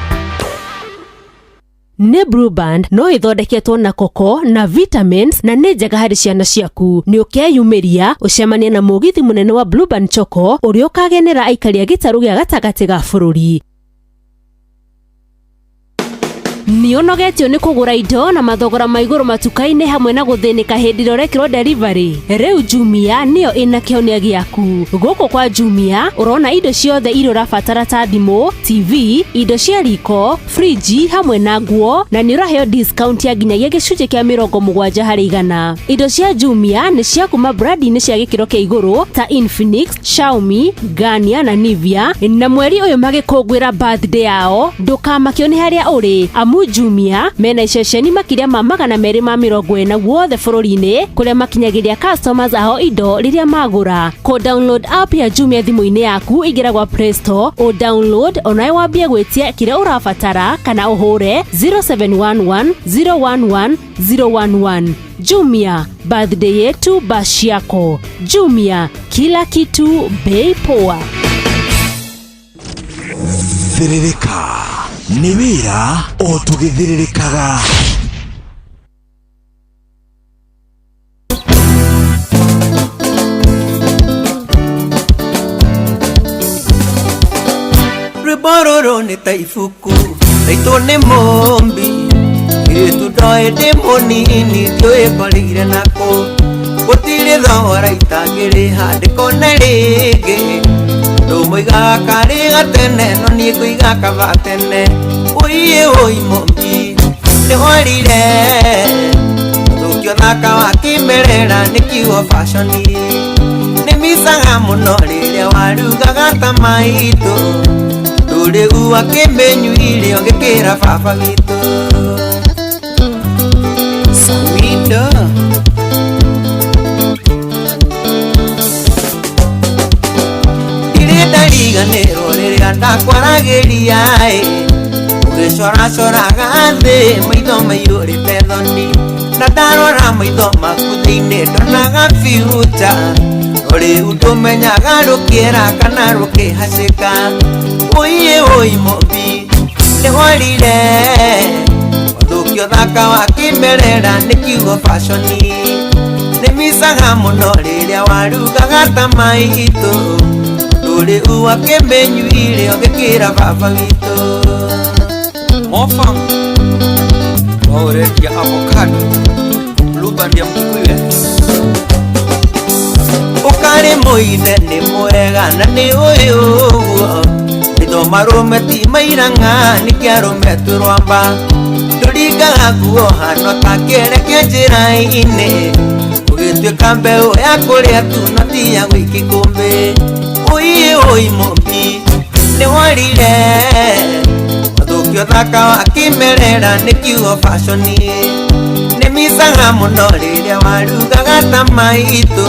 Nĩ Blue Band no ĩthondeketwo na koko na vitamins na nĩ njega harĩ ciana ciaku. Nĩ ũkeyumĩria ũcemanie na mũgithi mũnene wa Blue Band Choco ũrĩa ũkagenera aikari a gĩtarũ gĩa gatagatĩ ga bũrũri. Nĩ ũnogetio nĩ kũgũra indo na mathogora ma igũrũ matuka-inĩ hamwe na gũthĩnĩka hĩndĩ ĩrĩa ũrekĩrwo delivery? Rĩu Jumia nĩyo ĩna kĩhonia gĩaku. Gũkũ kwa Jumia ũrona indo ciothe iria ũrabatara ta thimũ, TV, indo cia riko, friji hamwe na nguo, na nĩ ũraheo discount ya nginyagia gĩcunjĩ kĩa 70%. Indo cia Jumia nĩ cia kuma brandi-inĩ cia gĩkĩro kĩa igũrũ ta Infinix, Xiaomi, Garnier na Nivea, na mweri ũyũ magĩkũngũĩra birthday yao ndũkamakio nĩ harĩa ũrĩ amu Amu Jumia mena iceceni makĩria ma 240 guothe bũrũri-inĩ kũrĩa makinyagĩria customers ao indo rĩrĩa magũra. Kũ download app ya Jumia thimũ-inĩ yaku ingĩra gwa Play Store o download onawe wambie gwĩtia kĩrĩa ũrabatara kana ũhũre 0711 011 011. Jumia, birthday yetu bash yako. Jumia, kila kitu bei poa. Thĩrĩrĩka nĩ wĩra o tũgĩthĩrĩrĩkaga. Rwĩmbo rũrũ nĩ ta ibuku raitwo nĩ mũmbi ĩtu ndoĩ ndĩ mũnini ndiũĩ ngorĩire nakũ gũtirĩ thogora itangĩrĩha ndĩkone rĩngĩ ndũmũigaga karĩ gatene no niĩ ngũiga kaba tene ũiĩ ũi mũmbi nĩworire ũthũkio thaka wa kĩmerera nĩ kiugo fashioni nĩ micaga mũno rĩrĩa warugaga ta maitũ ndũrĩu akĩmĩnyuire ũgĩkĩra baba witũ. Samido Ndirĩ ndariganĩrwo rĩrĩa ndakwaragĩria ĩ ũgĩcoracoraga thĩ maitho maiyũrĩte thoni na ndarora maitho maku thĩinĩ ndonaga future no rĩu ndũmenyaga rũkĩera kana rũkĩhacĩka ũiĩ ũi mũmbi nĩworire ũthũkio thaka wa kĩmerera nĩ kiugo fashioni nĩ micaga mũno rĩrĩa warugaga ta maitũ ndũrĩu akĩmĩnyuire ũgĩkĩra baba witũ. Mofam no ũrendia avocado blueband ya Mkikuyu ũkarĩ mũithe nĩ mwega na nĩ ũĩ ũguo maitho marũme ti mairang'a nĩkĩ arũme twĩ rwamba ndũringaga nguo hano ta kĩereke njĩra-inĩ ũgĩtuĩka mbeũ ya kũrĩa tu no ti ya gũikia ikũmbĩ ũiĩ ũi mũmbi nĩworire ũthũkio thaka wa kĩmerera nĩ kiugo fashioni nĩ micaga mũno rĩrĩa warugaga ta maitũ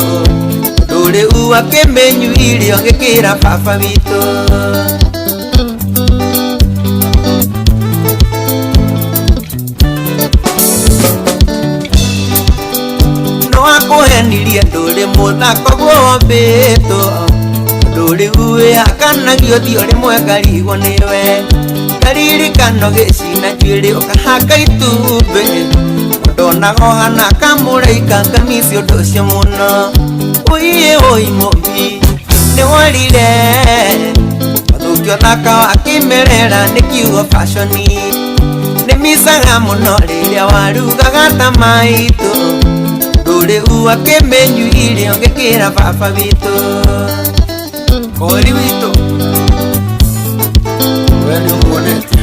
ndũrĩu akĩmĩnyuire ũgĩkĩra baba witũ. No akũhenirie ndũrĩ mũthako guo wombĩtwo ndũrĩu wĩhakanagio ũthiũ rĩmwe ngarigwo nĩwe karirikano gĩcina njuĩrĩ ũkahaka itumbĩ ndonaga ũhana kamũraika ngamici ũndũ ũcio mũno ũiĩ ũi mũmbi nĩworire ũthũkio thaka wa kĩmerera nĩ kiugo fashioni nĩ micaga mũno rĩrĩa warugaga ta maitũ ndũrĩu akĩmĩnyuire ũgĩkĩra baba witũ. Kori witũ we nĩ ũmuonete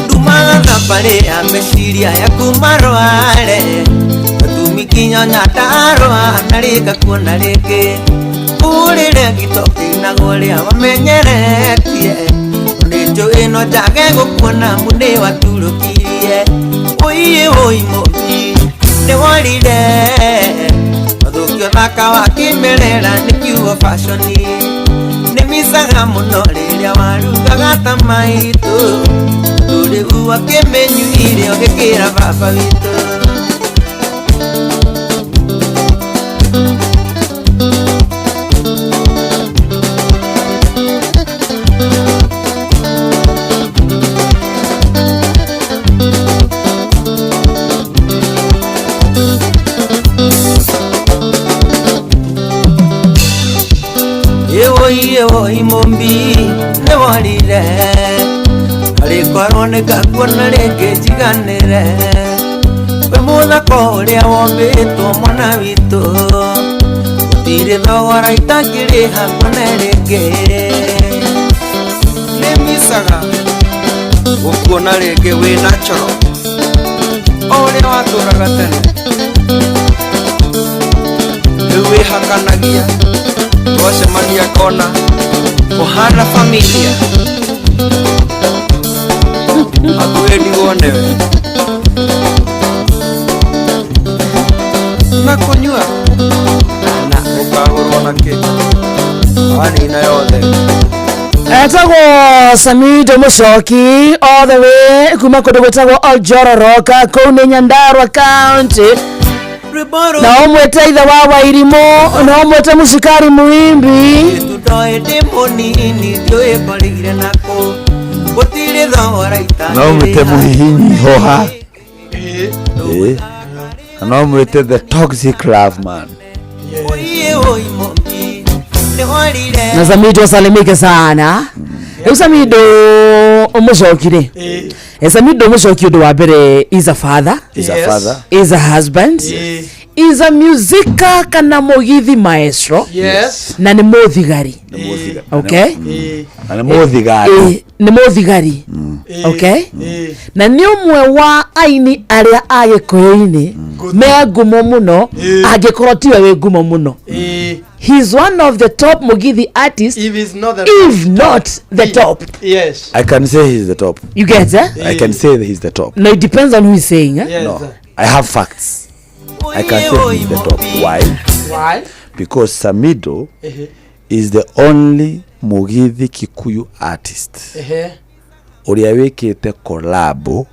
ndumaga thabarĩ ya meciria yaku marware gatumi kinya nyandarũa na rĩngakuona rĩngĩ ũrĩre gĩtoki na ũrĩa wamenyeretie nĩ njũĩ no njage gũkuona amu nĩ waturũkirie ũiĩ ũi mũmbi nĩworire ũthũkio thaka wa kĩmerera nĩ kiugo fashioni nĩ micaga mũno rĩrĩa warugaga ta maitũ ndũrĩu akĩmĩnyuire ũgĩkĩra baba witũ. Ĩwoi mũmbi nĩworire arĩkorwo nĩngakuona rĩngĩ njiganĩre wĩ mũthako ũrĩa wombĩtwo mwana witũ gũtirĩ thogora itangĩrĩha kuone rĩngĩ nĩ micaga gũkuona rĩngĩ wĩ natural o ũrĩa watũraga tene rĩu wĩhakanagia twacemania kona ũhana familia. Hakuhĩ ndigwo nĩwe. Na kũnyua na ũkagũrwo na kĩ wanina yothe. Etagwo Samido Mucoki all the way kuma kũndũ gwĩtagwo Oljororoka kũu nĩ Nyandarua County, na ũmwĩte ithe wa Wairimũ, na ũmwĩte mũcikari muimbi. Tũtoĩ ndĩ mũnini ndiũĩ ngorĩire nakũ gũtirĩ thogora. No mwĩte mũhihinyi hoha. Ĩĩ. Na no mwĩte the toxic love man. Oiye oi moki nĩworire. Na Samido asalimike sana. Rĩu Samido Mucoki rĩ, Samido Mucoki, ũndũ wa mbere, is a father. Is a father. Is a husband, is a musica kana mũgithi maestro. Na nĩ mũthigari. Okay. Na nĩ mũthigari. Nĩ mũthigari, okay, na nĩ ũmwe wa aini arĩa a gĩkũyũ-inĩ me ngumo mũno, angĩkorwo tiwe wĩ ngumo mũno. He's one of the top mugithi artists, if he's not the if not the top. I can say he's the top. You get, eh? I can say he's the top. No, it depends on who is saying, eh? No, I have facts. I can say he's the top. Why? Why? Because Samido is the only Mugithi Kikuyu artist ũrĩa wĩkĩte collabo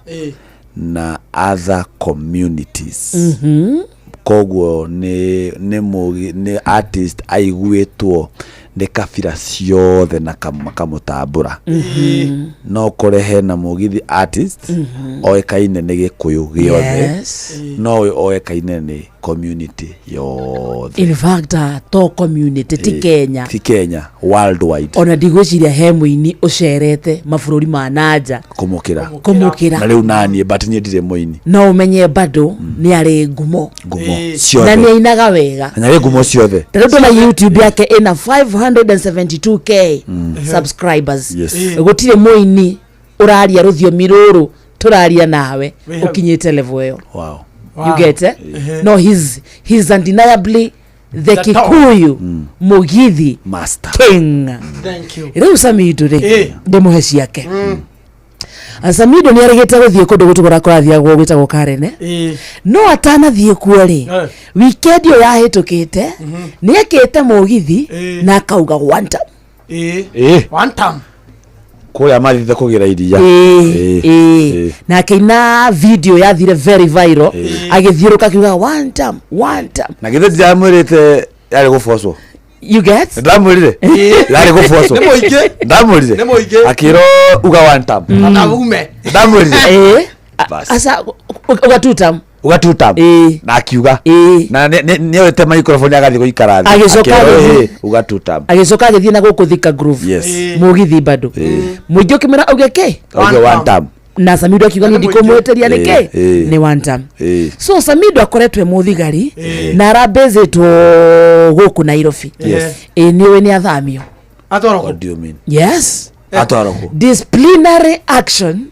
na other communities. Koguo nĩ artist aiguĩtwo nĩ kabira ciothe na makamũtambũra. No kũre hena mũgithi artist oĩkaine nĩ gĩkũyũ gĩothe, no ũyũ oĩkaine nĩ community yothe. In fact, to community ti Kenya. Ti Kenya, worldwide. Ona ndigwĩciria he mũini ũcerete mabũrũri ma nanja kũmũkĩra. Kũmũkĩra. Na rĩu naniĩ, but niĩ ndirĩ mũini. No ũmenye bado nĩ arĩ ngumo. Ngumo Na ciothe. Nĩ ainaga wega. Na nĩ ngumo ciothe. Ta rĩu ndona YouTube yake ĩna 572K subscribers. Gũtirĩ mũini ũraria rũthiomi rũrũ tũraria nawe ũkinyĩte level ĩyo. You get, eh? No, he's undeniably the The top. Kikuyu Mugithi master king. Thank you. Rĩu Samido rĩ, ndĩmũhe ciake. Samido nĩ arĩgĩte gũthiĩ kũndũ gũtũgũra kũrathiagwo gwĩtagwo Karene, no atanathiĩ kuo rĩ, weekend ĩyo yahĩtũkĩte nĩ ekĩte mũgithi na akauga one time. One time. Kũrĩa mathiĩte kũgĩra iria. Ĩĩ, na akĩina video yathire very viral agĩthiũrũka akiuga one time, one time. Na githĩ ndiramwĩrĩte yarĩ gũbocwo? You get? Ndamwĩrire yarĩ gũbocwo. Nĩ mũingĩ. Ndamwĩrire. Nĩ mũingĩ. Akĩrwo uga one time. Kana ume. Ndamwĩrire. Ĩĩ. Bas. Aca, uga two time. Uga two time. Na akiuga na nĩoete microphone agathiĩ gũikara thĩ. Agĩcoka Akĩrwo, agĩthiĩ. "Ĩĩ, uga two time." Agĩcoka agĩthiĩ na gũkũ Thika Groove. Mũgithi bado mũingĩ ũkĩmwĩra auge kĩ? Auge one time. Na Samido akiuga niĩ ndikũmwĩtĩria nĩkĩ. Nĩ one time. So Samido akoretwo e mũthigari na arambĩzĩtwo gũkũ Nairobi. Ĩ nĩũĩ nĩ athamio. Atwarwo. What do you mean? Yes. Atwarwo kũ? Disciplinary action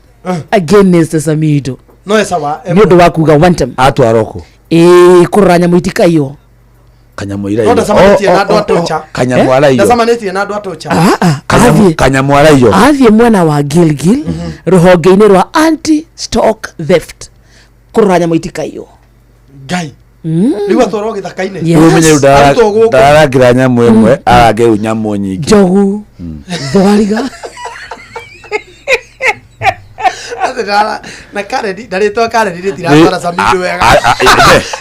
against Samido. No sawa. Nĩ ũndũ wa kuga one time. Atwarwo kũ? Ĩ kũrora nyamũ itikaiywo. Kanyamũ iraiyo. No ndacemanĩtie na andũ a Tocha. Kanyamũ araiyo. Ndacemanĩtie na andũ a Tocha. Kanyamũ araiyo. Athiĩ mwena wa Gilgil, rũhonge-inĩ rwa anti stock theft, kũrora nyamũ itikaiywo. Ngai. Rĩu atwarwo gĩthaka-inĩ. Yes. Rĩu ũmenye rĩu Arutwo gũkũ. ndararangĩra nyamũ ĩmwe, arange rĩu nyamũ nyingĩ. Njogu, thwariga. Atĩ na Karen, na rĩtwa Karen rĩtiratwara Samido wega.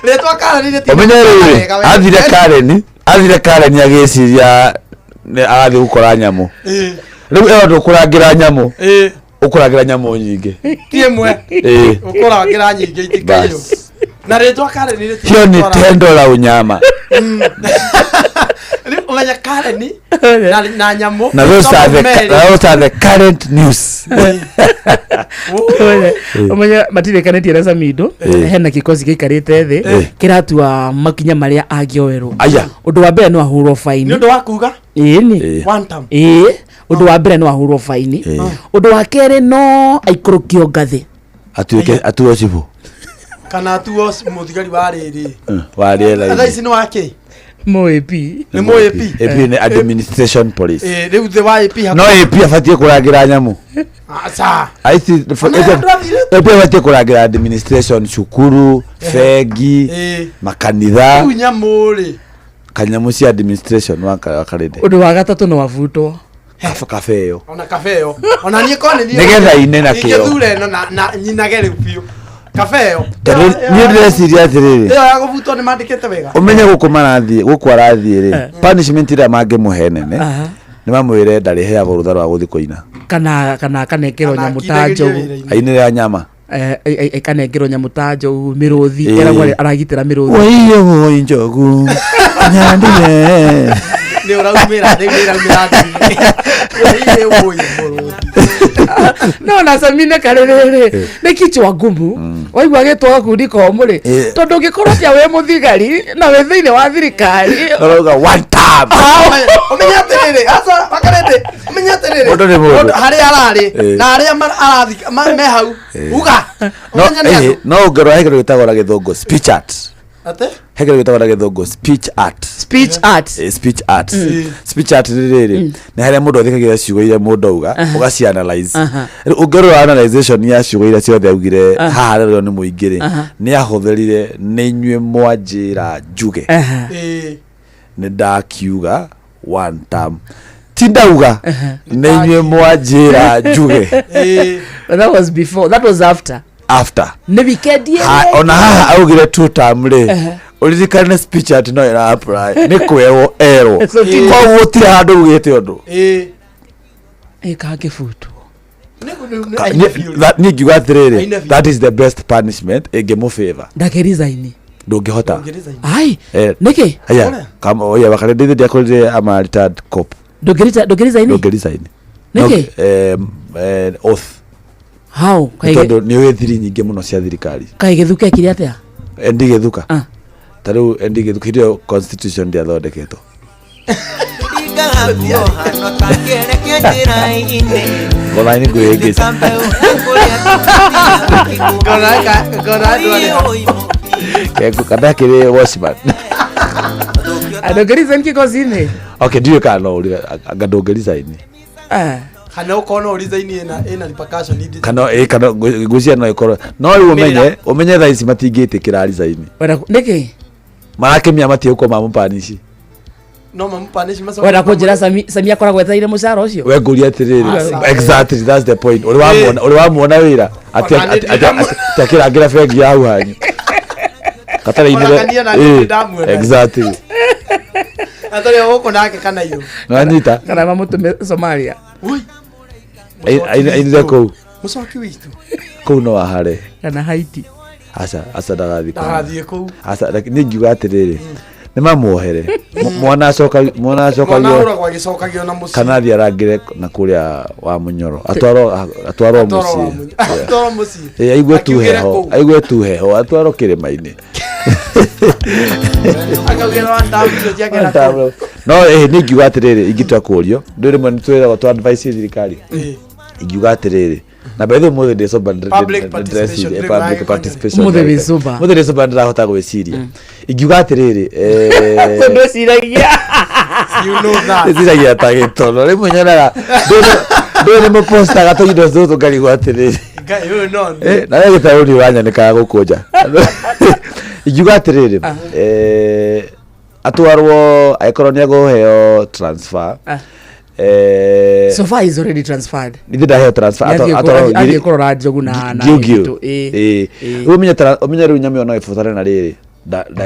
Rĩtwa Karen ũmenye rĩtiratwara rĩrĩ wega wega. Athire Kareni agĩciria nĩ arathiĩ gũkora nyamũ. Rĩu ĩyo ndũkũrangĩra nyamũ, ũkũrangĩra nyamũ nyingĩ. Ti ĩmwe. Ũkũrangĩra nyingĩ itikaiywo. Na rĩtwa Karen Hiyo ni rĩtiratwara. tendo la unyama. Rĩu ũmenya Karen na nyamũ. Na those are the current news. Ũmenye matirĩkanĩtie na Samido, hena gĩkosi gĩikarĩte thĩ kĩratua makinya marĩa angĩoerwo. Aya. Ũndũ wa mbere no ahũrwo faini. Nĩ ũndũ wa kuga Ĩni. one time. Ĩĩ, ũndũ wa mbere no ahũrwo faini. Ũndũ wa kerĩ no aikũrũkio ngathĩ. Atuĩke atuo cibũ Kana atuo mũthigari wa rĩrĩ. Wa Thaa rĩera-inĩ. ici nĩ wa kĩ? Mo AP. Nĩ mo AP. AP nĩ administration police. Rĩu thĩ wa AP No AP abatiĩ kũrangĩra nyamũ. Aca. Aici Ona andũ athire- AP abatiĩ kũrangĩra administration, cukuru, bengi, makanitha, Rĩu nyamũ rĩ. Kanyamũ cia administration wakarĩndĩ. Ũndũ wa gatatũ no abutwo. Kabeo. Ona kabeo. Ona niĩ korwo nĩ niĩ. Nĩgetha ine na kĩo. Ingĩthure ĩno na nyinage rĩu biũ. Kabeo. Tondũ niĩ ndĩreciria atĩrĩrĩ. Ĩyo ya gũbutwo nĩ mandĩkĩte wega. Ũmenye gũkũ marathiĩ, gũkũ arathiĩ rĩ, punishment ĩrĩa mangĩmũhe nene nĩ mamwĩre ndarĩheagwo rũtha rwa gũthiĩ kũina. Kana akanengerwo nyamũ ta njogu. Ainĩre nyama. Akanengerwo nyamũ ta njogu, mĩrũthi, eragwo aragitĩra mĩrũthi. Wũiyo wũi njogu nyandire. Nĩ ũraumĩra, rĩu nĩ ĩraumĩra thiri. Wũiyo wũi mũrũthi. No na Samine karĩrĩrĩ nĩ kichwa ngumu waigua gĩtwo gakundi komũ rĩ, tondũ ũngĩkorwo tia wĩ mũthigari na wĩ thĩinĩ wa thirikari. Ũrauga one time. Ũmenye atĩrĩrĩ, aca wakarĩndĩ, ũmenye atĩrĩrĩ, Mũndũ nĩ mũndũ. Harĩa ararĩ na arĩa arathi me hau uga. No Ũmenye nĩ andũ. No ũngĩrora he kĩndũ gĩtagwo na gĩthũngũ speech art. Atĩ? He kĩndũ gĩtagwo na gĩthũngũ speech art. Speech art. Speech art. Speech art nĩ rĩrĩ, nĩ harĩa mũndũ athikagĩrĩria ciugo iria mũndũ auga, ũgaci-analyze. Rĩu ũngĩrora analyzation ya ciugo iria ciothe augire haha rĩrĩa nĩ mũingĩ rĩ, nĩ ahũthĩrire nĩ inyuĩ mwanjĩra njuge. Nĩ ndakiuga one term. Ti ndauga nĩ inyuĩ mwanjĩra njuge. But that was before, that was after. After. Nĩ weekend ĩrĩa Ona haha augire two term rĩ, ũririkane speech art no ĩra apply nĩ kwerwo erwo. So ti- Koguo gũtirĩ handũ ugĩte ũndũ. Kangĩbutwo. Niĩ ngiuga atĩrĩrĩ, Aine biũ. that is the best punishment ĩngĩmũfavor. Ndangĩresign. Ndũngĩhota. Ai, nĩkĩ? Aya, kama oya wakarĩ ndĩthĩ ndiakorire ama retired cop. Ndũngĩresign? Ndũngĩresign. Nĩkĩ? Oath. How? Nĩ tondũ nĩ ũĩ thiri nyingĩ mũno cia thirikari. Kaĩ gĩthuka ekire atĩa? Endi gĩthuka. Ta rĩu endi gĩthuka hĩndĩ ĩyo constitution ndĩathondeketwo. Ngona nĩ ngwĩhĩngĩca. Ngona andũ arĩa. Kengu kana kĩrĩ watchman. Ndũngĩresign kĩkosi-inĩ? Okay, ndiũĩ kana no ũrĩ anga ndũngĩresign. Kana ũkorwo no ũresign ĩna repercussion ingĩ. Kana kana ngwĩciria no ĩkorwo no rĩu ũmenye thaa ici matingĩtĩkĩra resign. Nĩkĩ? Marakĩmia matige gũkorwo mamũpanici. No mamũpanici macoke. Wenda kũnjĩra Sami akoragwo etereire mũcara ũcio? We ngũria atĩrĩrĩ, Aca. exactly, that's the point. Ũrĩ wamuona, ũrĩ wamuona wĩra atĩ Ona nĩ atĩ akĩrangĩra bengi ya hau hanyu. Gatarĩ Ona kania na niĩ ndamuona. Exactly. Atarĩ o gũkũ nake kana irũ. Nĩwanyita? Kana mamũtũme Somalia. Ainire kũu. Mũcoki witũ. Kũu no ahare. Kana Haiti. Aca, aca ndagathiĩ kũu. Ndagathiĩ kũu. Aca, niĩ ngiuga atĩrĩrĩ, nĩ mamuohere. Mwana acoka, mwana Mwana acokagio ahũragwo agĩcokagio na mũciĩ. kana athiĩ arangĩre na kũrĩa wa Mũnyoro. Atwarwo atwarwo mũciĩ. Atwarwo mũciĩ. Aigue tu Akiugĩre heho, kũu. aigue tu heho, atwarwo kĩrĩma-inĩ. Akaugĩra wa ndamu icio ciake na kũu. No niĩ ngiuga atĩrĩrĩ, ingĩtua kũũrio, ndũĩ rĩmwe nĩ twĩragwo tũ advice thirikari. Ingiuga atĩrĩrĩ, na by the way ũmũthĩ ndĩ sober, Public participation, ndĩreciria, rĩu public ũragĩkonya. participation. Ũmũthĩ wĩ sober. Ũmũthĩ ndĩ sober, ndĩrahota gwĩciria. Ingiuga atĩrĩrĩ, Tondũ ũciragia. You know that. ndĩciragia ta gĩtono rĩmwe nyonaga ndũĩ nĩ mũpostaga tũindo tũtũ ngarigwo atĩrĩrĩ. Ngai ũyũ no nĩ. Na we gĩtarũ nĩ ũranyanĩkaga gũkũ nja. Ingiuga atĩrĩrĩ, atwarwo angĩkorwo nĩ ekũheo transfer, So far he's already transferred. Ithe ndaheo transfer, Nĩathiĩ atwarwo athiĩ kũrora njogu na Ngiu Ngiu. Gĩtũ, ĩĩ. Rĩu ũmenye rĩu nyamũ ĩyo no ĩbutane na rĩrĩ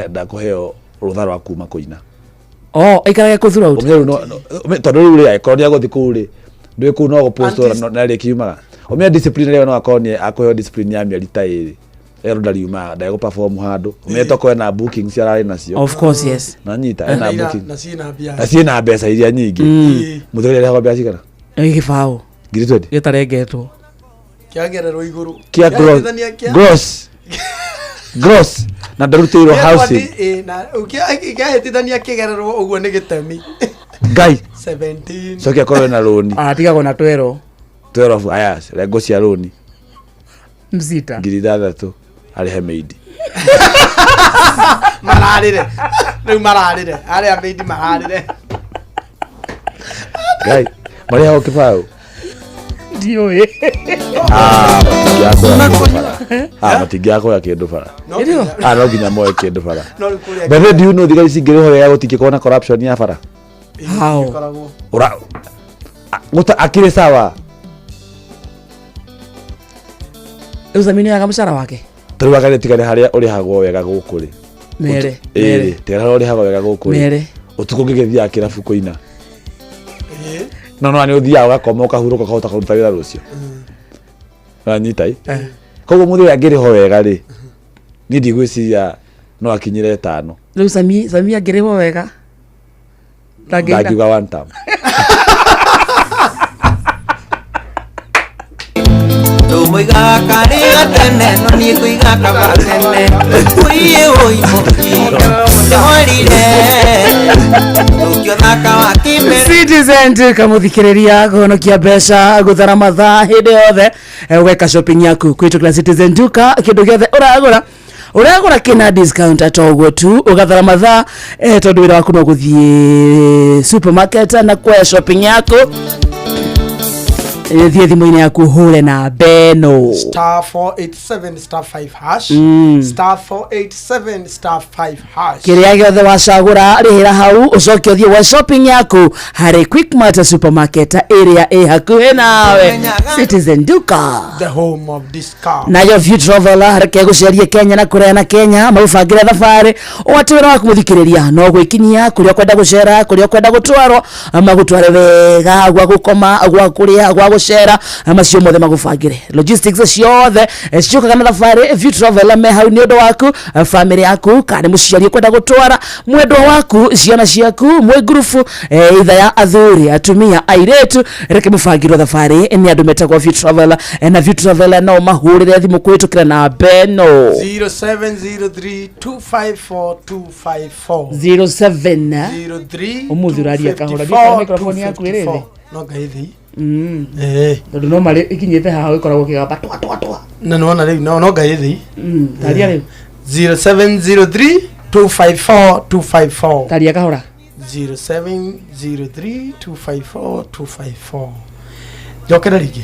ndakũheo rũtha rwa kuma kũina. Oh, aikarage kũ throughout. Ũmenye rĩu tondũ rĩu rĩ angĩkorwo nĩ agũthiĩ kũu rĩ, ndũĩ kũu no gũpostwo na rĩ kiumaga. Ũmenye discipline ĩrĩa no akorwo nĩ akũheo discipline ya mĩeri ta ĩrĩ. Erwo ndariumaga, ndegũ perform handũ. Ũmenye tokorwo ena bookings ararĩ nacio. Of course, yes. Nanyita, ena booking. Na ciĩna mbia. Na ciĩna mbeca iria nyingĩ. Mũthuri arĩhagwo mbeca cigana? Nĩ gĩbaũ. 20,000. Gĩtarengetwo. Kĩagererwo igũrũ. Kĩa gross. Kĩahĩtithania kĩa- Gross. Gross. Na ndarutĩirwo housing. Kĩahĩtithania kĩgererwo ũguo nĩ gĩtemi. Ngai. 17. Coke akorwo ena rũni. Atigagwo na 12. 12 aya, rengo cia rũni. Msita. 6,000. Arĩhe maid. Mararĩre rĩu, mararĩre arĩa maid mararĩre. Ngai, marĩhagwo kĩbaũ? Ndiũĩ. Ah, matingĩaga kũndũ bara. Ah, matingĩaga kuoya kĩndũ bara. Ĩrĩo? Ah, no nginya moe kĩndũ bara. No rĩu kũrĩa By the way, do you know thigari cingĩrĩhwo wega gũtingĩkorwo na corruption ya bara? How? Ĩkoragwo. Ura guta akĩrĩ sawa. Rĩu Sami nĩoyaga mũcara wake? Tarĩu agarĩ tigane harĩa ũrĩhagwo wega gũkũ rĩ. Mere. Ĩĩ, tigana harĩa ũrĩhagwo wega gũkũ rĩ. Mere. Ũtukũ ngĩgĩthiaga kĩrabu kũina. No no nĩ ũthiaga ũgakoma, ũkahurũka, ũkahota kũruta wĩra rũciũ. Wanyita ĩ? Koguo mũthĩ ũrĩa angĩrĩhwo wega rĩ, niĩ ndigwĩciria no akinyĩre ĩtano. Rĩu Sami angĩrĩhwo wega ndangĩina? Ndangiuga one term. Tũmũigaga karĩ gatene no niĩ ngũiga kagatene ũiĩ ũi nĩworire tũkĩothaka wa kĩmere. Citizen tukamuthikiriria kuhonokia mbeca, guthara mathaa hĩndĩ yothe, ũgeka shopping yaku kwitukira Citizen Duka. Kĩndũ gĩothe ũragũra, ũragũra kĩna discount ata ũguo tu, ũgathara mathaa, tondũ wĩra waku no gũthiĩ supermarket na kuoya shopping yaku. Thiĩ thimũ-inĩ yaku, ũhũre na beno star 487 star 5 hash, star 487 star 5 hash. Kĩrĩa gĩothe wacagũra, rĩhĩra hau, ũcoke ũthiĩ gwa shopping yaku harĩ Quickmart supermarket ĩrĩa ĩ hakuhĩ nawe. Citizen Duka, the home of discount. Nayo View Travel, reke gũcerie Kenya na kũraya na Kenya, magũbangĩre thabarĩ ũgati. Wĩra waku mũthikĩrĩria no gwĩkinyia kũrĩa ũkwenda gũcera, kũrĩa ũkwenda gũtwarwo, magũtware wega, gwa gũkoma, gwa kũrĩa, gwa gũcera, macio mothe magũbangĩre. Logistics ciothe ciũkaga na thabarĩ. View Travel me hau nĩ ũndũ waku, famĩlĩ yaku, kana nĩ mũciari ũkwenda gũtwara mwendwa waku, ciana ciaku, mwĩ ngurubu, itha ya athuri, atumia, airĩtu, reke mũbangĩrwo thabarĩ nĩ andũ metagwo View Travel. Na View Travel no mahũrĩre thimũ kũhĩtũkĩra namba ĩno: 0703 254 254. 07 03 Ũmũthĩ ũraria kahora. 254 Microphone yaku ĩrĩ thĩ. No ngai thĩ. Tondũ no marĩ ikinyĩte haha ĩkoragwo kĩgamba twa twa twa. Na nĩwona rĩu no ngai thĩ. Taria rĩu. 0703 254 254. Taria kahora. 0703 254 254. Njokera rĩngĩ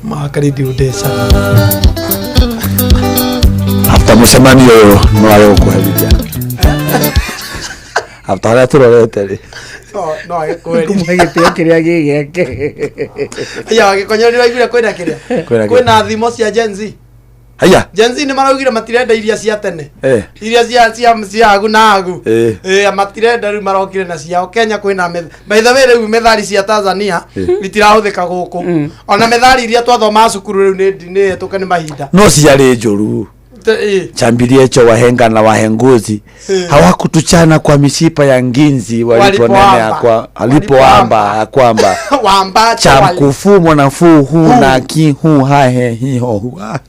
makarĩthi ũndeca. After mũcemanio ũyũ no age gũkũherithia after harĩa tũrorete rĩ. No age kũherithia. Kũmũhe gĩtĩo kĩrĩa gĩ gĩake. Aya gĩkonyo nĩraiguire kwĩna kĩrĩa Kwĩna kĩ? Kwĩna thimo cia Gen Z. Haya. Gen Z nĩ maraugire matirenda iria cia tene, iria cia agu na agu. Matirenda rĩu, marokire na ciao. Kenya kwĩna by the way, rĩu methali cia Tanzania itirahũthĩka gũkũ, ona methali iria twathomaga cukuru rĩu nĩ hetũke nĩ mahinda. No ciarĩ njũru. Chambilie cho wahenga na wahenguzi hawakutuchana kwa mishipa ya nginzi waliponena ya kwa walipoamba ya kwamba wamba cha mkufu mwanafuu hu na ki hu ha he hi ho hu ah.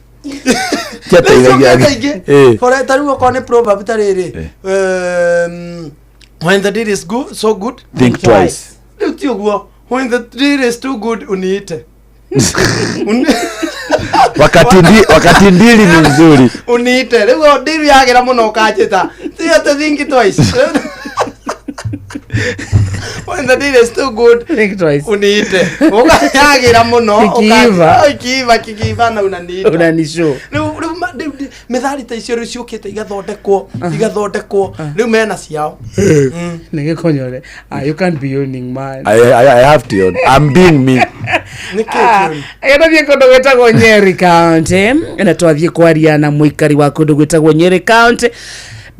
Tiateithagia. Ingĩ ta rĩu okorwo nĩ proverb ta rĩrĩ, when the deal is good, so good, think twice. Rĩu ti ũguo, when the deal is too good, uniite. Wakati ndili ni nzuri. Uniite. Rĩu o deal yagĩra mũno ũkanjĩta, ti atĩ think twice. When the deal is too good, think twice. Uniite. Ũkayagĩra mũno. Ikiiva. Ikiiva, kikiiva na unaniita. Unanishow. Rĩu methali ta icio rĩu ciũkĩte igathondekwo rĩu mena ciao. Nĩ gĩkonyore. Ah, you can't be owning, man. I have to own. I'm being me. Gĩtũthiĩ kũndũ gwĩtagwo Nyeri County na twathiĩ kwaria na mũikari wa kũndũ gwĩtagwo Nyeri County.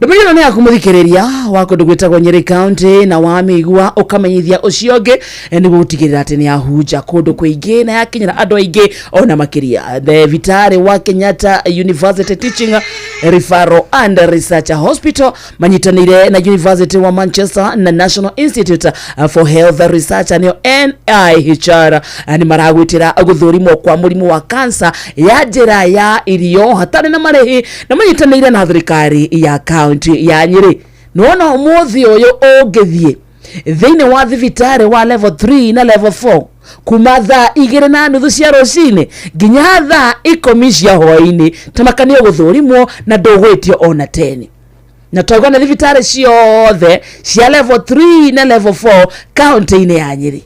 Ndũmĩrĩri ĩno nĩ yaku mũthikĩrĩria wa kũndũ gwĩtagwo Nyeri County, na wamĩigua ũkamenyithia ũcio ũngĩ, nĩguo gũtigĩrĩra atĩ nĩ yahunja kũndũ kũingĩ na yakinyĩra andũ aingĩ ona makĩria. The Vitari wa Kenyatta University Teaching Referral and Research Hospital manyitanĩire na University wa Manchester na National Institute for Health Research, nĩyo NIHR, nĩ maragwĩtĩra gũthũrimwo kwa mũrimũ wa kansa ya njĩra ya irio hatarĩ na marĩhi, na manyitanĩire na thirikari ya kaunti ya Nyĩrĩ. Nĩwona ũmũthĩ ũyũ ũngĩthiĩ Thĩinĩ wa thibitarĩ wa level 3 na level 4 kuma thaa 2:30 cia rũcinĩ nginya thaa 10 cia hwaĩ-inĩ, tamakanio gũthũrimwo na ndũgwĩtio ona 10. Na twaigua nĩ thibitarĩ ciothe cia level 3 na level 4 kaunti-inĩ ya Nyĩrĩ.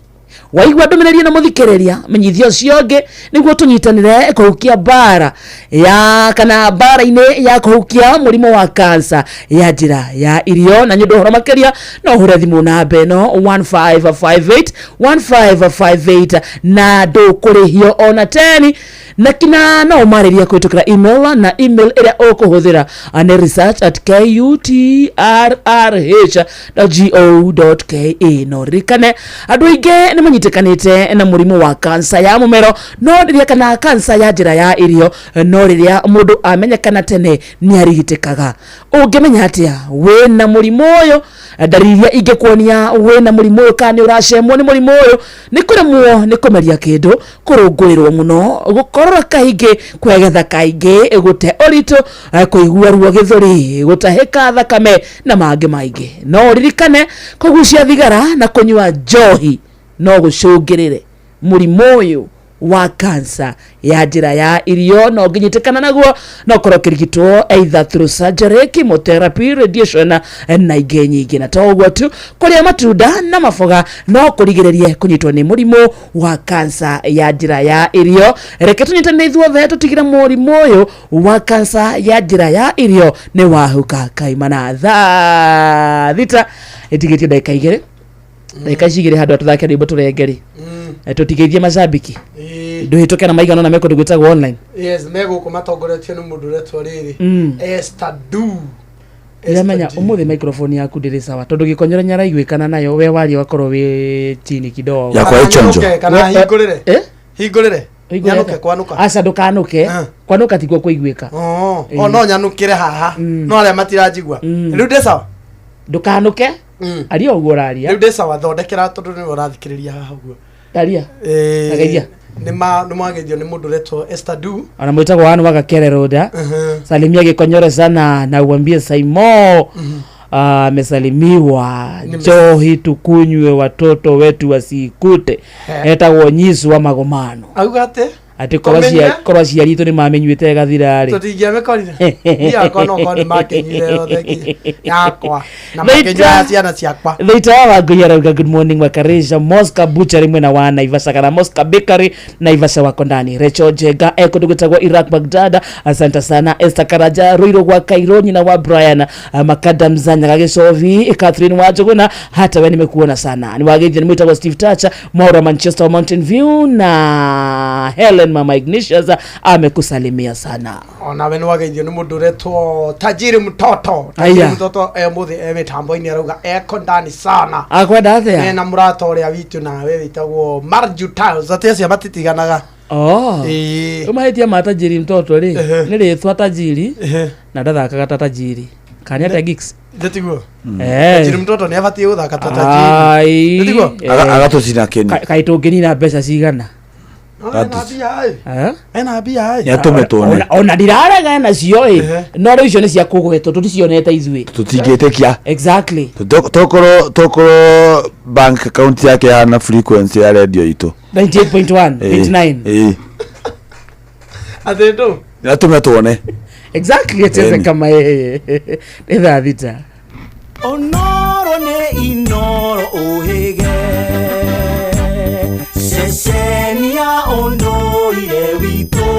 Waigua ndũmĩrĩri ĩno mũthikĩrĩria, menyithia ũcio ũngĩ nĩguo tũnyitanĩre kũhukia mbara ya kana mbara-inĩ ya kũhukia mũrimũ wa kansa ya njĩra ya irio. Na nĩ ũndũ ũhoro makĩria no ũhũre thimũ namba ĩno 1558 1558 na ndũkũrĩhio ona 10, na kina no ũmarĩrie kũhĩtũkĩra email, na email ĩrĩa ũkũhũthĩra nĩ research@kutrrh.go.ke. No ririkane andũ aingĩ nĩ manyitĩkanĩte na mũrimũ wa kansa ya mũmero, no rĩrĩa kana kansa ya njĩra ya irio, no rĩrĩa mũndũ amenyekana tene nĩ arigitĩkaga. Ũngĩmenya atĩa wĩna mũrimũ ũyũ? Ndariri iria ingĩkuonia wĩna mũrimũ ũyũ kana nĩ ũracemwo nĩ mũrimũ ũyũ nĩ kũremwo nĩ kũmeria kĩndũ, kũrũngũrĩrwo mũno, gũkorora kaingĩ, kwegetha kaingĩ, gũte ũritũ, kũigua ruo gĩthũri, gũtahĩka thakame na mangĩ maingĩ. No ũririkane kũgucia thigara na kũnyua njohi no gũcũngĩrĩre mũrimũ ũyũ wa kansa ya njĩra ya irio. No ũngĩnyitĩkana naguo no ũkorwo ũkĩrigitwo either through surgery, chemotherapy, radiation na ingĩ nyingĩ. Na to ũguo tu, kũrĩa matunda na maboga no kũrigĩrĩrie kũnyitwo nĩ mũrimũ wa kansa ya njĩra ya irio. Reke tũnyitanĩre ithuothe tũtigĩre mũrimũ ũyũ wa kansa ya njĩra ya irio nĩ wahuka kaimana. Thaa 6 ĩtigĩtie ndagĩka 2, ndagĩka ici igĩrĩ handũ tũthake rwĩmbo tũrengeri, tũtigĩithie macambiki ndũhĩtũke na maigana na mekũndũ gwĩtagwo online. Yes, megũkũ matongoretio nĩ mũndũ ũretwo rĩrĩ Esther Du. Ndĩramenya ũmũthĩ microphone yaku ndĩrĩ sawa tondũ gĩkonyore nĩaraiguĩkana nayo, we waria ũgakorwo wĩ chini kidogo. Yakwa ĩ chonjo. Kana hingũrĩre? Hingũrĩre. Nyanuke kwanuka. Aca ndũkanuke, kwanuka tiguo kũiguĩka. O no nyanukĩre haha no arĩa matiranjigua. Rĩu ndĩ sawa? Ndũkanuke. Aria ũguo ũraria. Rĩu ndĩ sawa, thondekera tondũ nĩwe ũrathikĩrĩria haha ũguo. Aria. Ageithia. Nĩ mwageithio nĩ mũndũ ũretwo Esther Du. Ona mwĩtagwo wanu wagakere roda. Salimia Gĩkonyore sana na uambie Saimo amesalimiwa. Njohi tukunywe watoto wetu wasikute. Etagwo Nyisu wa Magomano. Auga atĩ? Atĩ korwo aciari itũ nĩ mamenyuĩte ĩgathira rĩ. Tũtingĩamĩkorire. Niĩ yakwa no korwo nĩ makĩnyuire yothe yakwa na makĩnyuĩra ciana ciakwa. Thĩita wa Wangũi arauga good morning Wakarisha Mosca Butchery mwena wa Naivasha kana Mosca Bakery Naivasha wako ndani. Rachel Jenga kũndũ gwĩtagwo Iraq Baghdad, asante sana. Esther Karaja Ruiru gwa Cairo, nyina wa Brian Makadam Zanyaga Gĩcovi, Catherine Wanjũgũna, hata we nimekuona sana. Ni wageithio nĩ mwĩtagwo Steve Tacha Mwaura Manchester wa Mountain View na Helen Mama Ignatius amekusalimia sana. Ona we nĩ wageithio nĩ mũndũ ũretwo Tajiri Mtoto. Tajiri Mtoto mũthĩ mĩtambo-inĩ arauga eko ndani sana. Akwenda atĩa? Ena mũrata ũrĩa witũ nawe wĩtagwo Marju Tiles, atĩ acio matitiganaga. Ũmahĩtia ma Tajiri Mtoto rĩ, nĩ rĩtwa Tajiri na ndathakaga ta Tajiri. Kana nĩ atĩa Geeks? Ndĩtiguo. Tajiri Mtoto nĩ abatiĩ gũthaka ta Tajiri. Ndĩtiguo? Agatũcina kĩni. Kaĩ tũngĩnina mbeca cigana? Ena mbia ĩ. Nĩatũme tuone. Ona ndirarega nacio ĩ, no rĩu icio nĩ cia kũgwetwo tũticionete ithuĩ. Tũtingĩtĩkia. Exactly. Tokorwo bank account yake hana frequency ya radio itũ. 98.1 89. Atĩ ndũ? Nĩatũme tuone. Exactly, acheze kama yeye. Nĩ thaa 6. Onoro nĩ Inoro ũhĩge ceceni ya ũndũire witũ,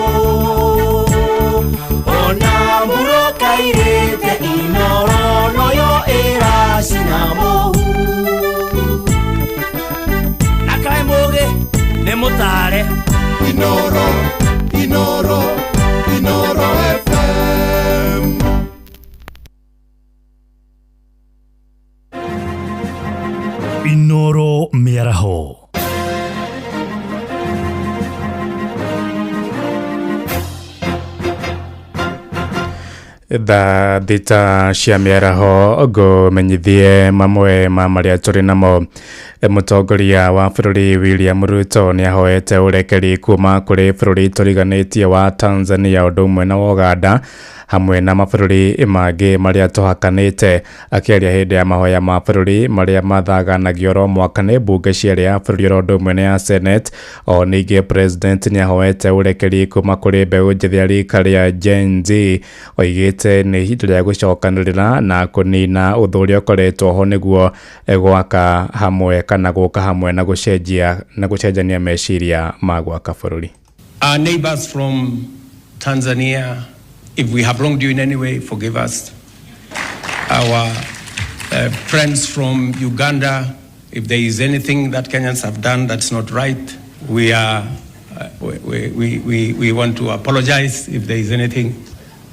ona mũrokairĩte Inoro noyo ĩracina mũhu. Na kaĩ mũgĩ nĩ mũtare. Inoro, Inoro, Inoro FM. Inoro mĩaraho. Thaa 6 cia mĩaraho ngũmenyithie mamwe ma marĩa tũrĩ namo. Mũtongoria wa bũrũri William Ruto nĩahoete ũrekeri kuma kũrĩ bũrũri tũriganĩtie wa Tanzania ũndũ ũmwe na Uganda hamwe na mabũrũri mangĩ marĩa tũhakanĩte. Akĩaria hĩndĩ ya mahoya ma bũrũri marĩa mathaganagio oro mwaka nĩ mbunge cierĩ ya bũrũri oro ũndũ ũmwe na ya Senate. O ningĩ president nĩahoete ũrekeri kuma kũrĩ mbeũ njĩthĩ ya rika rĩa Gen Z, oigĩte nĩ ihinda rĩa gũcokanĩrĩra na kũnina ũthũ ũrĩa ũkoretwo ho nĩguo gwaka hamwe kana gũka hamwe na gũcenjia na gũcenjania meciria ma gwaka bũrũri. Our neighbors from Tanzania, if we have wronged you in any way, forgive us. Our friends from Uganda, if there is anything that Kenyans have done that's not right, we are we want to apologize if there is anything.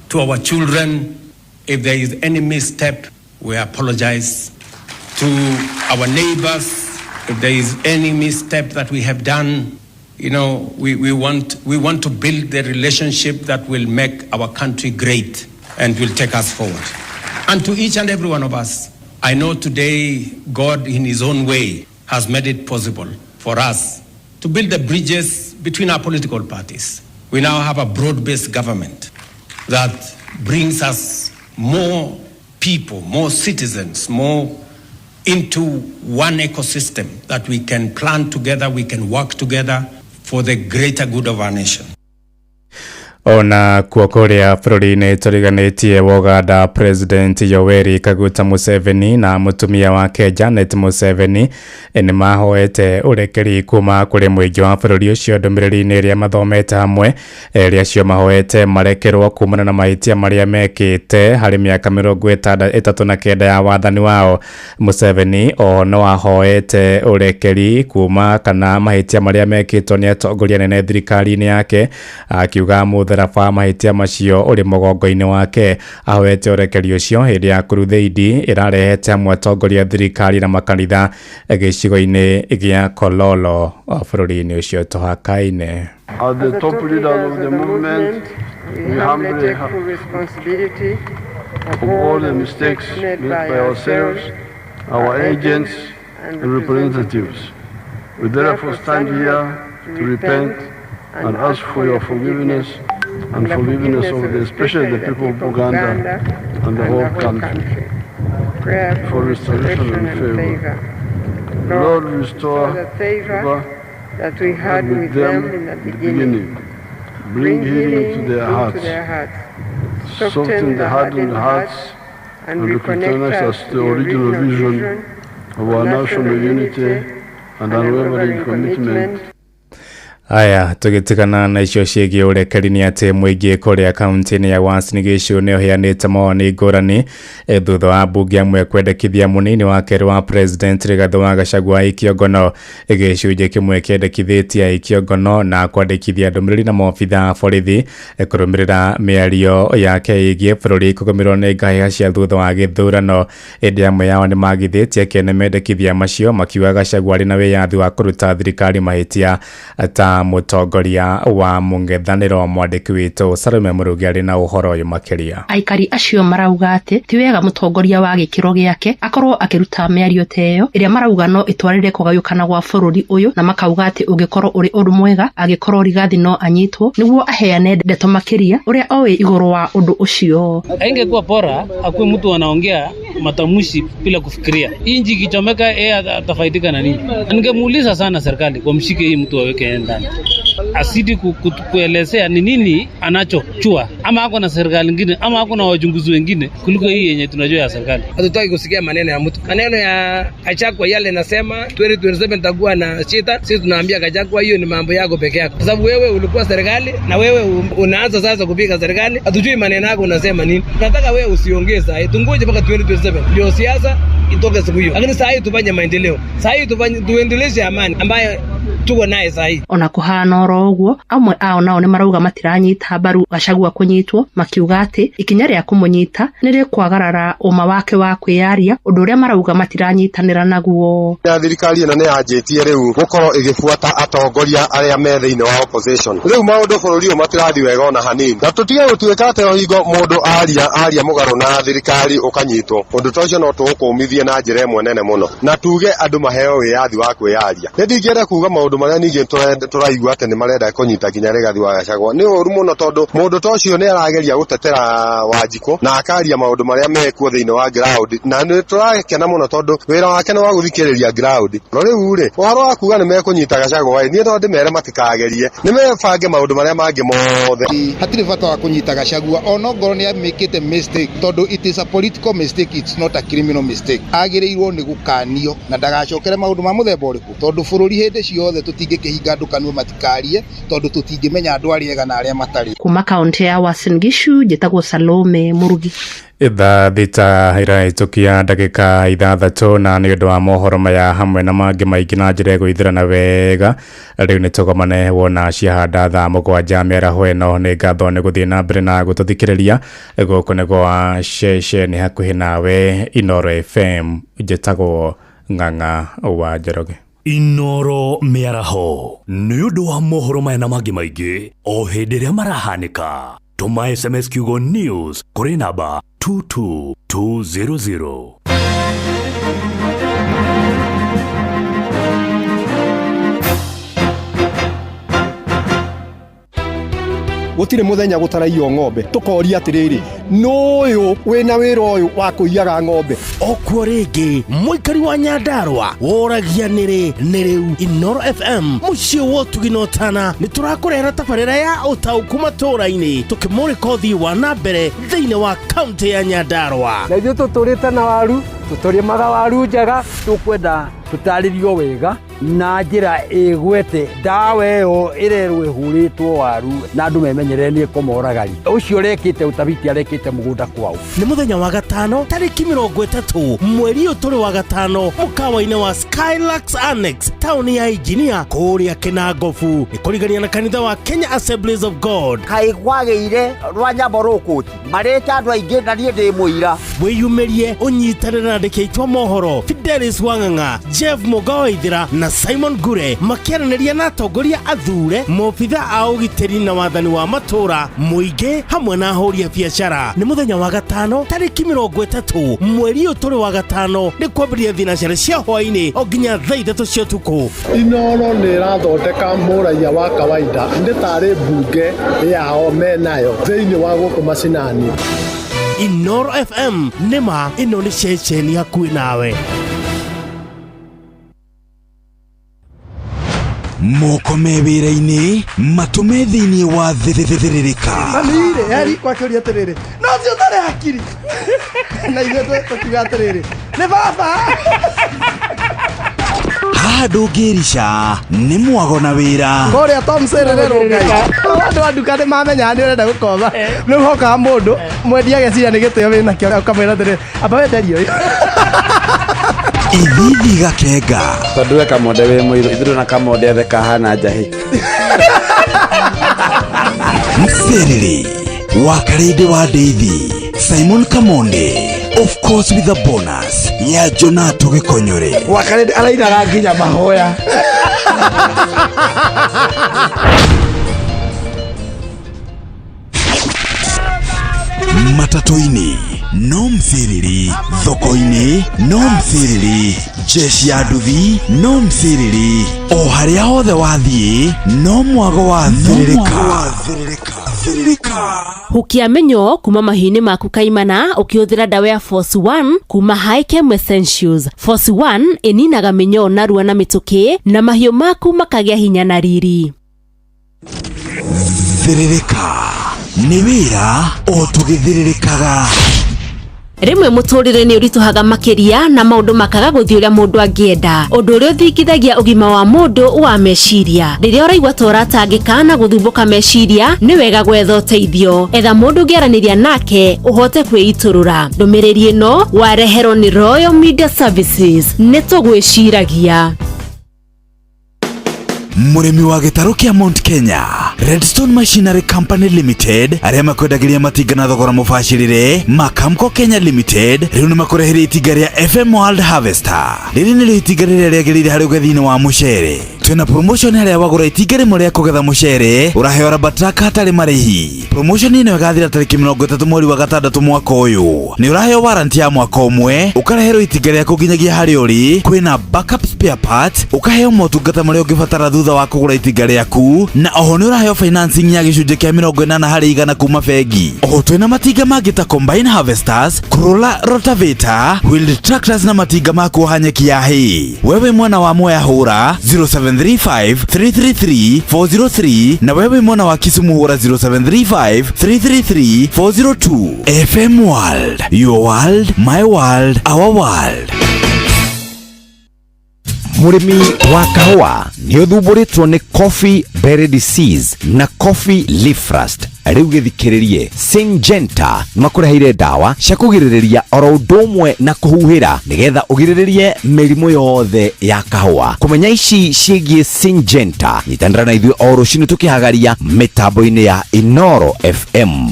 To our children, if there is any misstep, we apologize. To our neighbors, if there is any misstep that we have done, you know, we want to build the relationship that will make our country great and will take us forward. And to each and every one of us, I know today God in his own way has made it possible for us to build the bridges between our political parties. We now have a broad-based government that brings us more people, more citizens, more into one ecosystem that we can plan together, we can work together for the greater good of our nation. Ona kuo kũrĩa bũrũri-inĩ tũriganĩtie wa Uganda, President Yoweri Kaguta Museveni na mũtumia wake Janet Museveni nĩ mahoete ũrekeri kuma kũrĩ mũingĩ wa bũrũri ũcio ndũmĩrĩri-inĩ ĩrĩa mathomete hamwe, ĩrĩa acio mahoete marekerwo kumana na mahĩtia marĩa mekĩte harĩ mĩaka 39 ya wathani wao. Museveni o no ahoete ũrekeri kuma kana mahĩtia marĩa mekĩtwo nĩ atongoria nene thirikari-inĩ yake, akiuga mũtharaba mahĩtia macio ũrĩ mũgongo-inĩ wake. Ahoete ũrekeri ũcio hĩndĩ ya kurutheidi ĩrarehete hamwe atongoria thirikari na makanitha gĩcigo-inĩ gĩa Kololo bũrũri-inĩ ũcio tũhakaine. As the top leaders of the movement, we humbly take full responsibility of all the mistakes made by ourselves, our agents and representatives. We therefore stand here to repent and ask for your forgiveness and forgiveness of the, especially the people of Uganda and the whole country. Prayer for restoration and favor. Lord, restore the favor that we had with them in the beginning. Bring healing to their hearts. Soften the hardened hearts and reconnect us to the original vision of our national unity and unwavering commitment. Aya tugitigana na icio ciĩgiĩ ũrekeri nĩ atĩ mũingĩ kũrĩa kaunti-inĩ ya Uasin Gishu nĩ ũheanĩte mawoni ngũrani thutha wa mbunge amwe kwendekithia mũnini wa kerĩ wa president Rigathĩ wa Gachagua aikio ngono. Gĩcunjĩ kĩmwe kĩendekithĩtie aikio ngono na kwandĩkithia ndũmĩrĩri na maobitha a borithi kũrũmĩrĩra mĩario yake ĩgiĩ bũrũri kũgũmĩrwo nĩ ngahĩha cia thutha wa gĩthurano. Ĩndĩ amwe yao nĩ magithĩtie kĩene mendekithia macio makiuga Gachagua arĩ na wĩyathi wa kũruta thirikari mahĩtia ta mũtongoria wa mũng'ethanĩro. Mwandĩki witũ Salome Mũrugi arĩ na ũhoro ũyũ makĩria. Aikari acio marauga atĩ ti wega mũtongoria wa gĩkĩro gĩake akorwo akĩruta mĩario ta ĩyo ĩrĩa marauga no ĩtwarĩre kũgayũkana gwa bũrũri ũyũ, na makauga atĩ ũngĩkorwo ũrĩ ũndũ mwega angĩkorwo Rigathi no anyitwo nĩguo aheane ndeto makĩria ũrĩa oĩ igũrũ wa ũndũ ũcio. Haingekuwa bora akuwe mtu anaongea matamshi bila kufikiria. Hii nchi ikichomeka yeye atafaidika na nini? Ningemuuliza sana serikali kwa mshike hii mtu aweke ndani, asidi kuelezea ni nini anachochua, ama ako na serikali nyingine ama ako na wachunguzi wengine kuliko hii yenye tunajua ya serikali. Hatutaki kusikia maneno ya mtu, maneno ya Gachagua yale nasema 2027 takuwa na shida. Sisi tunaambia Gachagua hiyo ni mambo yako peke yako, kwa sababu wewe ulikuwa serikali na wewe unaanza sasa kupiga serikali. Hatujui maneno yako unasema nini. Nataka wewe usiongee sasa, tungoje mpaka 2027 ndio siasa itoke siku hiyo, lakini saa hii tufanye maendeleo, saa hii tufanye tuendeleze amani ambayo Tuko naye sahi. Ona kuhana oro ũguo, amwe ao nao nĩ marauga matiranyita mbaru Gachagua kũnyitwo, makiuga atĩ ikinya rĩa kũmũnyita nĩ rĩkwagarara ũma wake wa kwĩyaria, ũndũ ũrĩa marauga matiranyitanĩra naguo. Na thirikari ĩno nĩ yanjĩtie rĩu gũkorwo ĩgĩbuata atongoria arĩa me thĩinĩ wa opposition. Rĩu maũndũ bũrũri ũyũ matirathiĩ wega ona hanini, na tũtige gũtuĩka atĩ o hingo mũndũ aria aria mũgarũ na thirikari ũkanyitwo. Ũndũ ta ũcio no tũũkũmithie na njĩra ĩmwe nene mũno, na tuge andũ maheo wĩyathi wa kwĩyaria. Nĩ ndingĩenda kuga maũndũ marĩa ningĩ tũraigua atĩ nĩ marenda kũnyita nginya Rigathi wa Gachagua. Nĩ ũru mũno tondũ mũndũ ta ũcio nĩ arageria gũtetera Wanjikũ na akaria maũndũ marĩa mekuo thĩinĩ wa ground, na nĩ tũrakena mũno tondũ wĩra wake nĩ wa gũthikĩrĩria ground. No rĩu rĩ, ũhoro wa kuga nĩ mekũnyita Gachagua ĩ, niĩ no ndĩmere matikagerie, nĩ mebange maũndũ marĩa mangĩ mothe. Hatirĩ bata wa kũnyita Gachagua ona ngorwo nĩ amĩkĩte mistake, tondũ it is a political mistake, it's not a criminal mistake. Agĩrĩirwo nĩ gũkanio na ndagacokere maũndũ ma mũthemba ũrĩkũ, tondũ bũrũri hĩndĩ ciothe tũtingĩkĩhinga andũ kanua matikarie, tondũ tũtingĩmenya andũ arĩa ega na arĩa matarĩ. Kuma kaunti ya Uasin Gishu, njĩtagwo Salome Murugi. Ithaa 6 irahĩtũkia ndagĩka 6, na nĩ ũndũ wa mohoro maya hamwe na mangĩ maingĩ na njĩra ĩgũithĩrana wega, rĩu nĩ tũgomane wona ciahanda thaa 7 mĩaraho ĩno. Nĩ ngatho nĩ gũthiĩ na mbere na gũtũthikĩrĩria. Gũkũ nĩ gwa ceceni hakuhĩ nawe, Inooro FM. Njĩtagwo Ng'ang'a wa Njoroge. Inooro mĩaraho nĩ ũndũ wa mohoro maya na mangĩ maingĩ o hĩndĩ ĩrĩa marahanĩka. Tũma SMS kiugo news kũrĩ namba 22200. Gũtirĩ mũthenya gũtaraiywo ng'ombe, tũkoria atĩrĩrĩ, nũyũ wĩna wĩra ũyũ wa kũiyaga ng'ombe? Okuo rĩngĩ mũikari wa Nyandarua woragia nĩrĩ nĩ rĩu. Inooro FM, mũciĩ wa ũtugi na ũtana, nĩ tũrakũrehera tabarĩra ya ũtaũku matũũra-inĩ, tũkĩmũrĩka ũthii wa na mbere thĩinĩ wa kaunti ya Nyandarua. Na ithuĩ tũtũrĩte na waru, tũtũrĩmaga waru njega, tũkwenda tũtarĩrio wega na njĩra ĩgwete ndawa ĩyo ĩrerwo ĩhũrĩtwo waru na andũ memenyerere nĩ ĩkũmoragari. Ũcio ũrekĩte ũtabiti arekĩte mũgũnda kwao. Nĩ mũthenya wa gatano tarĩki 30 mweri ũyũ tũrĩ wa gatano, mũkawa-inĩ wa Skylux Annex, taũni ya Engineer, kũrĩa Kĩnangobu, nĩ kũrigania na kanitha wa Kenya Assemblies of God. Kaĩ kwagĩire rwa nyambo rũkũti marĩte andũ aingĩ na niĩ ndĩ mũira. Wĩyumĩrie ũnyitanĩre na andĩki aitũ a mohoro Fidelis Wang'ang'a, Jeff Mũgawaithĩra na Simon Ngure, makĩaranĩria na atongoria athure, maobitha a ũgitĩri na wathani wa matũũra, mũingĩ hamwe na ahũri a biacara. Nĩ mũthenya wa gatano tarĩki 30 mweri ũyũ tũrĩ wa gatano, nĩ kwambĩrĩria thinacara cia hwaĩ-inĩ o nginya thaa 3 cia ũtukũ. Inooro nĩ ĩrathondeka mũraiya wa kawaida, nĩ tarĩ mbunge yao menayo thĩinĩ wa gũkũ macinani. Inooro FM, nĩma ĩno nĩ ceceni hakuhĩ nawe. Moko me wĩra-inĩ, matũ me thĩinĩ wa thĩrĩrĩka. Mami-rĩ, heri kwakĩũria atĩrĩrĩ, no ũcio ũtarĩ hakiri. Na ithuĩ tũkiuga atĩrĩrĩ, nĩ baba. Haha ndũngĩrica nĩ mwago na wĩra. Kũrĩa Tom Serere Ngai. Andũ a nduka nĩ mamenyaga nĩ ũrenda gũkomba. Rĩu hokaga mũndũ mwendia ageciria nĩ gĩtĩo wĩnakĩo, ũkamwĩra atĩrĩrĩ, amba wenderie ũyũ. Ithithi gakenga. Tondũ we kamonde wĩ mũirũ, ithuĩ na kamonde othe kahana njahĩ. Mserere wa Karĩndĩ wa Ndeithi, Simon Kamonde, of course with a bonus ya Jonato Gĩkonyore. Wa Karĩndĩ arainaga nginya mahoya. Matatũ-inĩ no msiriri, thoko-inĩ no msiriri, jeshi ya nduthi no msiriri, o harĩa hothe wathiĩ no mwago wa thĩrĩrĩka. Hukia mĩnyoo kuma mahiũ-inĩ maku kaimana ũkĩhũthĩra ndawa ya Force 1 kuma Hikem Essentials. Force 1 ĩninaga mĩnyoo narua na mĩtũkĩ na mahiũ maku makagĩa hinya na riri. Thĩrĩrĩka nĩ wĩra o tũgĩthĩrĩrĩkaga. Rĩmwe mũtũrĩre nĩ ũritũhaga makĩria na maũndũ makaga gũthiĩ ũrĩa mũndũ angĩenda, ũndũ ũrĩa ũthingithagia ũgima wa mũndũ wa meciria. Rĩrĩa ũraigua ta ũratangĩka na gũthumbũka meciria, nĩ wega gwetha ũteithio. Etha mũndũ ũngĩaranĩria nake ũhote kwĩitũrũra. Ndũmĩrĩri ĩno wareherwo nĩ Royal Media Services. Nĩ tũgwĩciragia. Mũrĩmi wa gĩtarũ kĩa Mount Kenya, Redstone Machinery Company Limited, arĩa makwendagĩria matinga na thogora mũbacĩrĩre, Makamco Kenya Limited, rĩu nĩ makũreheire itinga rĩa FM World Harvester. Rĩrĩ nĩrĩo itinga rĩrĩa rĩagĩrĩire harĩ ũgethi-inĩ wa mũcere. Twĩna promotion harĩa wagũra itinga rĩmwe rĩa kũgetha mũcere, ũraheo raba track hatarĩ marĩhi. Promotion ĩno ĩgathira tarĩki 30 mweri wa gatandatũ mwaka ũyũ. Nĩ ũraheo warranty ya mwaka ũmwe, ũkareherwo itinga rĩaku nginyagia harĩa ũrĩ, kwĩna backup spare parts, ũkaheo motungata marĩa ũngĩbatara thutha wa kũgũra itinga rĩaku, na oho nĩ ũraheo financing ya gĩcunjĩ kĩa 80% kuma bengi. Oho twĩna matinga mangĩ ta combine harvesters, Corolla rotavator, wheeled tractors na matinga ma kuoha nyeki ya hay. Wewe mwena wa Mwea hũra 0735 333 403 na wewe mwena wa Kisumu hũra 0735 333 402. FM World, your world, my world, our world. Mũrĩmi wa kahũa nĩ ũthumbũrĩtwo nĩ coffee berry disease na coffee leaf rust. Rĩu gĩthikĩrĩrie, Syngenta nĩmakũreheire ndawa cia kũgirĩrĩria oro ũndũ ũmwe na kũhuhĩra nĩgetha ũgirĩrĩrie mĩrimũ yothe ya kahũa. Kũmenya ici ciĩgiĩ Syngenta, nyitanĩra na ithuĩ o rũcinĩ tũkĩhagaria mĩtambo-inĩ ya Inoro FM.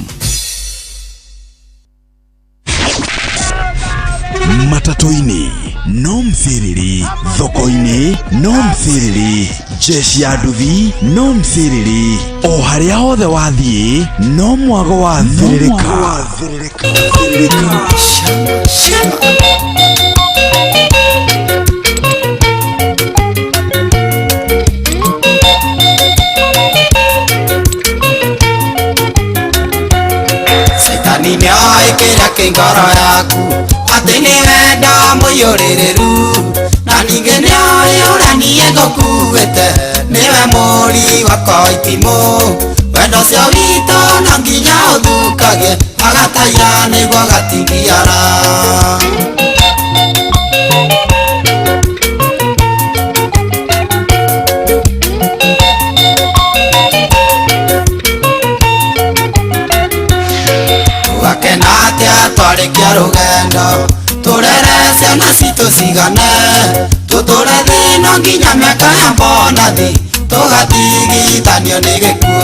Matatũ-inĩ no msiriri, thoko-inĩ no msiriri, jeshi ya nduthi no msiriri, o harĩa hothe wathiĩ no mwago wa thĩrĩrĩka. Caitani nĩoĩ kĩrĩa kĩ ngoro yaku atĩ nĩ wendo mũiyũrĩrĩru na ningĩ nĩoĩ ũrĩa niĩ ngũkuĩte nĩwe mũri wakwa wa itimũ wendo ũcio witũ no nginya ũthukage agataira nĩguo gatigiara. Tũgakena atĩa twarĩkia rũgendo tũrere ciana citũ cigane tũtũre thĩna nginya mĩaka ya mbonathi tũgatigithanio nĩ gĩkuũ.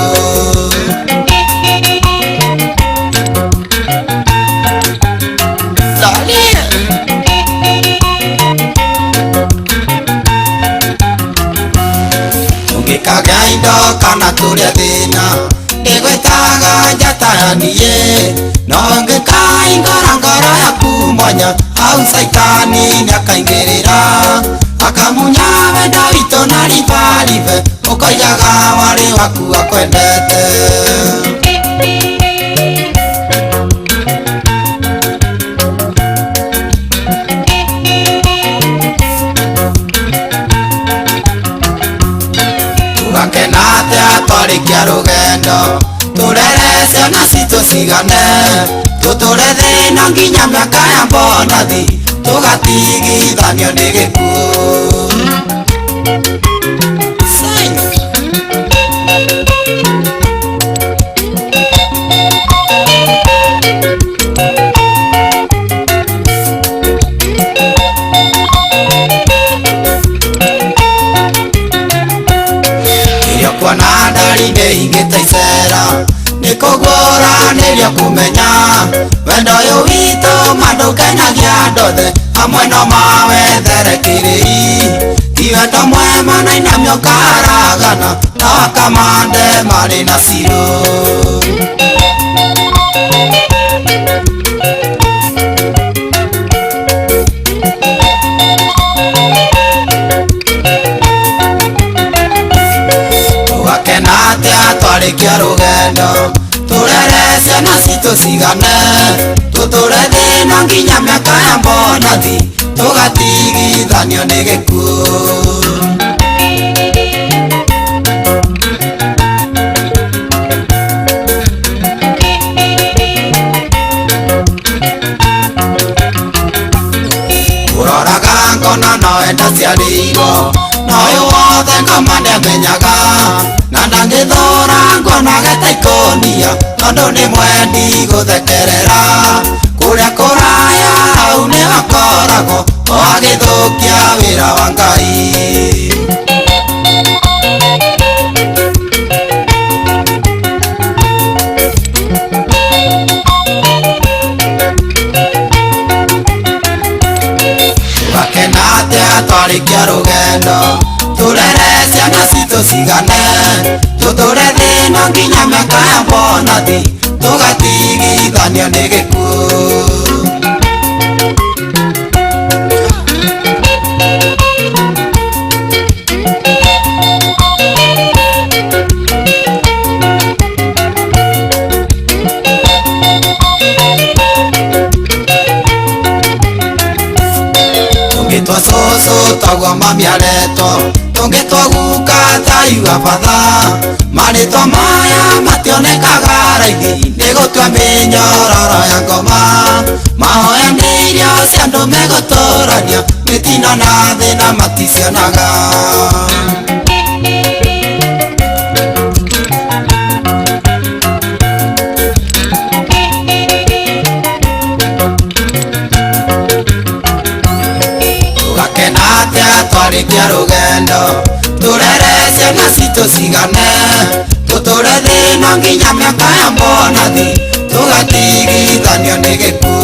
Tũngĩkagĩa indo kana tũrĩe thĩna ndĩgwĩtaga njata ya niĩ no ngĩkaingũra ngoro yaku mwanya hau caitani nĩakaingĩrĩra akamunya wendo witũ na ribaribe ũkoigaga warĩ waku akwendete. Tũgakena atĩa twarĩkia rũgendo tũrere ciana citũ cigane tũtũre thĩna nginya mĩaka ya mbonathi tũgatigithanio nĩ gĩkuũ. Kĩrĩa ũkuona ndari-inĩ ingĩ ta icera nĩ kũgũranĩrio kũmenya wendo ũyũ witũ ma ndũkenagia andũ othe amwe no mawethere kĩrĩi ti wendo mwema na inamio karagana na akamande marĩ na cirũ. Tũgakena atĩa twarĩkia rũgendo tũrere ciana citũ cigane tũtũre thĩna nginya mĩaka ya mbonathi tũgatigithanio nĩ gĩkuũ. Ũroraga ngona no ndaciarĩirwo na ũyũ wothe ngoma nĩamenyaga na ndangĩthũra nguonaga ta ikũnia tondũ nĩ mwendi gũthekerera kũrĩa kũraya hau nĩho akoragwo o agĩthũkia wĩra wa Ngai. thĩna nginya mĩaka ya bonathi tũgatigithanio nĩ gĩkuũ. Tũngĩtwa cũcũ toguo mami aretwo, tũngĩtwa guka taiua batha, marĩtwa maya mationekaga raithi nĩ gũtua mĩnyororo ya ngoma. Mahoya nĩ irio cia andũ megũtũrania, mĩtino na thĩna maticionaga. Tũgakena atĩa twarĩkia rũgendo, tũrere ciana citũ cigane, tũtũre thĩna nginya mĩaka ya bonathi, tũgatigithanio nĩ gĩkuũ.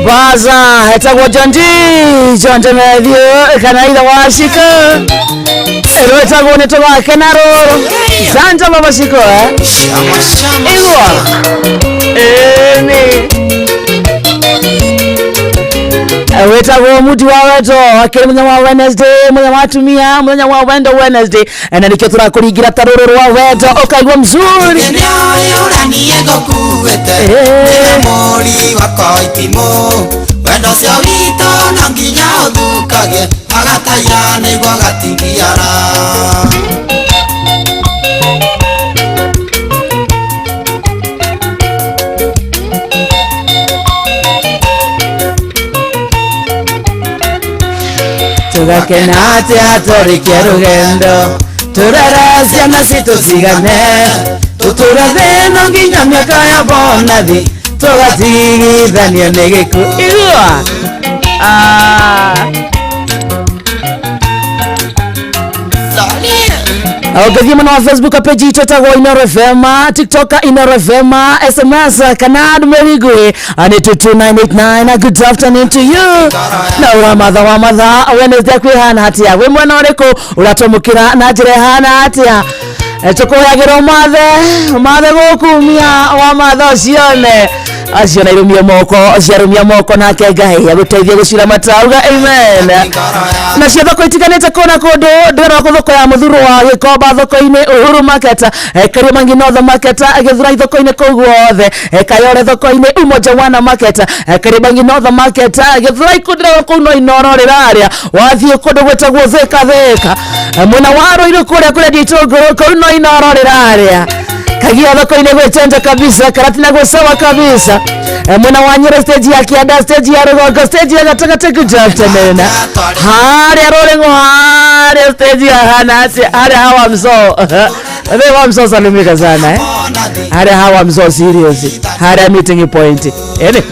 Baza etagwo John D John Demethiũ kana ithe wa Shiko ĩrwĩtagwo nĩ tũgakena rũrũ Santa Baba Shiko igua ĩni wĩtagwo muti wa wendo akĩrĩ mũthenya wa Wednesday, mũthenya wa atumia, mũthenya wa wendo Wednesday, na nĩkĩo tũrakũringira ta rũrũ rwa wendo ũkaigua mzuri. Ũranie ngũkuĩte nĩwe mũri wakwa itimũ, wendo ũcio witũ no nginya ũthũkagie, agataiya nĩguo agatigiara. Tũgakena atĩa twarĩkia rũgendo, tũrere ciana citũ cigane, tũtũre thĩna nginya mĩaka ya bonathi, tũgatigithanio nĩ gĩkuũ. Igua Ũngĩthiĩ mwena wa Facebook page itũ ĩtagwo Inooro FM, TikTok Inooro FM, SMS kana ndũmĩrĩri nguhĩ nĩ 22989. Good afternoon to you. Na ũramatha wa mathaa Wednesday kwĩhana atĩa, wĩ mwena ũrĩkũ ũratwamũkĩra na njĩra ĩhana atĩa? Tũkũhayagĩra ũmathe gũkumia wa matha ũcione acio na irumia moko ciarumia moko nake Ngai agũteithie gũcira matauga amen. Na cia thoko itiganĩte kũna kũndũ ndĩrona thoko ya Mũthuro wa Gĩkomba, thoko-inĩ Uhuru Market, Kariobangi North Market, Gĩthurai thoko-inĩ kũu guothe, Kayore thoko-inĩ Umoja Wana Market, Kariobangi North Market, Gĩthurai kũu ndĩrona kũu no Inooro rĩraria wathiĩ kũndũ gwĩtagwo Thika Thika, mwena wa Ruiru kũrĩa kũrendio itũngũrũ kũu no Inooro rĩraria Kagia thoko-inĩ gwĩcenja kabisa, Karatina gwĩ sawa kabisa, mwena wa Nyeri stage ya Kianda, stage ya Rũgongo, stage ya gatagatĩ. Good afternoon. Harĩa Rũrĩng'o, harĩa stage ya hana atĩa, harĩa hawa mso Wewe wa mso salimika sana harĩa hawa mso serious, harĩa meeting point ene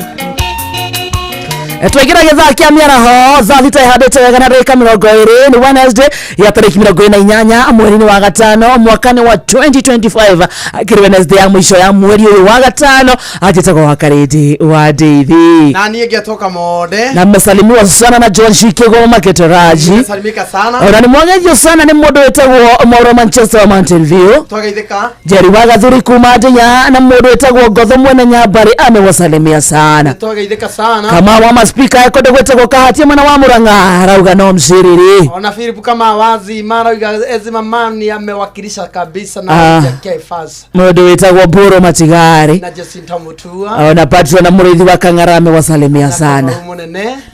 twaingĩra gĩthaa kĩa mĩaraho thaa thita ĩhandĩte wega na ndagĩka 20 nĩ Wednesday ya tarĩki 28 mweri-inĩ wa gatano mwaka-inĩ wa 2025 akĩrĩ Wednesday ya mũico ya mweri ũyũ wa gatano anjĩtagwo wa Karĩndĩ wa Ndeithi na niĩ ngetoka Monde na mmesalimiwa sana na John Shikego Maketoraji. Nimesalimika sana ona nĩ mwageithio sana nĩ mũndũ wĩtagwo Mauro Manchester wa Mountain View, twageithĩka Jerry wa Gathuri kuma Ndinya na mũndũ wĩtagwo Ngotho mwene Nyambarĩ amewasalimia sana twageithĩka sana kama wa maspika kũndũ gwĩtagwo Kahatia mwena wa Murang'a arauga no mciriri ona Philip kama wazi marauga Ezima Mani amewakilisha kabisa na Kefas mũndũ wĩtagwo Mbũrũ Matigari na Jacinta Mutua ona Patro na mũrĩithi wa Kang'ara amewasalimia sana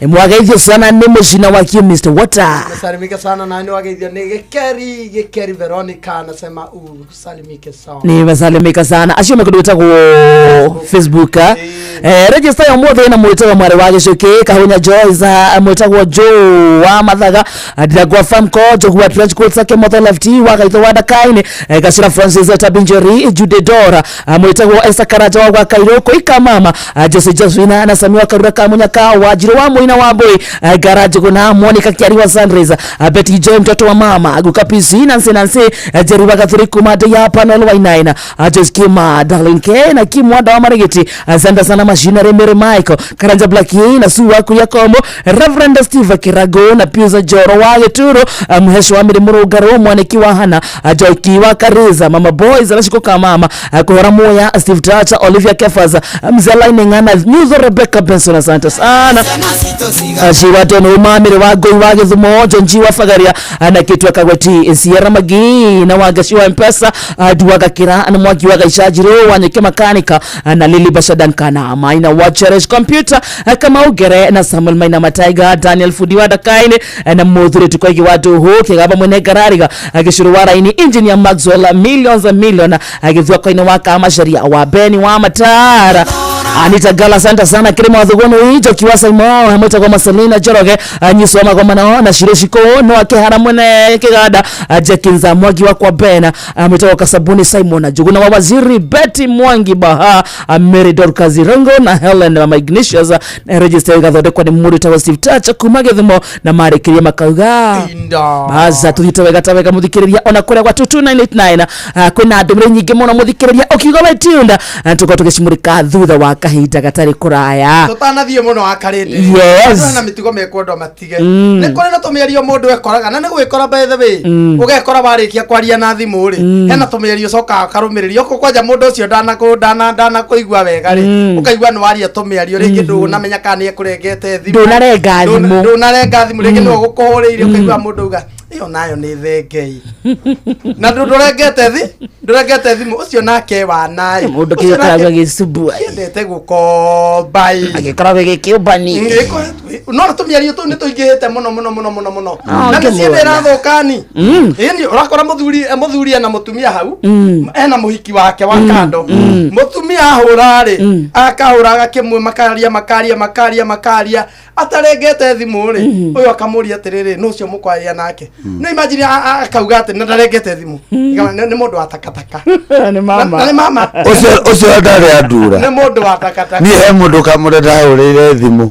nĩ mwageithio sana nĩ mũcina wa Q Mr Water amesalimika sana na nĩ wageithio nĩ Gĩkeri Veronica anasema usalimike sana nimesalimika sana acio mekũndũ gwĩtagwo Facebook Register ya ũmũthĩ na mwĩtagwo mwarĩ wa gĩcũkĩ kahunya Joyce, mwĩtagwo Joe wa Mathaga, Ndirangwa Famco, Njogu wa Trench Coats, Kĩmotho Left wa Gaitho wa Ndakaini, Gacĩra Francis, Tabinjeri Jude Dora, mwĩtagwo Esther Karanja wa gwa Kairũ Koika mama, Jose Josephina na Sami wa Karura Kamunyaka wa Njirũ wa Mũina wa Mbũi, Ngara Njũgũna Monica Kiari wa Sunrise, Betty Joy mtoto wa mama Guka PC Nancy Nancy, Jerry wa Gathuri kuma ya panel wa Inaina, Joyce Kima Darlene K na Kim Wanda wa Marigiti, Zanda sana Machinery Mary Michael Karanja Black na Sue wa Kuria Kombo, Reverend Steve Kirago na Piusa Joro wa Gĩturo, Mhesho wa Mĩrĩ Mũrũngarũ Mwaniki wa Hana, Joki wa Kariza Mama Boys Rashiko Kamama, Kuhora Moya Steve Tacha Olivia Kefas, Mzela Inengana Nyuzo Rebecca Benson, asante sana Shiwatono Umamire wa Ngoi wa Gĩthumo Jonji wa Fagaria, na Kĩtwa Kagweti Sierra Magi na Wagaci wa Mpesa, Duaga Kira na Mwaki wa Gaicajiro wa Nyeke Makanika, na Lili Bashadan Kana Maina wa Cherish Computer, Kamau Gere na Samuel Maina Mataiga Daniel Fudi wa Dakaine, na Muthuri Tukoigi wa Nduhu Kĩgamba Mwene Ngarariga, Gĩcũrũ wa Raini Engineer Maxwell millions and million, Gĩthua Koine wa Kamacharia wa Beni wa Matara Anita Gala, asante sana Kirima wa Thugono Ijo Kiwa Simon hamwe kwa Marcelina Njoroge, Nyiso wa Magoma na Shiro Shiko no Akehara mwene Kiganda, Jekinza Mwangi wa kwa Bena, mwita wa Kasabuni Simon Njuguna wa Waziri Betty Mwangi Baha, Mary Dorcas Irongo na Helen Mama Ignatius, na register igathondekwa ni mũndũ wĩtagwo Steve Tacha kuma Gĩthumo na marĩkĩria makauga baza tuthiĩte wega ta wega mũthikĩrĩria ona kũrĩa gwa 22989, kwĩna ndũmĩrĩri nyingĩ mũno mũthikĩrĩria ũkiuga we tunda, tũkorwo tũgĩcimũrĩka thutha wa kahinda gatarĩ kũraya. Tũtanathiĩ mũno akarĩndĩ. Yes. Na mĩtugo mekwendwo matige. Mm. Nĩ kũrĩ na tũmĩario mũndũ ekoraga na nĩ gwĩkora by the way. Ũgekora warĩkia kwaria na thimũ rĩ, hena tũmĩario ũcokaga ũkarũmĩrĩria. Okorwo kwanja mũndũ ũcio ndanakũigua wega rĩ, ũkaigua nĩ waria tũmĩario rĩngĩ ndũnamenya kana nĩ ekũrengete thimũ. Ndũnarenga thimũ. Ndũnarenga thimũ rĩngĩ nĩwe ũgũkũhũrĩire ũkaigua mũndũ auga ĩyo nayo nĩ thengei. Na ndũrengete ndũrengete thimũ ũcio nake wanaĩ. Mũndũ kĩo karagwo gĩcubua. Kĩendete gũkomba ĩ. Agĩkoragwo gĩkĩũmbani. No tũmĩario tũu nĩ tũingĩhĩte mũno mũno mũno mũno mũno. Ah, Na mĩciĩ ngĩmuona. nĩ ĩrathũkani. Ĩni ũrakora mũthuri ena mũtumia hau, ena mũhiki wake wa kando. Mũtumia ahũra rĩ, akahũra agakĩmwe makaria makaria makaria makaria atarengete thimũ rĩ, ũyũ akamũria atĩrĩrĩ, nũ ũcio mũkwaria nake? No imagine akauga atĩ na ndarengete thimũ. Nĩ mũndũ wa takataka. Nĩ mama. Na nĩ mama. Ũcio ndarĩ andura. Nĩ mũndũ wa takataka. Niĩ he mũndũ kamũndũ ndahũrĩire thimũ.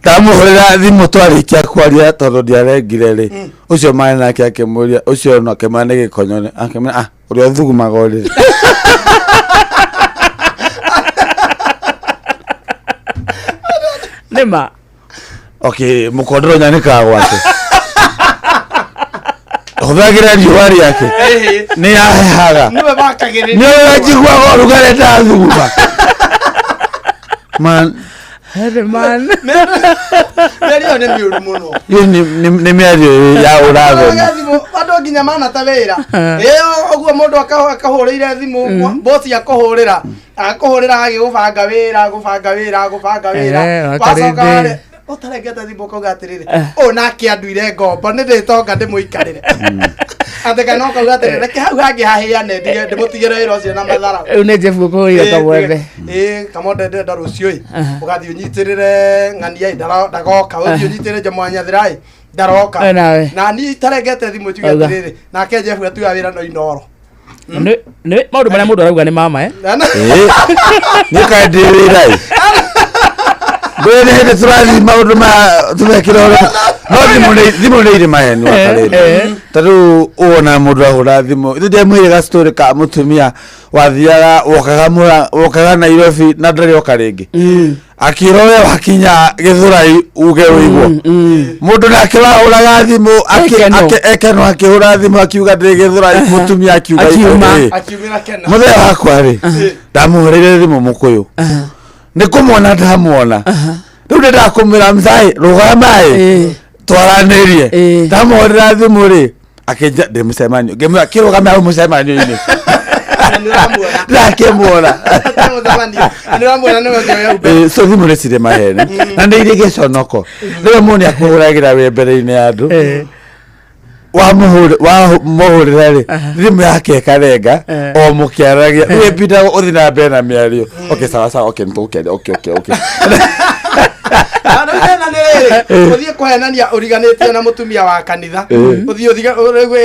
Ndamũhũrĩra thimũ twarĩkia kwaria tondũ ndiarengire rĩ. Ũcio marĩ nake akĩmũria, ũcio no akĩmwĩra nĩ gĩkonyo, akĩmwĩra, ũrĩa ũthugumaga ũrĩrĩ. Nĩ ma. Okay, mũkondoro nyanĩkaga gwake. Hũthagĩra riũa rĩake. Nĩ yahehaga. Nĩwe wakagĩrĩria. Nĩwe njiguaga ũrugarĩ ndathuguma. Man. Hey, man. Mĩario nĩ mĩũru mũno. Ĩyo nĩ mĩario ya ũrathoni. Thimũ, andũ nginya manata wĩra. Ĩyo ũguo mũndũ akahũrĩire thimũ, boss akũhũrĩra. Akũhũrĩra agĩgũbanga wĩra, gũbanga wĩra, gũbanga wĩra. Wakarĩndĩ. Wacoka rĩ, ũtarengete thimũ ũkauga atĩrĩrĩ, ũyũ nake anduire ngombo, nĩ ndĩtonga ndĩmũikarĩre. Atĩ kana ũkauga atĩrĩrĩ, reke hau hangĩ hahĩane, ndĩmũtigĩre wĩra ũcio na mathara. Rĩu nĩ Jeff gũkũhũrĩra kamwembe. Kamonde ndĩrenda rũciũ ĩ, ũgathiĩ ũnyitĩrĩre ng'ania ĩ, ndagoka, ũthiĩ ũnyitĩrĩre Jomo Nyathira ĩ, ndaroka. Nawe. Na niĩ itarengete thimũ njuge Auga. atĩrĩrĩ, nake Jeff atuaga wĩra no inoro. Nĩ maũndũ marĩa mũndũ arauga nĩ mama, eh? Nĩ kaĩ ndĩ wĩra ĩ. Ndũĩ nĩ hĩndĩ tũrathiĩ maũndũ ma tũrekĩra ũrĩa. No thimũ nĩ irĩ maheni wa karĩndĩ. Ta rĩu ũwona mũndũ ahũra thimũ. Ithe ndiamwĩire ga story ka mũtumia wathiaga, wokaga Nairobi na ndarĩ oka rĩngĩ. Akĩrwo we wakinya Gĩthũrai uge ũigwo. Mũndũ nake wahũraga thimũ, Ekeno. ekeno akĩhũra thimũ akiuga ndĩ Gĩthũrai, mũtumia akiuga Akiuma. Akiumĩra kena. Mũthenya wakwa rĩ, ndamũhũrĩire thimũ mũkũyũ. Nĩ kũmuona ndamuona. Rĩu nĩ ndakũmwĩra mthai, rũgama ĩ, twaranĩrie. Ndamũhũrĩra thimũ rĩ, akĩnja ndĩ mũcemanio. Ngĩmwĩra kĩrũgame hau mũcemanio-inĩ. Ndakĩmuona. So thimũ nĩ cirĩ maheni. Na nĩ irĩ gĩconoko. Rĩmwe mũndũ nĩ akũhũragĩra wĩ mbere-inĩ ya andũ. Wamũhũrĩra rĩ, thimũ yake ĩkarenga o mũkĩaragia, wĩbindaga ũthiĩ na mbere na mĩario. Okay, sawa sawa, okay, nĩtũgũkĩaria, okay okay okay. Na rĩu thĩna nĩ rĩrĩ, ũthiĩ kũhenania ũriganĩtie na mũtumia wa kanitha, ũthiĩ ũthiĩ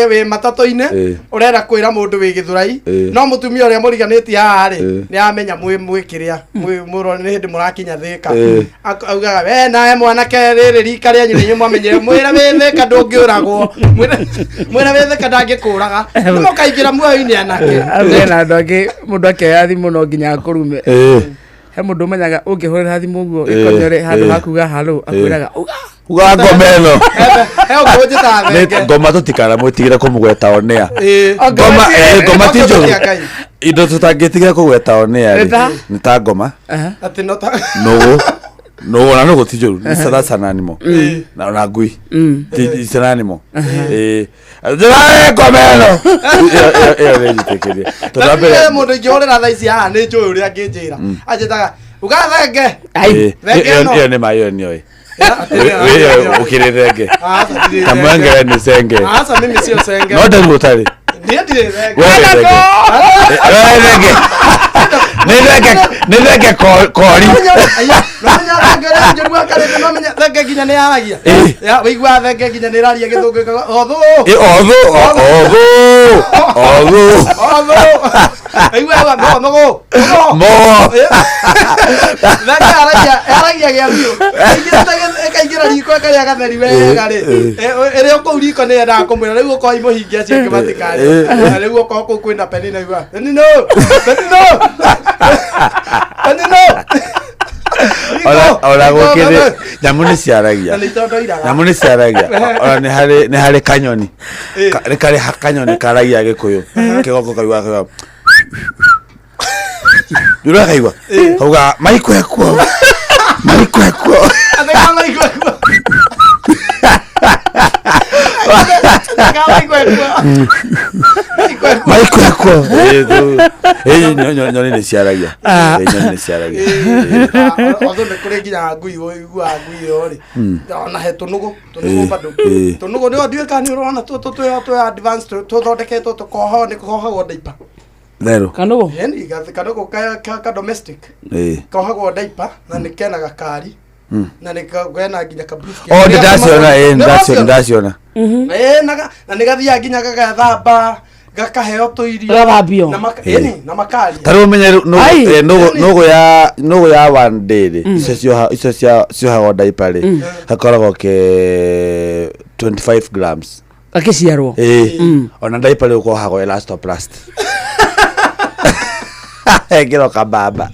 wĩ matatũ-inĩ, ũrenda kwĩra mũndũ wĩ gĩthũrai, no mũtumia ũrĩa mũriganĩtie haha rĩ, nĩ amenya mwĩ kĩrĩa nĩ hĩndĩ mũrakinya thĩka. Augaga we nawe mwanake rĩrĩ rika rĩanyu nĩ inyuĩ mwamenyire mwĩra wĩ thĩka ndũngĩũragwo, mwĩra wĩ thĩka ndangĩkũraga, nĩ mũkaingĩra muoyo-inĩ anake. Hena andũ angĩ mũndũ akĩoya thimũ no nginya akũrume. He mũndũ ũmenyaga ũngĩhũrĩra thimũ ũguo ĩkonyore handũ hakuga halo, akwĩraga uga. Uga ngoma ĩno. He ũguo njĩtaga Nĩ thenge. ngoma tũtikanamwĩtigĩre kũmũgweta onea. Ngoma Ngoma ti njũru. Cia Ngai. Indo tũtangĩtigĩra kũgweta onea Nĩ rĩ, ta? nĩ ta ngoma, Atĩ no ta nũgũ, nũgũ na nũgũ ti njũru, nĩ that's an animal. Na ngui. It's an animal. Njĩra ngoma ĩno. Ĩyo nĩ njĩtĩkĩrie. Tondũ wa mbere He mũndũ ingĩhũrĩra thaa ici haha nĩ njũĩ ũrĩa angĩnjĩra, anjĩtaga uga thenge. Thenge ĩno. Ĩyo nĩ ma, ĩyo nĩoĩ. Ĩyo ũkĩrĩ thenge. Aca, ndirĩ Ta thenge. mwengere nĩ cenge. Aca, mimi sio senge. No ndari ũtarĩ. Niĩ ndirĩ thenge. We wĩ thenge. We wĩ thenge. Nĩ thenge, nĩ thenge kori. Nomenya thenge ũrĩa njũru akarĩte, nomenya thenge nginya nĩ yaragia. Ya, wĩiguaga thenge nginya nĩ ĩraria gĩthũngũ ĩkauga, othũ. Othũ, othũ, othũ. Othũ. Wĩiguaga nũgũ. Mo. Thenge yaragia gĩa biũ. Ĩkaingĩra riko ĩkarĩa gatheri wega rĩ. Ĩrĩ o kũu riko nĩ yendaga kũmwĩra rĩu okorwo imũhingia acio angĩ matikarĩe. Na rĩu okorwo kũu kwĩna Penina igua, Penino! Penino! Penino! Ona gũkĩrĩ nyamũ nĩ ciaragia. Na nĩ itondoiraga. Nyamũ nĩ ciaragia. Ona nĩ harĩ kanyoni. Nĩ karĩ kanyoni karagia gĩkũyũ. Kĩgongo kaiguaga kauga. Nĩ ũrakaigua? Kauga maikwekwo. Maikwekwo. Atĩ ka maikwekwo. Atĩ ka maikwekwo. Maikwekwo. Nyoni nĩ ciaragia. Nyoni nĩ ciaragia. Although nĩ kũrĩ nginya ngui ũiguaga ngui ĩyo rĩ, ona he tũnũgũ tũnũgũ bado tũnũgũ nĩ ndiũĩ kana nĩ ũrona tũtũ twĩ advanced tũthondeketwo tũkohwo nĩ kũhohagwo diaper. Therũ. Kanũgũ. Yaani kanũgũ ka domestic kohagwo diaper na nĩ kena gakari na nĩ kena nginya ka briefcase. Oh, nĩ ndaciona, nĩ ndaciona, ndaciona. Na nĩ gathiaga nginya gagethamba, gakaheo tũirio. Gagathambio. Na ĩni, na makaria. Ta rĩu ũmenye rĩu Ai. nũgũ ya one day rĩ, icio icio ciohagwo diaper rĩ, gakoragwo ke 25 grams. Gakĩciarwo. Ona diaper rĩu kohagwo elastoplast, ekĩrwo kabamba.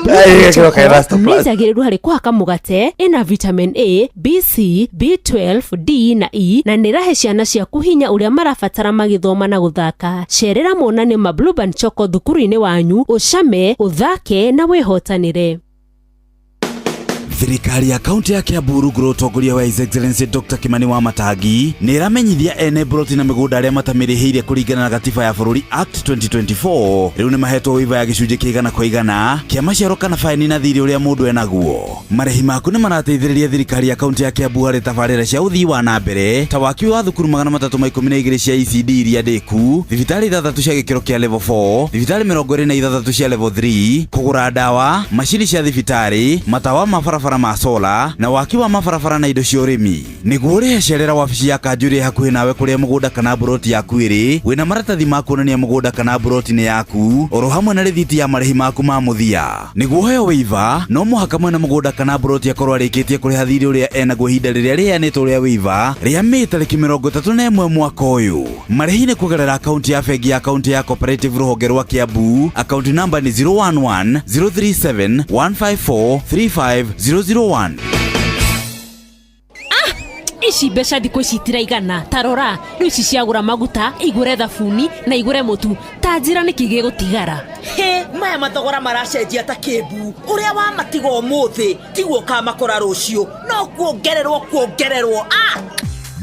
Ekĩrwo ka Nĩ elastoplast. njagĩrĩru harĩ kũhaka mũgate, ĩna vitamin A, B, C, B12, D na E, na nĩ ĩrahe ciana ciaku hinya ũrĩa marabatara magĩthoma na gũthaka. Cerera monanio ma Blueband Choco thukuru-inĩ wanyu, ũcame, ũthake na wĩhotanĩre. Thirikari ya kaunti ya Kiambu rungu rwa ũtongoria wa His Excellency Dr. Kimani wa Matangi nĩ ĩramenyithia ene mburoti na mĩgũnda arĩa matamĩrĩhĩire kũringana na gatiba ya bũrũri Act 2024 rĩu nĩ mahetwo waiver ya gĩcunjĩ kĩa 100% kĩa maciaro kana baĩni na thirĩ ũrĩa mũndũ enaguo. Marĩhi maku nĩ marateithĩrĩria thirikari ya kaunti ya Kiambu harĩ tabarĩra cia ũthii wa na mbere ta waki wa thukuru 312 cia ECD iria ndĩku, thibitarĩ ithathatũ cia gĩkĩro kĩa level 4, thibitarĩ 26 cia level 3, kũgũra ndawa, macini cia thibitarĩ, matawa ma barabara ma sola na waki wa mabarabara na indo cia ũrĩmi. Nĩguo ũrĩhe, cerera wabici ya kanjũ ĩrĩa hakuhĩ nawe kũrĩa mũgũnda kana mburoti yaku ĩrĩ wĩna maratathi ma kuonania mũgũnda kana mburoti nĩ yaku, oro hamwe na rĩthiti ya marĩhi maku ma mũthia. Nĩguo ũheo waiver, no mũhaka mwene mũgũnda kana mburoti akorwo arĩkĩtie kũrĩha thirĩ ũrĩa enaguo ihinda rĩrĩa rĩheanĩtwo rĩa waiver rĩa Mĩĩ tarĩki 31 mwaka ũyũ. Marĩhi nĩ kũgerera akaunti ya bengi ya kaunti ya Cooperative rũhonge rwa Kiambu. Akaunti namba nĩ 011 037 154 35001. Ici mbeca thikũ ici itiraigana. Ta rora rĩu, ici ciagũra maguta, igũre thabuni na igũre mũtu. Ta njĩra nĩkĩ gĩgũtigara? Hĩ, maya mathogora maracenjia ta kĩmbu. Ũrĩa wamatiga ũmũthĩ tiguo ũkamakora rũciũ, no kuongererwo kuongererwo ah!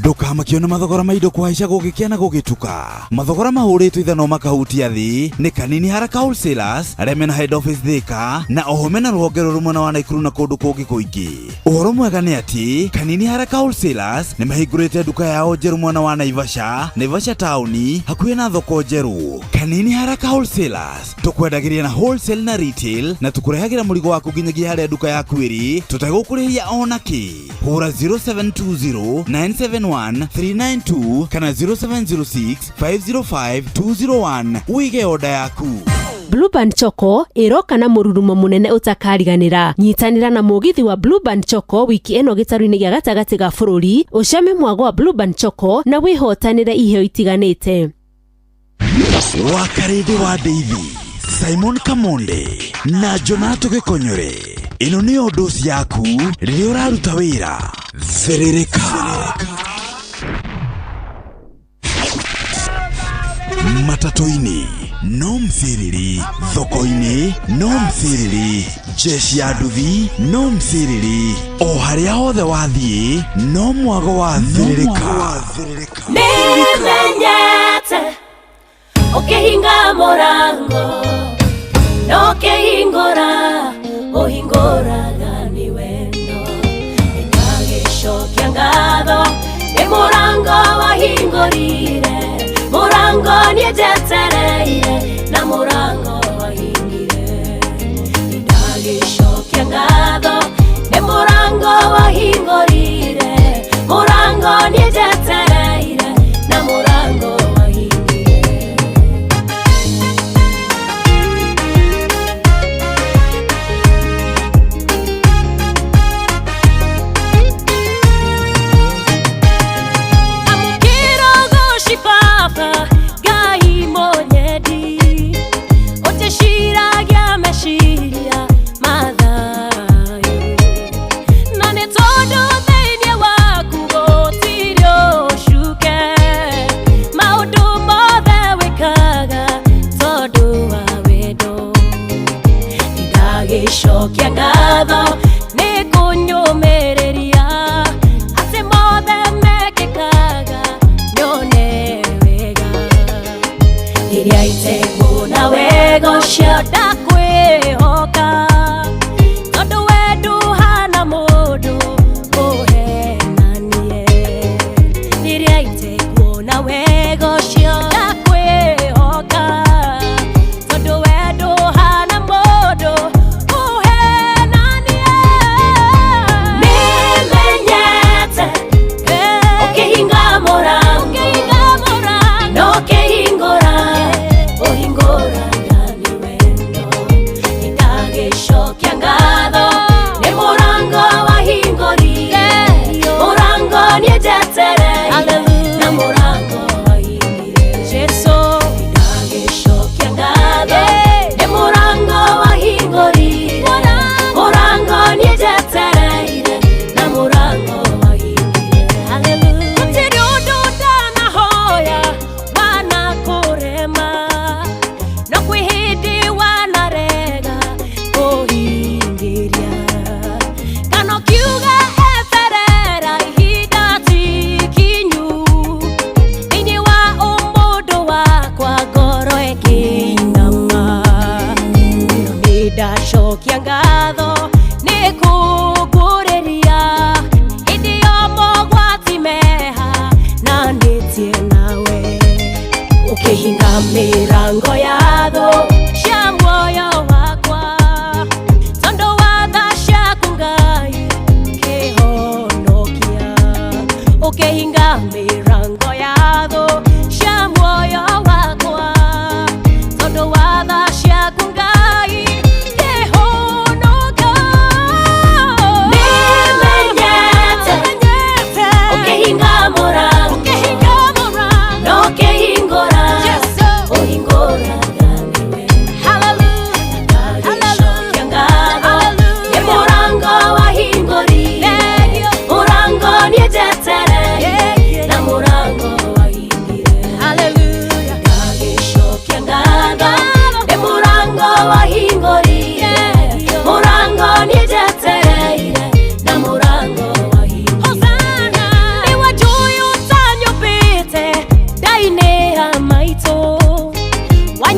Ndũkamakio nĩ mathogora ma indo kũhaica gũgĩkĩa na gũgĩtuka. Mathogora mahũrĩtwo ithanwa makahutia thĩ nĩ Kanini Haraka Wholesalers arĩa mena head office Thika na oho mena rũhonge rũrũ mwena wa Naikuru na kũndũ kũngĩ kũingĩ. Ũhoro mwega nĩ atĩ Kanini Haraka Wholesalers nĩ mahingũrĩte nduka yao njerũ mwena wa Naivasha, Naivasha taũni hakuhĩ na thoko njerũ. Kanini Haraka Wholesalers tũkwendagĩria na wholesale na retail na tũkũrehagĩra mũrigo waku nginyagia harĩa nduka yaku ĩrĩ tũtegũkũrĩhia ona kĩ. Hũra 0720 971 392 kana 0706 505 201 ũige oda yaku. Blueband Choco ĩroka na mũrurumo mũnene ũtakariganĩra. Nyitanĩra na mũgithi wa Blueband Choco wiki ĩno gĩtarũ-inĩ gĩa gatagatĩ ga bũrũri, ũcame mwago wa Blueband Choco na wĩhotanĩre iheo itiganĩte. Wakarĩndĩ wa Ndeithi, Simon Kamonde na Jonato Gĩkonyore. Ĩno nĩyo ndoci yaku rĩrĩa ũraruta wĩra. Thĩrĩrĩka. Matatũ-inĩ no mciriri, thoko-inĩ no mciriri, jeshi ya nduthi no mciriri, o harĩa hothe wathiĩ no mwago wa thĩrĩrĩka. Nĩmenyete ũkĩhinga mũrango na ũkĩhingũra ũhingũraga nĩ wendo nĩndagĩcokia ngatho nĩ mũrango wahingũrire mũrango nĩnjetereire na mũrango wahingire nĩndagĩcokia ngatho nĩ mũrango wahingũrire mũrango nĩnjetereire na mũrango wahingire. Amũkĩra papa Ngai mũnyendi ũtĩciragia meciria mathayo na nĩ tondũ thĩinĩ waku gũtirĩ ũcuke maũndũ mothe wĩkaga tondũ wa wendo nĩndagĩcokia ngatho nĩ kũnyũmĩrĩria atĩ mothe mekĩkaga nyone wega rĩrĩa itekuona wega ũcio ndakwĩhoka tondũ we ndũhana mũndũ ũhenanie rĩrĩa itekuona wega ũcio ndakwĩhoka tondũ we ndũhana mũndũ ũhenanie. Nĩmenyete ũkĩhinga mũrango na ũkĩhingũra ũhingũraga nĩ wendo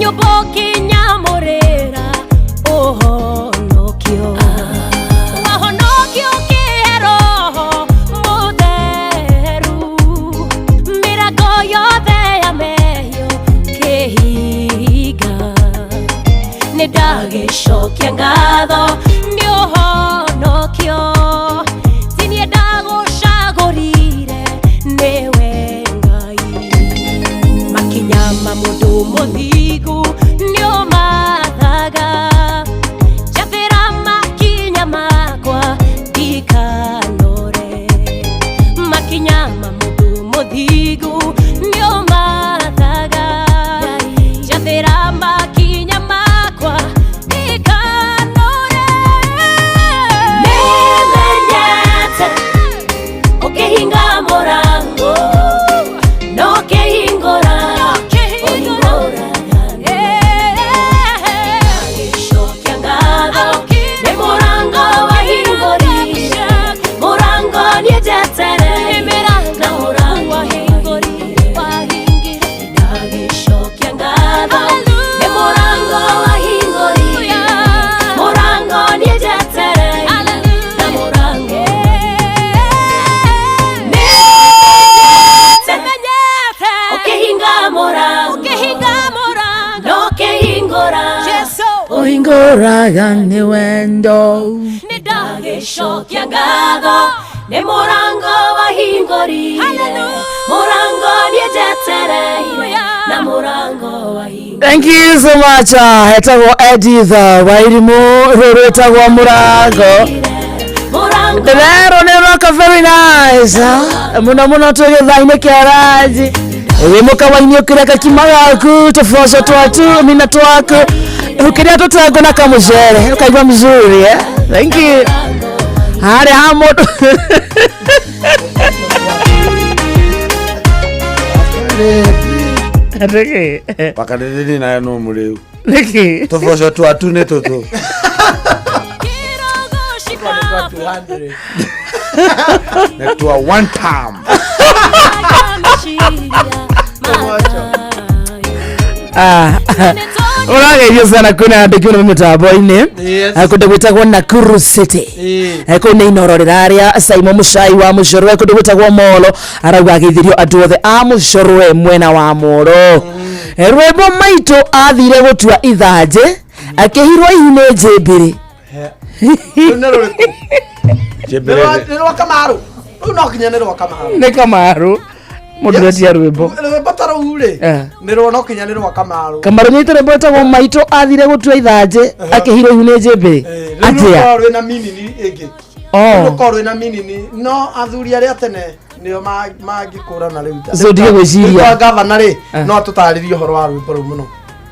Nyũmba ũkĩnyamũrĩra ũhonokio. Wahonokio ũkĩhe Roho Mũtheru. Mĩrango yothe ya mehia ũkĩhinga. Nĩ ndagĩcokia ngatho nĩ ũhonokio. Ti niĩ ndagũcagũrire, nĩwe Ngai. Makinya ma mũndũ mũthingu nĩ ũmathaga. Njathĩra makinya makwa ndikanore. Makinya ma mũndũ mũthingu nĩ ũmathaga. Njathĩra makinya makwa ndikanore. Nĩmenyete ũkĩhinga mũrango no ũkĩhingũra ũhingũraga Agĩcokia ngatho nĩ mũrango wahingũrire mũrango niĩ njetereire na mũrango wahingũrire Ndagĩcokia ngatho nĩ mũrango wahingũrire mũrango niĩ njetereire na mũrango Nĩmenyete ũkĩhinga mũrango no ũkĩhingũra Ũhingũraga nĩ wendo. Nĩ ndagĩcokia ngatho nĩ mũrango wahingũrire mũrango niĩ njetereire na mũrango wahingũrire. Thank you so much. Etagwo Edith Wairimu, rũrũ ĩtagwo mũrango. Ndĩrerwo nĩ roka very nice. Mũno mũno twĩ gĩthaa-inĩ kĩa ranji. Wĩ mũkawa-inĩ ũkĩrĩa gakima gaku, tũboco twaku, mina twaku, ũkĩrĩa tũtengũ na kamũcere, ũkaigua mzuri eh? Thank you. Harĩa ha mũndũ Nĩkĩ? Wakanithini nayo no mũrĩu. Nĩkĩ? Tũboco twatu nĩ tũtũ. Nĩ twa one time. Ah, ũrageithio sana kwĩna andũ kĩũna mĩtambo-inĩ. Yes. Kũndũ gwĩtagwo Nakuru City. Kũu nĩ inoro rĩrarĩa Simon Mũcai wa Mũcorwe kũndũ gwĩtagwo Molo arauga ageithirio andũ othe a Mũcorwe mwena wa Moro. Rwĩmbo maitũ athire gũtua ithanjĩ akĩhirwo ihu nĩ njĩmbĩrĩ. Rũu nĩ rũrĩkũ? Nĩ rwa Kamaru. Rũu no nginya nĩ rwa Kamaru. Nĩ Kamaru mũndũ ũretia rwĩmbo. Rwĩmbo ta rũu rĩ, nĩ rwa no nginya nĩ rwa Kamaru. Kamaru nyite rwĩmbo rwĩtagwo maitũ athire gũtua ithanjĩ akĩhirwo ihu nĩ njĩmbĩrĩ. Rĩu Atĩa? rũkoragwo rwĩna minini ĩngĩ. Oh. Rĩu rũkoragwo rwĩna minini no athuri arĩa tene nĩo mangĩkũrana rĩu. So ndige gwĩciria. Rĩu kwa gavana rĩ, no atũtarĩrie ũhoro wa rwĩmbo rũu mũno.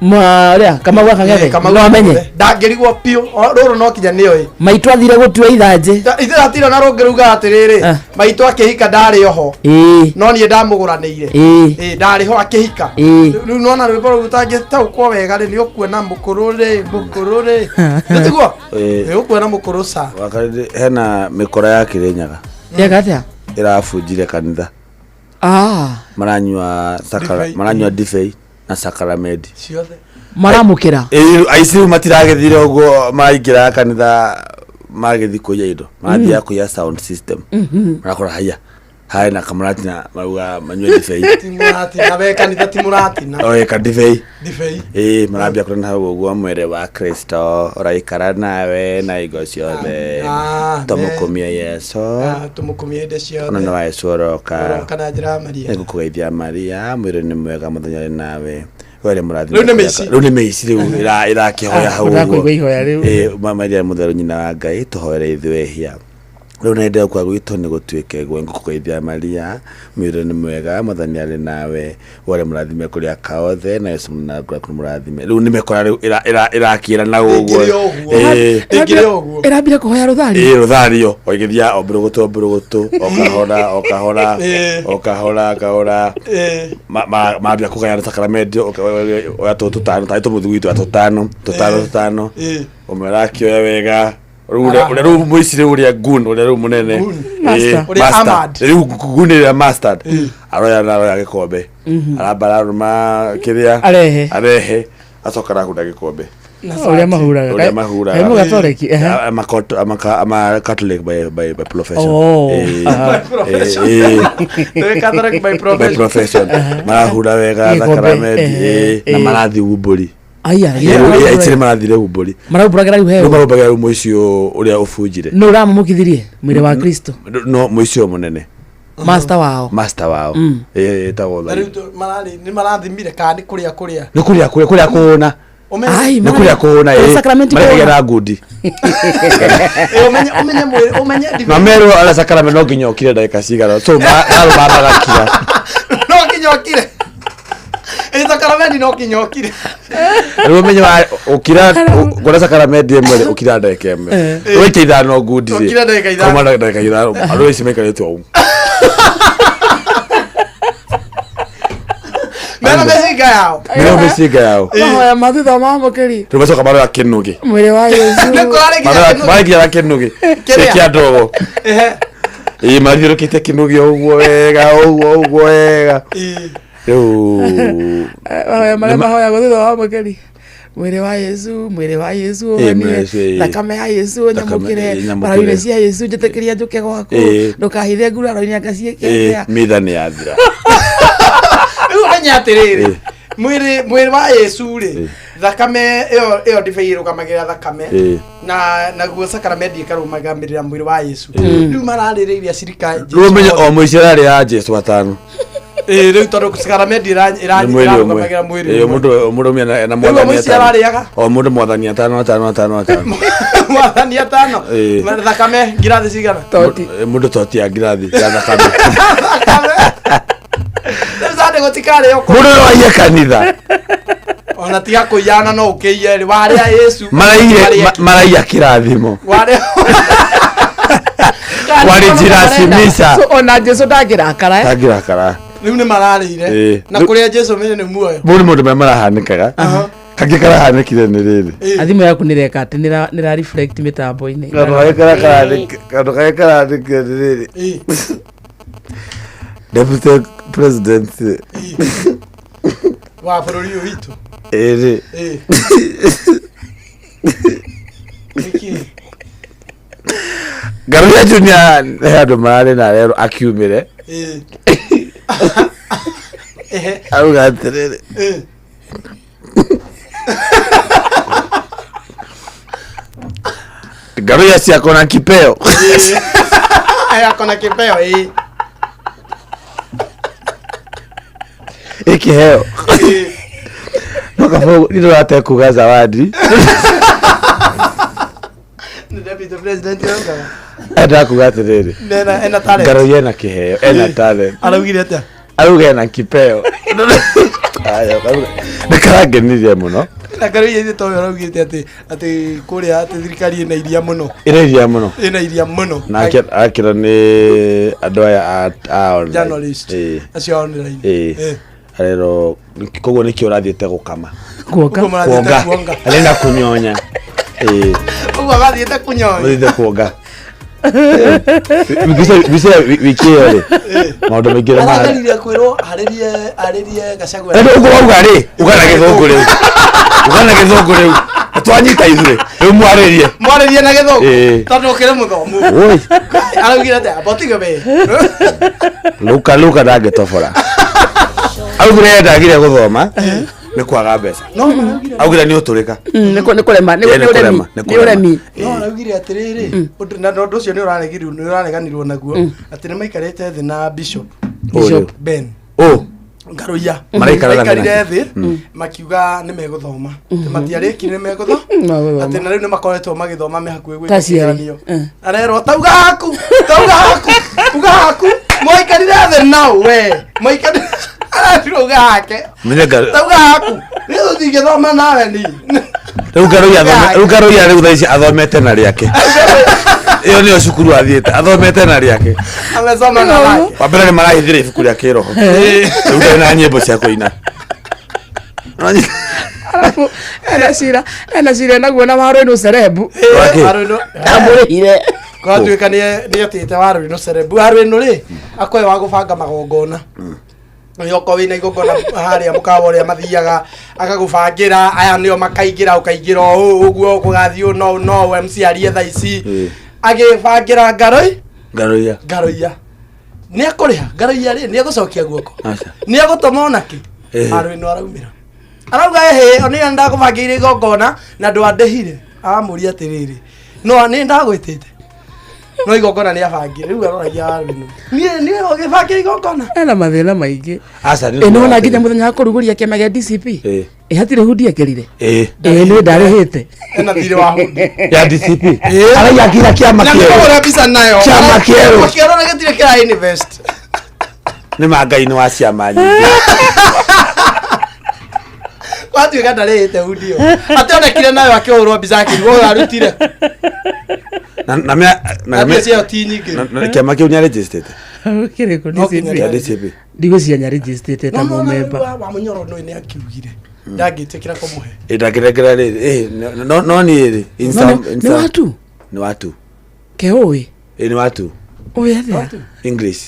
Marĩa Kamau wa Kang'ethe Eh, Kamau no amenye. Kang'ethe. Ndangĩrigwo biũ. Rũrũ no kinya nĩoĩ. Maitũ athire gũtua ithanjĩ. Ithuĩ hatirĩ na rũngĩ rugaga atĩrĩrĩ, maitũ akĩhika ndarĩ oho. Ĩĩ. No niĩ ndamũgũranĩire. Ĩĩ. Ĩĩ, ndarĩ ho akĩhika. Ĩĩ. Rĩu nona rwĩmbo rũu ũtangĩtaũkwo wega rĩ, nĩ ũkuona mũkũrũ rĩ, mũkũrũ rĩ. Nĩ tiguo? Nĩ ũkuona mũkũrũ ca. Wakarĩ hena mĩkora ya Kĩrĩnyaga Yeka atĩa? ĩrabunjire kanitha. Ah. Maranyua sakara, Ndibei. maranyua ndibei na sakaramedi. Ciothe. Maramũkĩra. Ĩĩ, aici rĩu matiragĩthire ũguo maraingĩra kanitha magĩthiĩ kũiya indo marathiaga kũiya sound system. Marakora haiya harĩ na kamũratina marauga manyue ndibei. Ti mũratina, we kanitha ti mũratina. Oe ka ndibei. Ndibei. Ĩĩ, marambia kũrana hau ũguo mwĩrĩ wa Kristo ũraikara nawe na hingo ciothe. Amen. Tũmũkumie Yesu. Ah, tũmũkumie hĩndĩ ciothe. Ona nĩ wa Yesu ũroka. Ũroka na njĩra ya Maria. Nĩngũkũgeithia Maria, mwĩrĩ nĩ mwega mũthenya ũrĩ nawe. We nĩ mũrathime. Rĩu nĩ mĩici. Rĩu nĩ mĩici rĩu ĩrakĩhoya hau Ah, ũguo. ũrakũigua ihoya rĩu. Ĩĩ, Maria mũtheru nyina wa Ngai tũhoere ithuĩ ehia. Rĩu nende kwa gwitũ nĩ gũtuĩke guo. Ngũkũgeithia Maria, mwĩrĩ nĩ mwega, Mwathani arĩ nawe. We nĩ mũrathime kũrĩ aka othe na Yesu mwana waku nĩ mũrathime. Rĩu nĩ mĩkora rĩu ĩrakĩra na ũguo. Ĩngĩrĩ ũguo. Ĩĩ. Ĩngĩrĩ ũguo. Ĩrambire kũhoya rũthari. Ĩĩ, rũthario o ĩgĩthiaga o mbũrũgũtũ o mbũrũgũtũ o kahora o kahora Ĩĩ. o kahora kahora. Ĩĩ. Mambia kũgayana sakaramenti oya tũtũ tũtano tarĩ tũmũthugwiti oya tũtano tũtano tũtano. Ĩĩ. Ũmwe arakĩoya wega Rĩu ũrĩa rĩu mũici rĩu ũrĩa gun ũrĩa rĩu mũnene. Gun. Ĩĩ, Master. Ũrĩa master. armored. Rĩu gun ĩrĩa mustard aroya na aroya gĩkombe. Aramba ararũma kĩrĩa Arehe. arehe Acoka arahura gĩkombe. Na Ũrĩa mahuraga. Ũrĩa mahuraga. Kaĩ mũgatoreki, ehe. I'm a I'm a Catholic by profession. Oh. Eh, By profession. eh, eh. Nĩ Catholic by By profession. profession. Marahura wega Gĩkombe, thakaramenti ehe, eh, na eh. marathiĩ umbũri. Aya, Ĩtirĩ marathire umbũri. Maraumbũragĩra rĩu Rĩu heo. maraumbũragĩra rĩu mũici ũyũ ũrĩa ũbunjire. Nũ ũramũmũkithirie mwĩrĩ wa Kristo? No mũici ũyũ mũnene. Master wao. Master wao. Mm. Eh, ĩtagwo Na rĩu mararĩ nĩ marathimire kana nĩ kũrĩa kũrĩa. Nĩ kũrĩa kũrĩa kũrĩa kũhũna. Ũmenye- Nĩ kũrĩa kũhũna Kũrĩa ĩ. sacrament Marekagĩra kũhũna. ngundi. Eh, ũmenye ũmenye mwĩrĩ ũmenye Na ndibei. merwo arĩa sacrament no nginya ũkire ndagĩka cigana. So marũmamagakira. No nginya ũkire. Ĩ sakaramenti no nginya ũkire. Rĩu ũmenye wa ũkira ngora sacrament ĩmwe rĩ ũkira ndagĩka ĩmwe. Eh. Waikia ithano ngundi rĩ. Ũkira ndagĩka ithano. Kauma ndagĩka ithano. Andũ aici maikarĩte ũũ. Mena mĩcinga yao. Mena mĩcinga yao. Mahoya ma thutha wa mamũkĩri. Rĩu macoka marora kĩnũgĩ. Mwĩrĩ wa Yesu. Nĩ kũrarĩ nginya kĩnũgĩ. Maragia na kĩnũgĩ. Kĩrĩa? Kĩa ndogo. Ehe. Ĩ mathiũrũkĩte kĩnũgĩ ũguo wega ũguo ũguo wega. Rĩu Mahoya marĩa mahoyagwo thutha wa mamũkĩri. Mwĩrĩ wa Yesu, mwĩrĩ wa Yesu Ĩ, ũhenie, mwĩrĩ wa Yesu, ĩ. thakame ya Yesu Thakame, ũnyamũkĩre, ĩ, nyamũkĩre. mbarau-inĩ cia Yesu njĩtĩkĩria njũke gwaku, Ĩ. ndũkahithe nguraro-inĩ anga ciĩke ĩ atĩa. mitha nĩ yathira. Rĩu ũmenye atĩrĩrĩ. Ĩ. Mwĩrĩ mwĩrĩ wa Yesu rĩ thakame ĩyo ĩyo ndibei ĩrũgamagĩrĩra thakame Ĩ. na naguo sakaramenti ĩkarũgamĩrĩra mwĩrĩ wa Yesu. Ĩ. Rĩu mararĩrĩirie cirika Rĩu ũmenye o mũici ararĩa ya Jesu atano. Ĩ rĩu tondũ sakaramenti Nĩ mwĩrĩ ũmwe. ĩrarũgamagĩra mwĩrĩ Ĩ, ũmwe. mũndũ mũndũ ũmwe ena Rĩu mwathani mũici atano. ararĩaga? O mũndũ mwathani atano atano atano atano. Mwathani atano. Ĩ. Thakame ngirathi cigana? Ĩ, Mũndũ toti ya ngirathi ya thakame. Rĩu Sunday gũtikarĩo kũ. Mũndũ no aiye kanitha. Ona tiga kũiyana no ũkĩiye rĩ warĩa Yesu. Maraiye maraiya kĩrathimo. Warĩa Walijirasimisha. So, ona Jesu ndangĩrakara eh? Ndangĩrakara. Rĩu nĩ mararĩire. Ĩ. Na kũrĩa Jesu menye nĩ muoyo. Mau nĩ maũndũ marĩa marahanĩkaga. Kangĩ karahanĩkire nĩ rĩrĩ. Na thimũ yaku nĩreka atĩ nĩra reflect mĩtambo-inĩ. Kaũndũ karĩa kaũndũ karĩa karahanĩkire nĩ rĩrĩ. Deputy President Wa bũrũri ũyũ witũ. ĩrĩ. Ĩ. Nĩkĩ? Ngaruya Junior he andũ mararĩ na arerwo akiumĩre Ĩ. Ehe. auga atĩrĩrĩ Ĩ. Ngaruya si ako na kipeo. Ĩ. Ako na kipeo ĩ. Ĩ kĩheo. No kaba nĩ ndũrate kuga zawadi. Nĩ deputy president augaga. Endaga kuga atĩrĩrĩ. Ena ena talent. Ngaruya ena kĩheo ena talent. Araugire atĩa? Arauga ena kipeo. Aya, nĩ karangenirie mũno. Na Ngaruiya ithe towe araugĩte atĩ atĩ kũrĩa atĩ thirikari ĩna iria mũno. Ĩna iria mũno. Ĩna iria mũno. Na akĩra nĩ andũ aya a online. Journalist. Ĩ. Acio a online. Ĩ. Ĩ. Arerwo koguo nĩkĩo ũrathiĩte gũkama. Kuonga. Ũguo marathiĩte Kuonga. kuonga. Arenda kunyonya. Ĩ. Ũguo mathiĩte kunyonya. Ũthiĩte kuonga. Mbica wiki ĩyo rĩ maũndũ maingĩ nĩ Arageririe kwĩrwo arĩrie arĩrie Gachagua. Rĩu ũguo wauga rĩ uga na gĩthũngũ rĩu uga na gĩthũngũ rĩu twanyita ithuĩ rĩu mwarĩrie Mwarĩrie na gĩthũngũ. Ĩ. Tondũ ũkĩrĩ mũthomu. Oi. Araugire atĩa? Botiga be. Luka Luka ndangĩtobora augire ndagire gũthoma nĩ kwaga mbeca No maraugire augire nĩ ũtũrĩka Nĩ kũrema, nĩ Ĩ, nĩ ũremi, kũrema, nĩ nĩ kũrema. ũremi. No araugire atĩrĩrĩ ũndũ na ũndũ ũcio nĩ ũraregirwo nĩ ũrareganirwo naguo atĩ nĩ maikarĩte thĩ na Bishop Bishop. Ben Ũ. Ngaruiya Maraikara thĩ maikarire nake. thĩ makiuga nĩ megũthoma atĩ matiarĩkire nĩ megũthoma Magũthoma. atĩ na rĩu nĩ makoretwo magĩthoma me hakuhĩ Ta gwĩka ciari. kĩgeranio arerwo tauga haku tauga haku uga haku mwaikarire thĩ nao we mwaikarire aratirwo uga hake Menye tauga haku rĩu tũtingĩthoma nawe ni rĩu Ngaruiya rĩu Ngaruiya rĩu thaa ici athomete na rĩake ĩyo nĩyo cukuru athiĩte athomete na rĩake amesoma na lake wa mbere nĩ marahithire ibuku rĩa kĩroho rĩu ndarĩ na nyĩmbo cia kũina Arabu ena cira ena cira naguo na warũ ĩno cerebu. Wake? Amũrĩhire. Kwatuĩka nĩ atĩte warũ ĩno cerebu warũ ĩno rĩ akoe wa gũbanga magongona Okorwo wĩna igongona harĩa mũkawa ũrĩa mathiaga agagũbangĩra aya nĩo makaingĩra ũkaingĩra o ũũ ũguo kũgathiĩ ũũ no no MC arie thaa ici agĩbangĩra ngaroi Ngaroia. ngaroia nĩ akũrĩha ngaroia rĩ nĩ egũcokia guoko Aca. nĩ egũtũma onakĩ Ĩĩ. arũ ĩno araumĩra arauga ĩhĩ nĩ ndakũbangĩire igongona na ndwandĩhire aramũria atĩrĩrĩ no nĩ ndagwĩtĩte no igongona nĩ abangire rĩu aroragia arũ ĩno niĩ niĩ ũgĩbangĩra igongona ena mathĩna maingĩ Aca nĩ ĩ nĩwona nginya mũthenya wa kũrugũria kĩama gĩa DCP Ĩ. ĩ hatirĩ hundi ekĩrire Ĩ. ĩ nĩ ndarĩhĩte ena thirĩ wa hundi Ya DCP. Araiya nginya kĩama na kĩerũ. nĩkũhũra mbica nayo Kĩama kĩerũ. Kĩama kĩerũ na gĩtirĩ kĩra invest Nĩ ma Ngai nĩ wa ciama nyingĩ. gwatuĩka ndarĩhĩte hundi ĩyo ationekire nayo akĩhũrwo mbica akĩrigwo ũyũ arutire Na na mĩa na na mbia ciayo ti nyingĩ na kĩama kĩu nĩ arejistĩte. kĩrĩkũ No kinya Kĩa DCP DCP. ndigwĩciria nĩarĩnjĩstĩte ta No, no, no, mũmemba wa wa mũnyoro nĩ nĩ akiugire ndangĩtĩkĩra kũmũhe Ĩ ndangĩrengera rĩrĩ. Ĩ no no niĩ rĩ. In No, some- in nĩ some- watu Nĩ watu. keũĩ Ĩ nĩ watu. ũĩ atĩa English.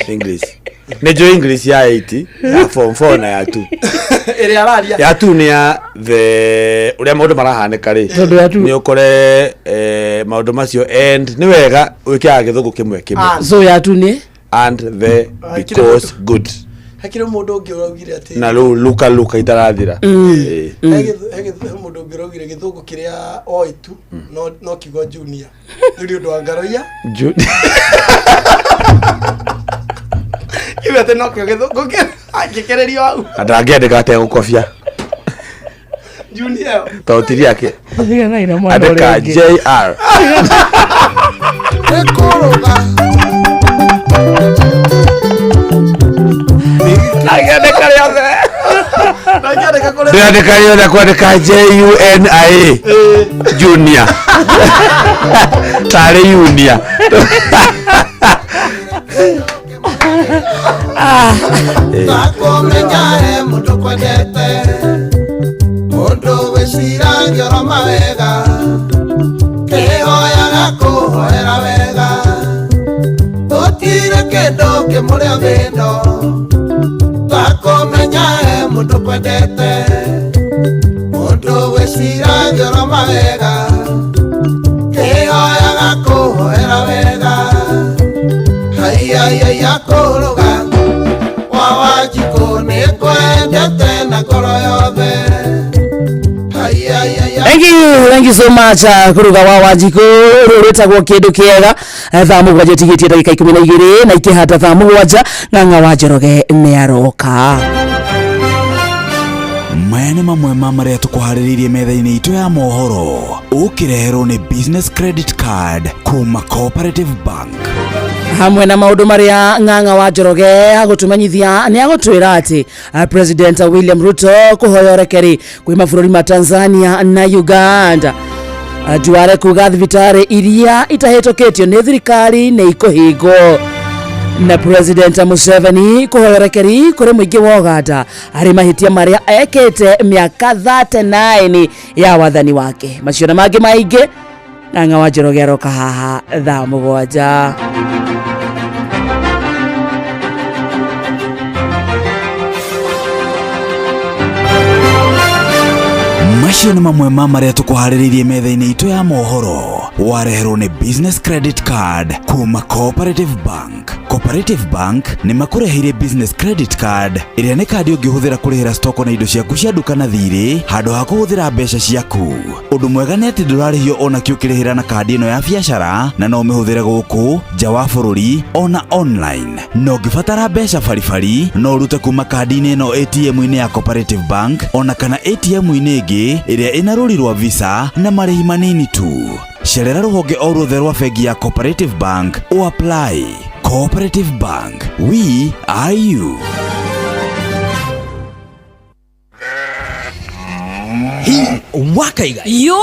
English. Nĩ njũĩ English ya 8, ya form 4 na ya 2. ĩrĩa araria Ya 2 nĩ ya the ũrĩa maũndũ marahanĩka rĩ. Tondũ ya two- Nĩ ũkore eh, maũndũ macio and nĩ wega wĩkĩraga gĩthũngũ kĩmwe kĩmwe. And. so ya tu nĩ And the because good. hakĩrĩ mũndũ ũngĩ ũraugire atĩ Na rĩu luka luka itarathira. Ĩ. he gĩthũ- he gĩthũ- he mũndũ ũngĩ ũraugire gĩthũngũ kĩrĩa oĩ tu no- no kiugo junior rĩu nĩ ũndũ wa ngaroia kiuga atĩ nokĩo gĩthũngũ kĩrĩa angĩkĩrĩrio hau Na ndangĩandĩka ategũkobia junior ĩyo tondũ ti rĩake. tiganai na mwana ũrĩa Andĩka ũngĩ JR. Ndangĩandĩka rĩothe ndangĩandĩka kũrĩ Ndĩrandĩka rĩothe kwandĩka J U N I A Junior. Tarĩ Junior. Ndakũmenyae mũndũ kwendete mũndũ wĩciragia oro mawega kĩhoyaga kũhoera wega gũtirĩ kĩndũ kĩmũrĩa thĩno ndakũmenyae mũndũ kwendete mũndũ wĩciragia oro mawega kĩhoyaga kũhoera wega haiyaiyaiya kũrũga wa Wanjikũ nĩngwendete na ngoro yothe haiyaiyaiya Thank you, thank you so much kuruga wa Wanjikũ rũrũ rwĩtagwo kĩndũ kĩega. Thaa 7 tigĩtie ndagĩka 12 na ikĩhanda thaa 7 ng'ang'a wa Njoroge nĩaroka. Maya nĩ mamwe ma marĩa tũkũharĩrĩirie metha-inĩ itũ ya mohoro ũkĩreherwo nĩ business credit card kuma Cooperative Bank. Hamwe na maũndũ marĩa ng'ang'a wa Njoroge agũtũmenyithia nĩ agũtwĩra atĩ President William Ruto kũhoya ũrekeri kwĩ mabũrũri ma Tanzania na Uganda. Duale kuga thibitarĩ iria itahĩtũkĩtio nĩ thirikari nĩ ikũhingwo na President Museveni kũhoya ũrekeri kũrĩ mũingĩ wa Uganda harĩ mahĩtia marĩa ekĩte mĩaka 39 ya wathani wake. Macio na mangĩ maingĩ ng'ang'a wa Njoroge aroka haha thaa 7. Macio nĩ mamwe ma marĩa tũkũharĩrĩirie metha-inĩ itũ ya mohoro wareherwo nĩ business credit card kuma Cooperative Bank. Cooperative Bank nĩ makũreheire business credit card ĩrĩa nĩ kandi ũngĩhũthĩra kũrĩhĩra stoko na indo ciaku cia nduka na thirĩ handũ ha kũhũthĩra mbeca ciaku. Ũndũ mwega nĩ atĩ ndũrarĩhio ona kĩ ũkĩrĩhĩra na kandi ĩno ya biacara na no ũmĩhũthĩre gũkũ nja wa bũrũri ona online. Na ũngĩbatara mbeca baribari no ũrute kuma kandi-inĩ ĩno ATM-inĩ ya Cooperative Bank ona kana ATM-inĩ ĩngĩ ĩrĩa ĩna rũri rwa Visa na marĩhi manini tu. Cerera rũhonge o ruothe rwa bengi ya Cooperative Bank o apply. Cooperative Bank, we are you. Hi wakaiga yo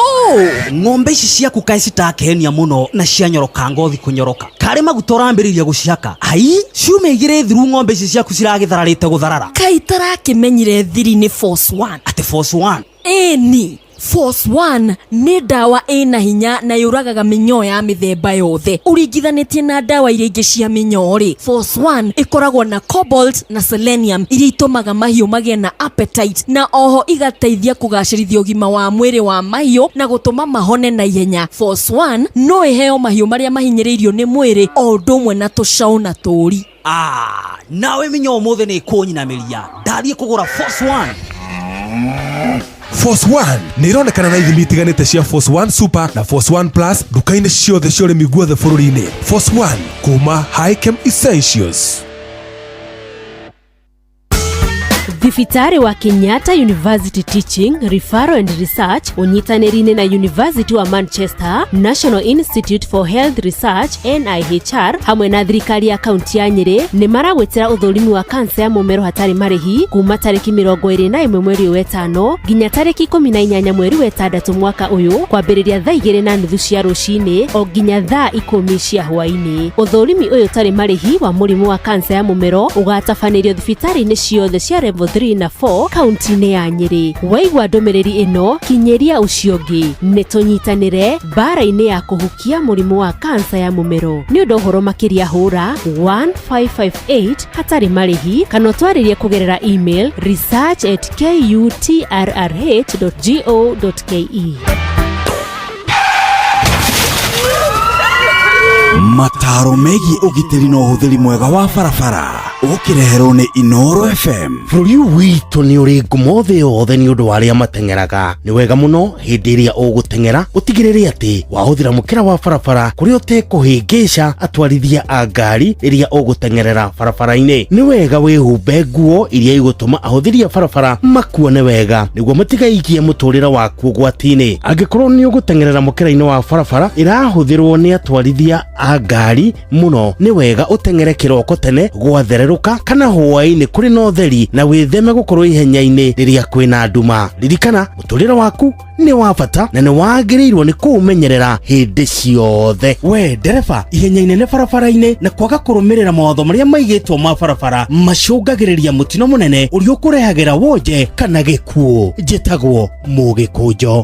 ng'ombe ici ciaku kaĩ citakenia mũno na cianyoroka ngothi kũnyoroka karĩ maguta ũrambĩrĩria gũcihaka ai ciumia igĩrĩ thiru ng'ombe ici ciaku ciragĩthararĩte gũtharara kaĩ itarakĩmenyire thiri nĩ force one atĩ force one ĩni Force 1 nĩ ndawa ĩna hinya na yũragaga mĩnyoo ya mĩthemba yothe. Ũringithanĩtie na ndawa iria ingĩ cia mĩnyoo rĩ, Force 1 ĩkoragwo na cobalt na selenium iria itũmaga mahiũ magĩe na appetite na oho igateithia kũgacĩrithia ũgima wa mwĩrĩ wa mahiũ na gũtũma mahone na ihenya. Force 1 no ĩheo mahiũ marĩa mahinyĩrĩirio nĩ mwĩrĩ o ũndũ ũmwe na tũcaũ na tũũri. Ah, nawe mĩnyoo ũmũthĩ nĩ ĩkũnyinamĩria. Ndathiĩ kũgũra Force 1. Force 1 nĩ ironekana na ithimi itiganĩte cia Force 1 Super na Force 1 Plus nduka-inĩ ciothe cia ũrĩmi guothe bũrũri-inĩ. Force 1 kuma Hikem Essentials. Thibitarĩ wa Kenyatta University Teaching, Referral and Research ũnyitanĩri-inĩ na University wa Manchester, National Institute for Health Research NIHR hamwe na thirikari ya kaunti ya Nyĩrĩ nĩ maragwĩtĩra ũthũrimi wa kansa ya mũmero hatarĩ marĩhi kuma tarĩki 21 mweri ũyũ wetano nginya tarĩki 18 mweri wetandatũ mwaka ũyũ kwambĩrĩria thaa 2:30 cia rũcinĩ o nginya thaa 10 cia hwaĩ-inĩ. Ũthũrimi ũyũ ũtarĩ marĩhi wa mũrimũ wa kansa ya mũmero ũgatabanĩrio thibitarĩ-inĩ ciothe cia level 3 na 4 kaunti-inĩ ya Nyĩrĩ. Waigua ndũmĩrĩri ĩno kinyĩria ũcio ũngĩ. Nĩ tũnyitanĩre mbara-inĩ ya kũhukia mũrimũ wa kansa ya mũmero. Nĩ ũndũ ũhoro makĩria hũra 1558 hatarĩ marĩhi kana ũtwarĩrie kũgerera email research@kutrrh.go.ke. Mataro megiĩ ũgitĩri na ũhũthĩri mwega wa barabara ũkĩreherwo nĩ Inoro FM. Bũrũri ũyũ witũ nĩ ũrĩ ngumo thĩ yothe nĩ ũndũ wa arĩa mateng'eraga. Nĩ wega mũno hĩndĩ ĩrĩa ũgũteng'era ũtigĩrĩre atĩ wahũthĩra mũkĩra wa barabara kũrĩa ũtekũhĩngĩca atwarithia a ngari rĩrĩa ũgũteng'erera barabara-inĩ. Nĩ wega wĩhumbe nguo iria igũtũma ahũthĩri a barabara makuone wega nĩguo matigaikie mũtũrĩre waku ũgwati-inĩ. Angĩkorwo nĩ ũgũteng'erera mũkĩra-inĩ wa barabara ĩrahũthĩrwo nĩ atwarithia a ngari mũno, nĩ wega ũteng'ere kĩroko tene gwathererũka kana hwaĩ-inĩ kũrĩ na ũtheri na wĩtheme gũkorwo ihenya-inĩ rĩrĩa kwĩna nduma. Ririkana mũtũrĩre waku nĩ wa bata na nĩ wagĩrĩirwo nĩ kũũmenyerera hĩndĩ ciothe. We ndereba, ihenya inene barabara-inĩ na kwaga kũrũmĩrĩra mawatho marĩa maigĩtwo ma barabara macũngagĩrĩria mũtino mũnene ũrĩa ũkũrehagĩra wonje kana gĩkuũ. Njĩtagwo Mũgĩkũnjo.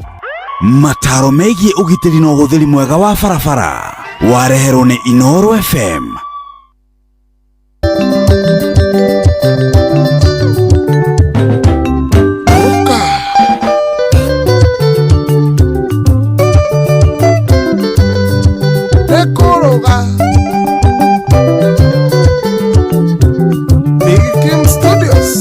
Mataro megiĩ ũgitĩri na ũhũthĩri mwega wa barabara wareherwo nĩ Inoro FM. Nĩkũrũga Big Kim Studios.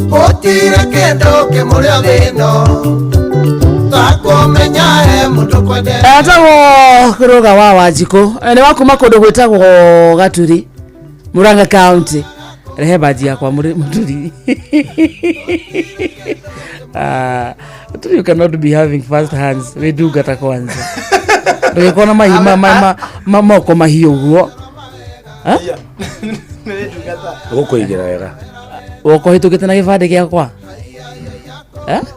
Gũtirĩ kĩndũ kĩmũrĩa thĩ ĩno takũmenya he mũndũ kwendete. Etagwo Kũrũga wa Wanjikũ, nĩ wa kuma kũndũ gwĩtagwo Gaturi, Murang'a County. Rehe baji yakwa Mũturi. Ah, Mũturi, you cannot be having fast hands wĩ ndungata kwanza ndũgĩkorwo na mahi moko mahiũ ũguo. Gũkũigĩra wega. Woka ũhĩtũkĩte na gĩbandĩ gĩakwa.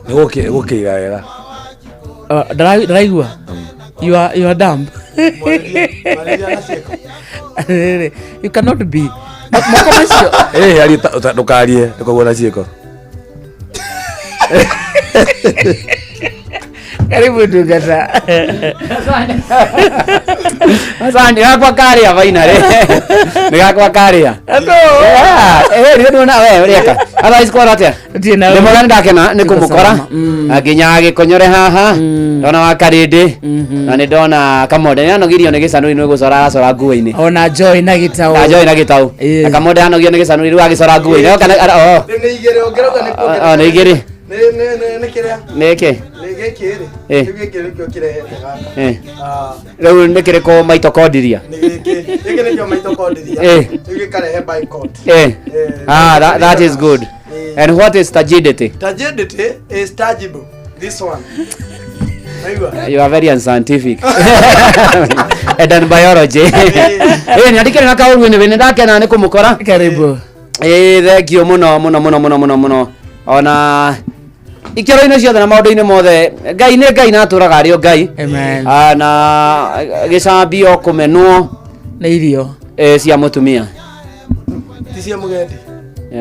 Nĩ gũkĩiga wega. Ndaraigua you are dumb. Rĩrĩ, you cannot be moko macio. Ĩ arie ndũkarie ndũkaguo na ciĩko. Karibu ndungata. Asante, gakwa karia finally. Nĩ gakwa karia. Eh, rĩu ndona we ũreka. Otherwise kwara atĩa? Nĩ mwega, nĩ ndakena nĩ kũmũkora. Nginya gĩkonyore haha. Ndona wa Karĩndĩ. Na nĩ ndona Kamonde. Nĩ anogirio nĩ gĩcanũri nĩ gũcora aracora nguo-inĩ. Ona Joy na gĩtaũ. Na Joy na gĩtaũ. Na Kamonde anogio nĩ gĩcanũri rĩu agĩcora nguo-inĩ. Oka oh. Rĩu nĩ igĩrĩ ũngĩrauga nĩ Oh, nĩ igĩrĩ. Nĩ kĩrĩa Nĩ kĩ? Nĩ gĩkĩ rĩ. Rĩu gĩkĩ nĩkĩo kĩrehete gaka. Ah, Rĩu nĩ kĩrĩkũ mitochondria? Nĩ gĩkĩ, gĩkĩ nĩkĩo mitochondria. Rĩu gĩkarehe bicot. Ah, that is good. And what is turgidity? Turgidity is tangible, this one. Naigua. You are very unscientific. And then biology. Nĩ andĩkĩre na kaũru nĩ ndakena nĩ kũmũkora. Karibu. Thank you mũno mũno mũno mũno mũno mũno. Ona ikĩro-inĩ ciothe na maũndũ-inĩ mothe Ngai nĩ Ngai na atũraga arĩ o Ngai. Amen. Ah, na gĩcambio kũmenwo Nĩ irio. Cia mũtumia. Ti cia mũgendi.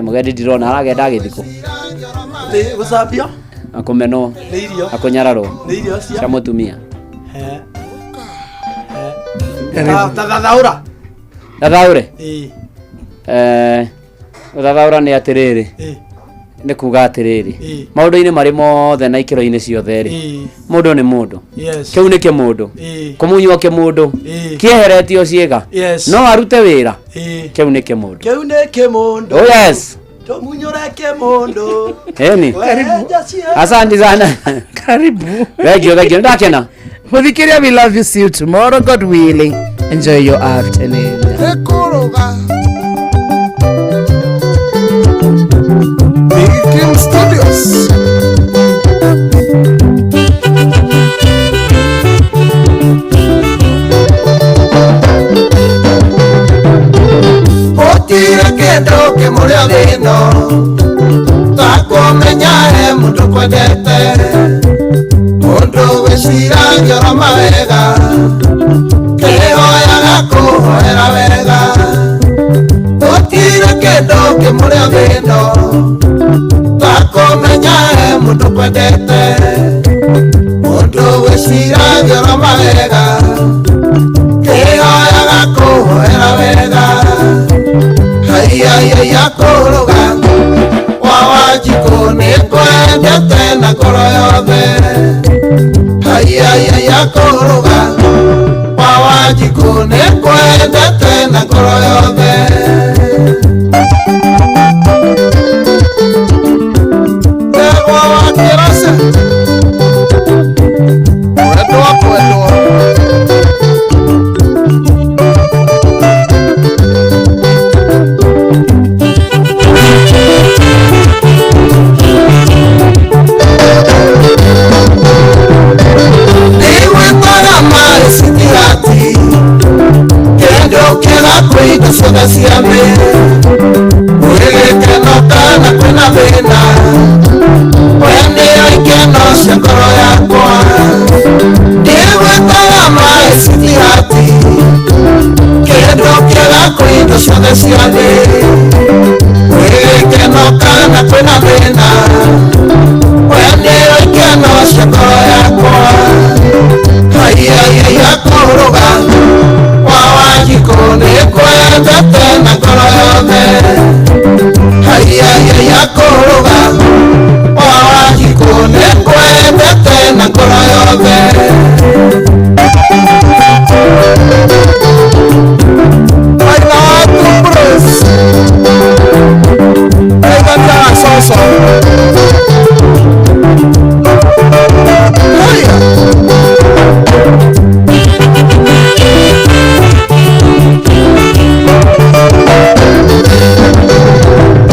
Mũgendi ndirona aragenda agĩthikwo. Nĩ gũcambio. Na kũmenwo. Nĩ irio. Na kũnyararwo. Nĩ irio cia cia mũtumia. He. Ta thathaũra. Thathaũre? Ĩĩ. Gũthathaũra nĩ atĩrĩrĩ. Nĩ kuga atĩrĩrĩ. Maũndũ-inĩ marĩ mothe na ikĩro-inĩ ciothe rĩ. Mũndũ nĩ mũndũ. Yes. Kĩu nĩ kĩmũndũ. Kũmunywo kĩmũndũ. Kĩeheretio ciĩga. Yes. No arute wĩra. Kĩu nĩ kĩmũndũ. Kĩu nĩ kĩmũndũ. Oh yes. Tũmunyũre kĩmũndũ. Eni. Weheja ciĩga. Asante sana. Karibu. Thank you, thank you. Ndakena. Muthikiria, we love you. See you tomorrow, God willing. Enjoy your afternoon. Big King Studios. Gũtirĩ kĩndũ kĩmũrĩa thĩ ĩno ta kũmenya he mũndũ kwendete mũndũ wĩciragia oro mawega kĩhoyaga kũhoera wega gũtirĩ kĩndũ kĩmũrĩa thĩ ĩno ta kũmenya he mũndũ kwendete mũndũ wĩciragia oro mawega kĩhoyaga kũhoera wega haiya kũrũga wa Wanjikũ nĩngwendete na ngoro yothe haiya kũrũga wa Wanjikũ nĩngwendete na ngoro yothe. Ndegwa wa Kĩraca. Kwendwo kwendwo. Nĩgwĩtaga maĩ citigati kĩndũ kĩega kwĩ indo ciothe cia thĩ gwĩ gĩkeno kana kwĩna thĩna we nĩyo ikeno cia ngoro yakwa nĩgwĩtaga maĩ citigati kĩndũ kĩega kwĩ indo ciothe cia thĩ gwĩ gĩkeno kana kwĩna thĩna we nĩyo ikeno cia ngoro yakwa haiya kũrũga wa Wanjikũ nĩngwendete na ngoro yothe haiya kũrũga wa Wanjikũ nĩngwendete na ngoro yothe.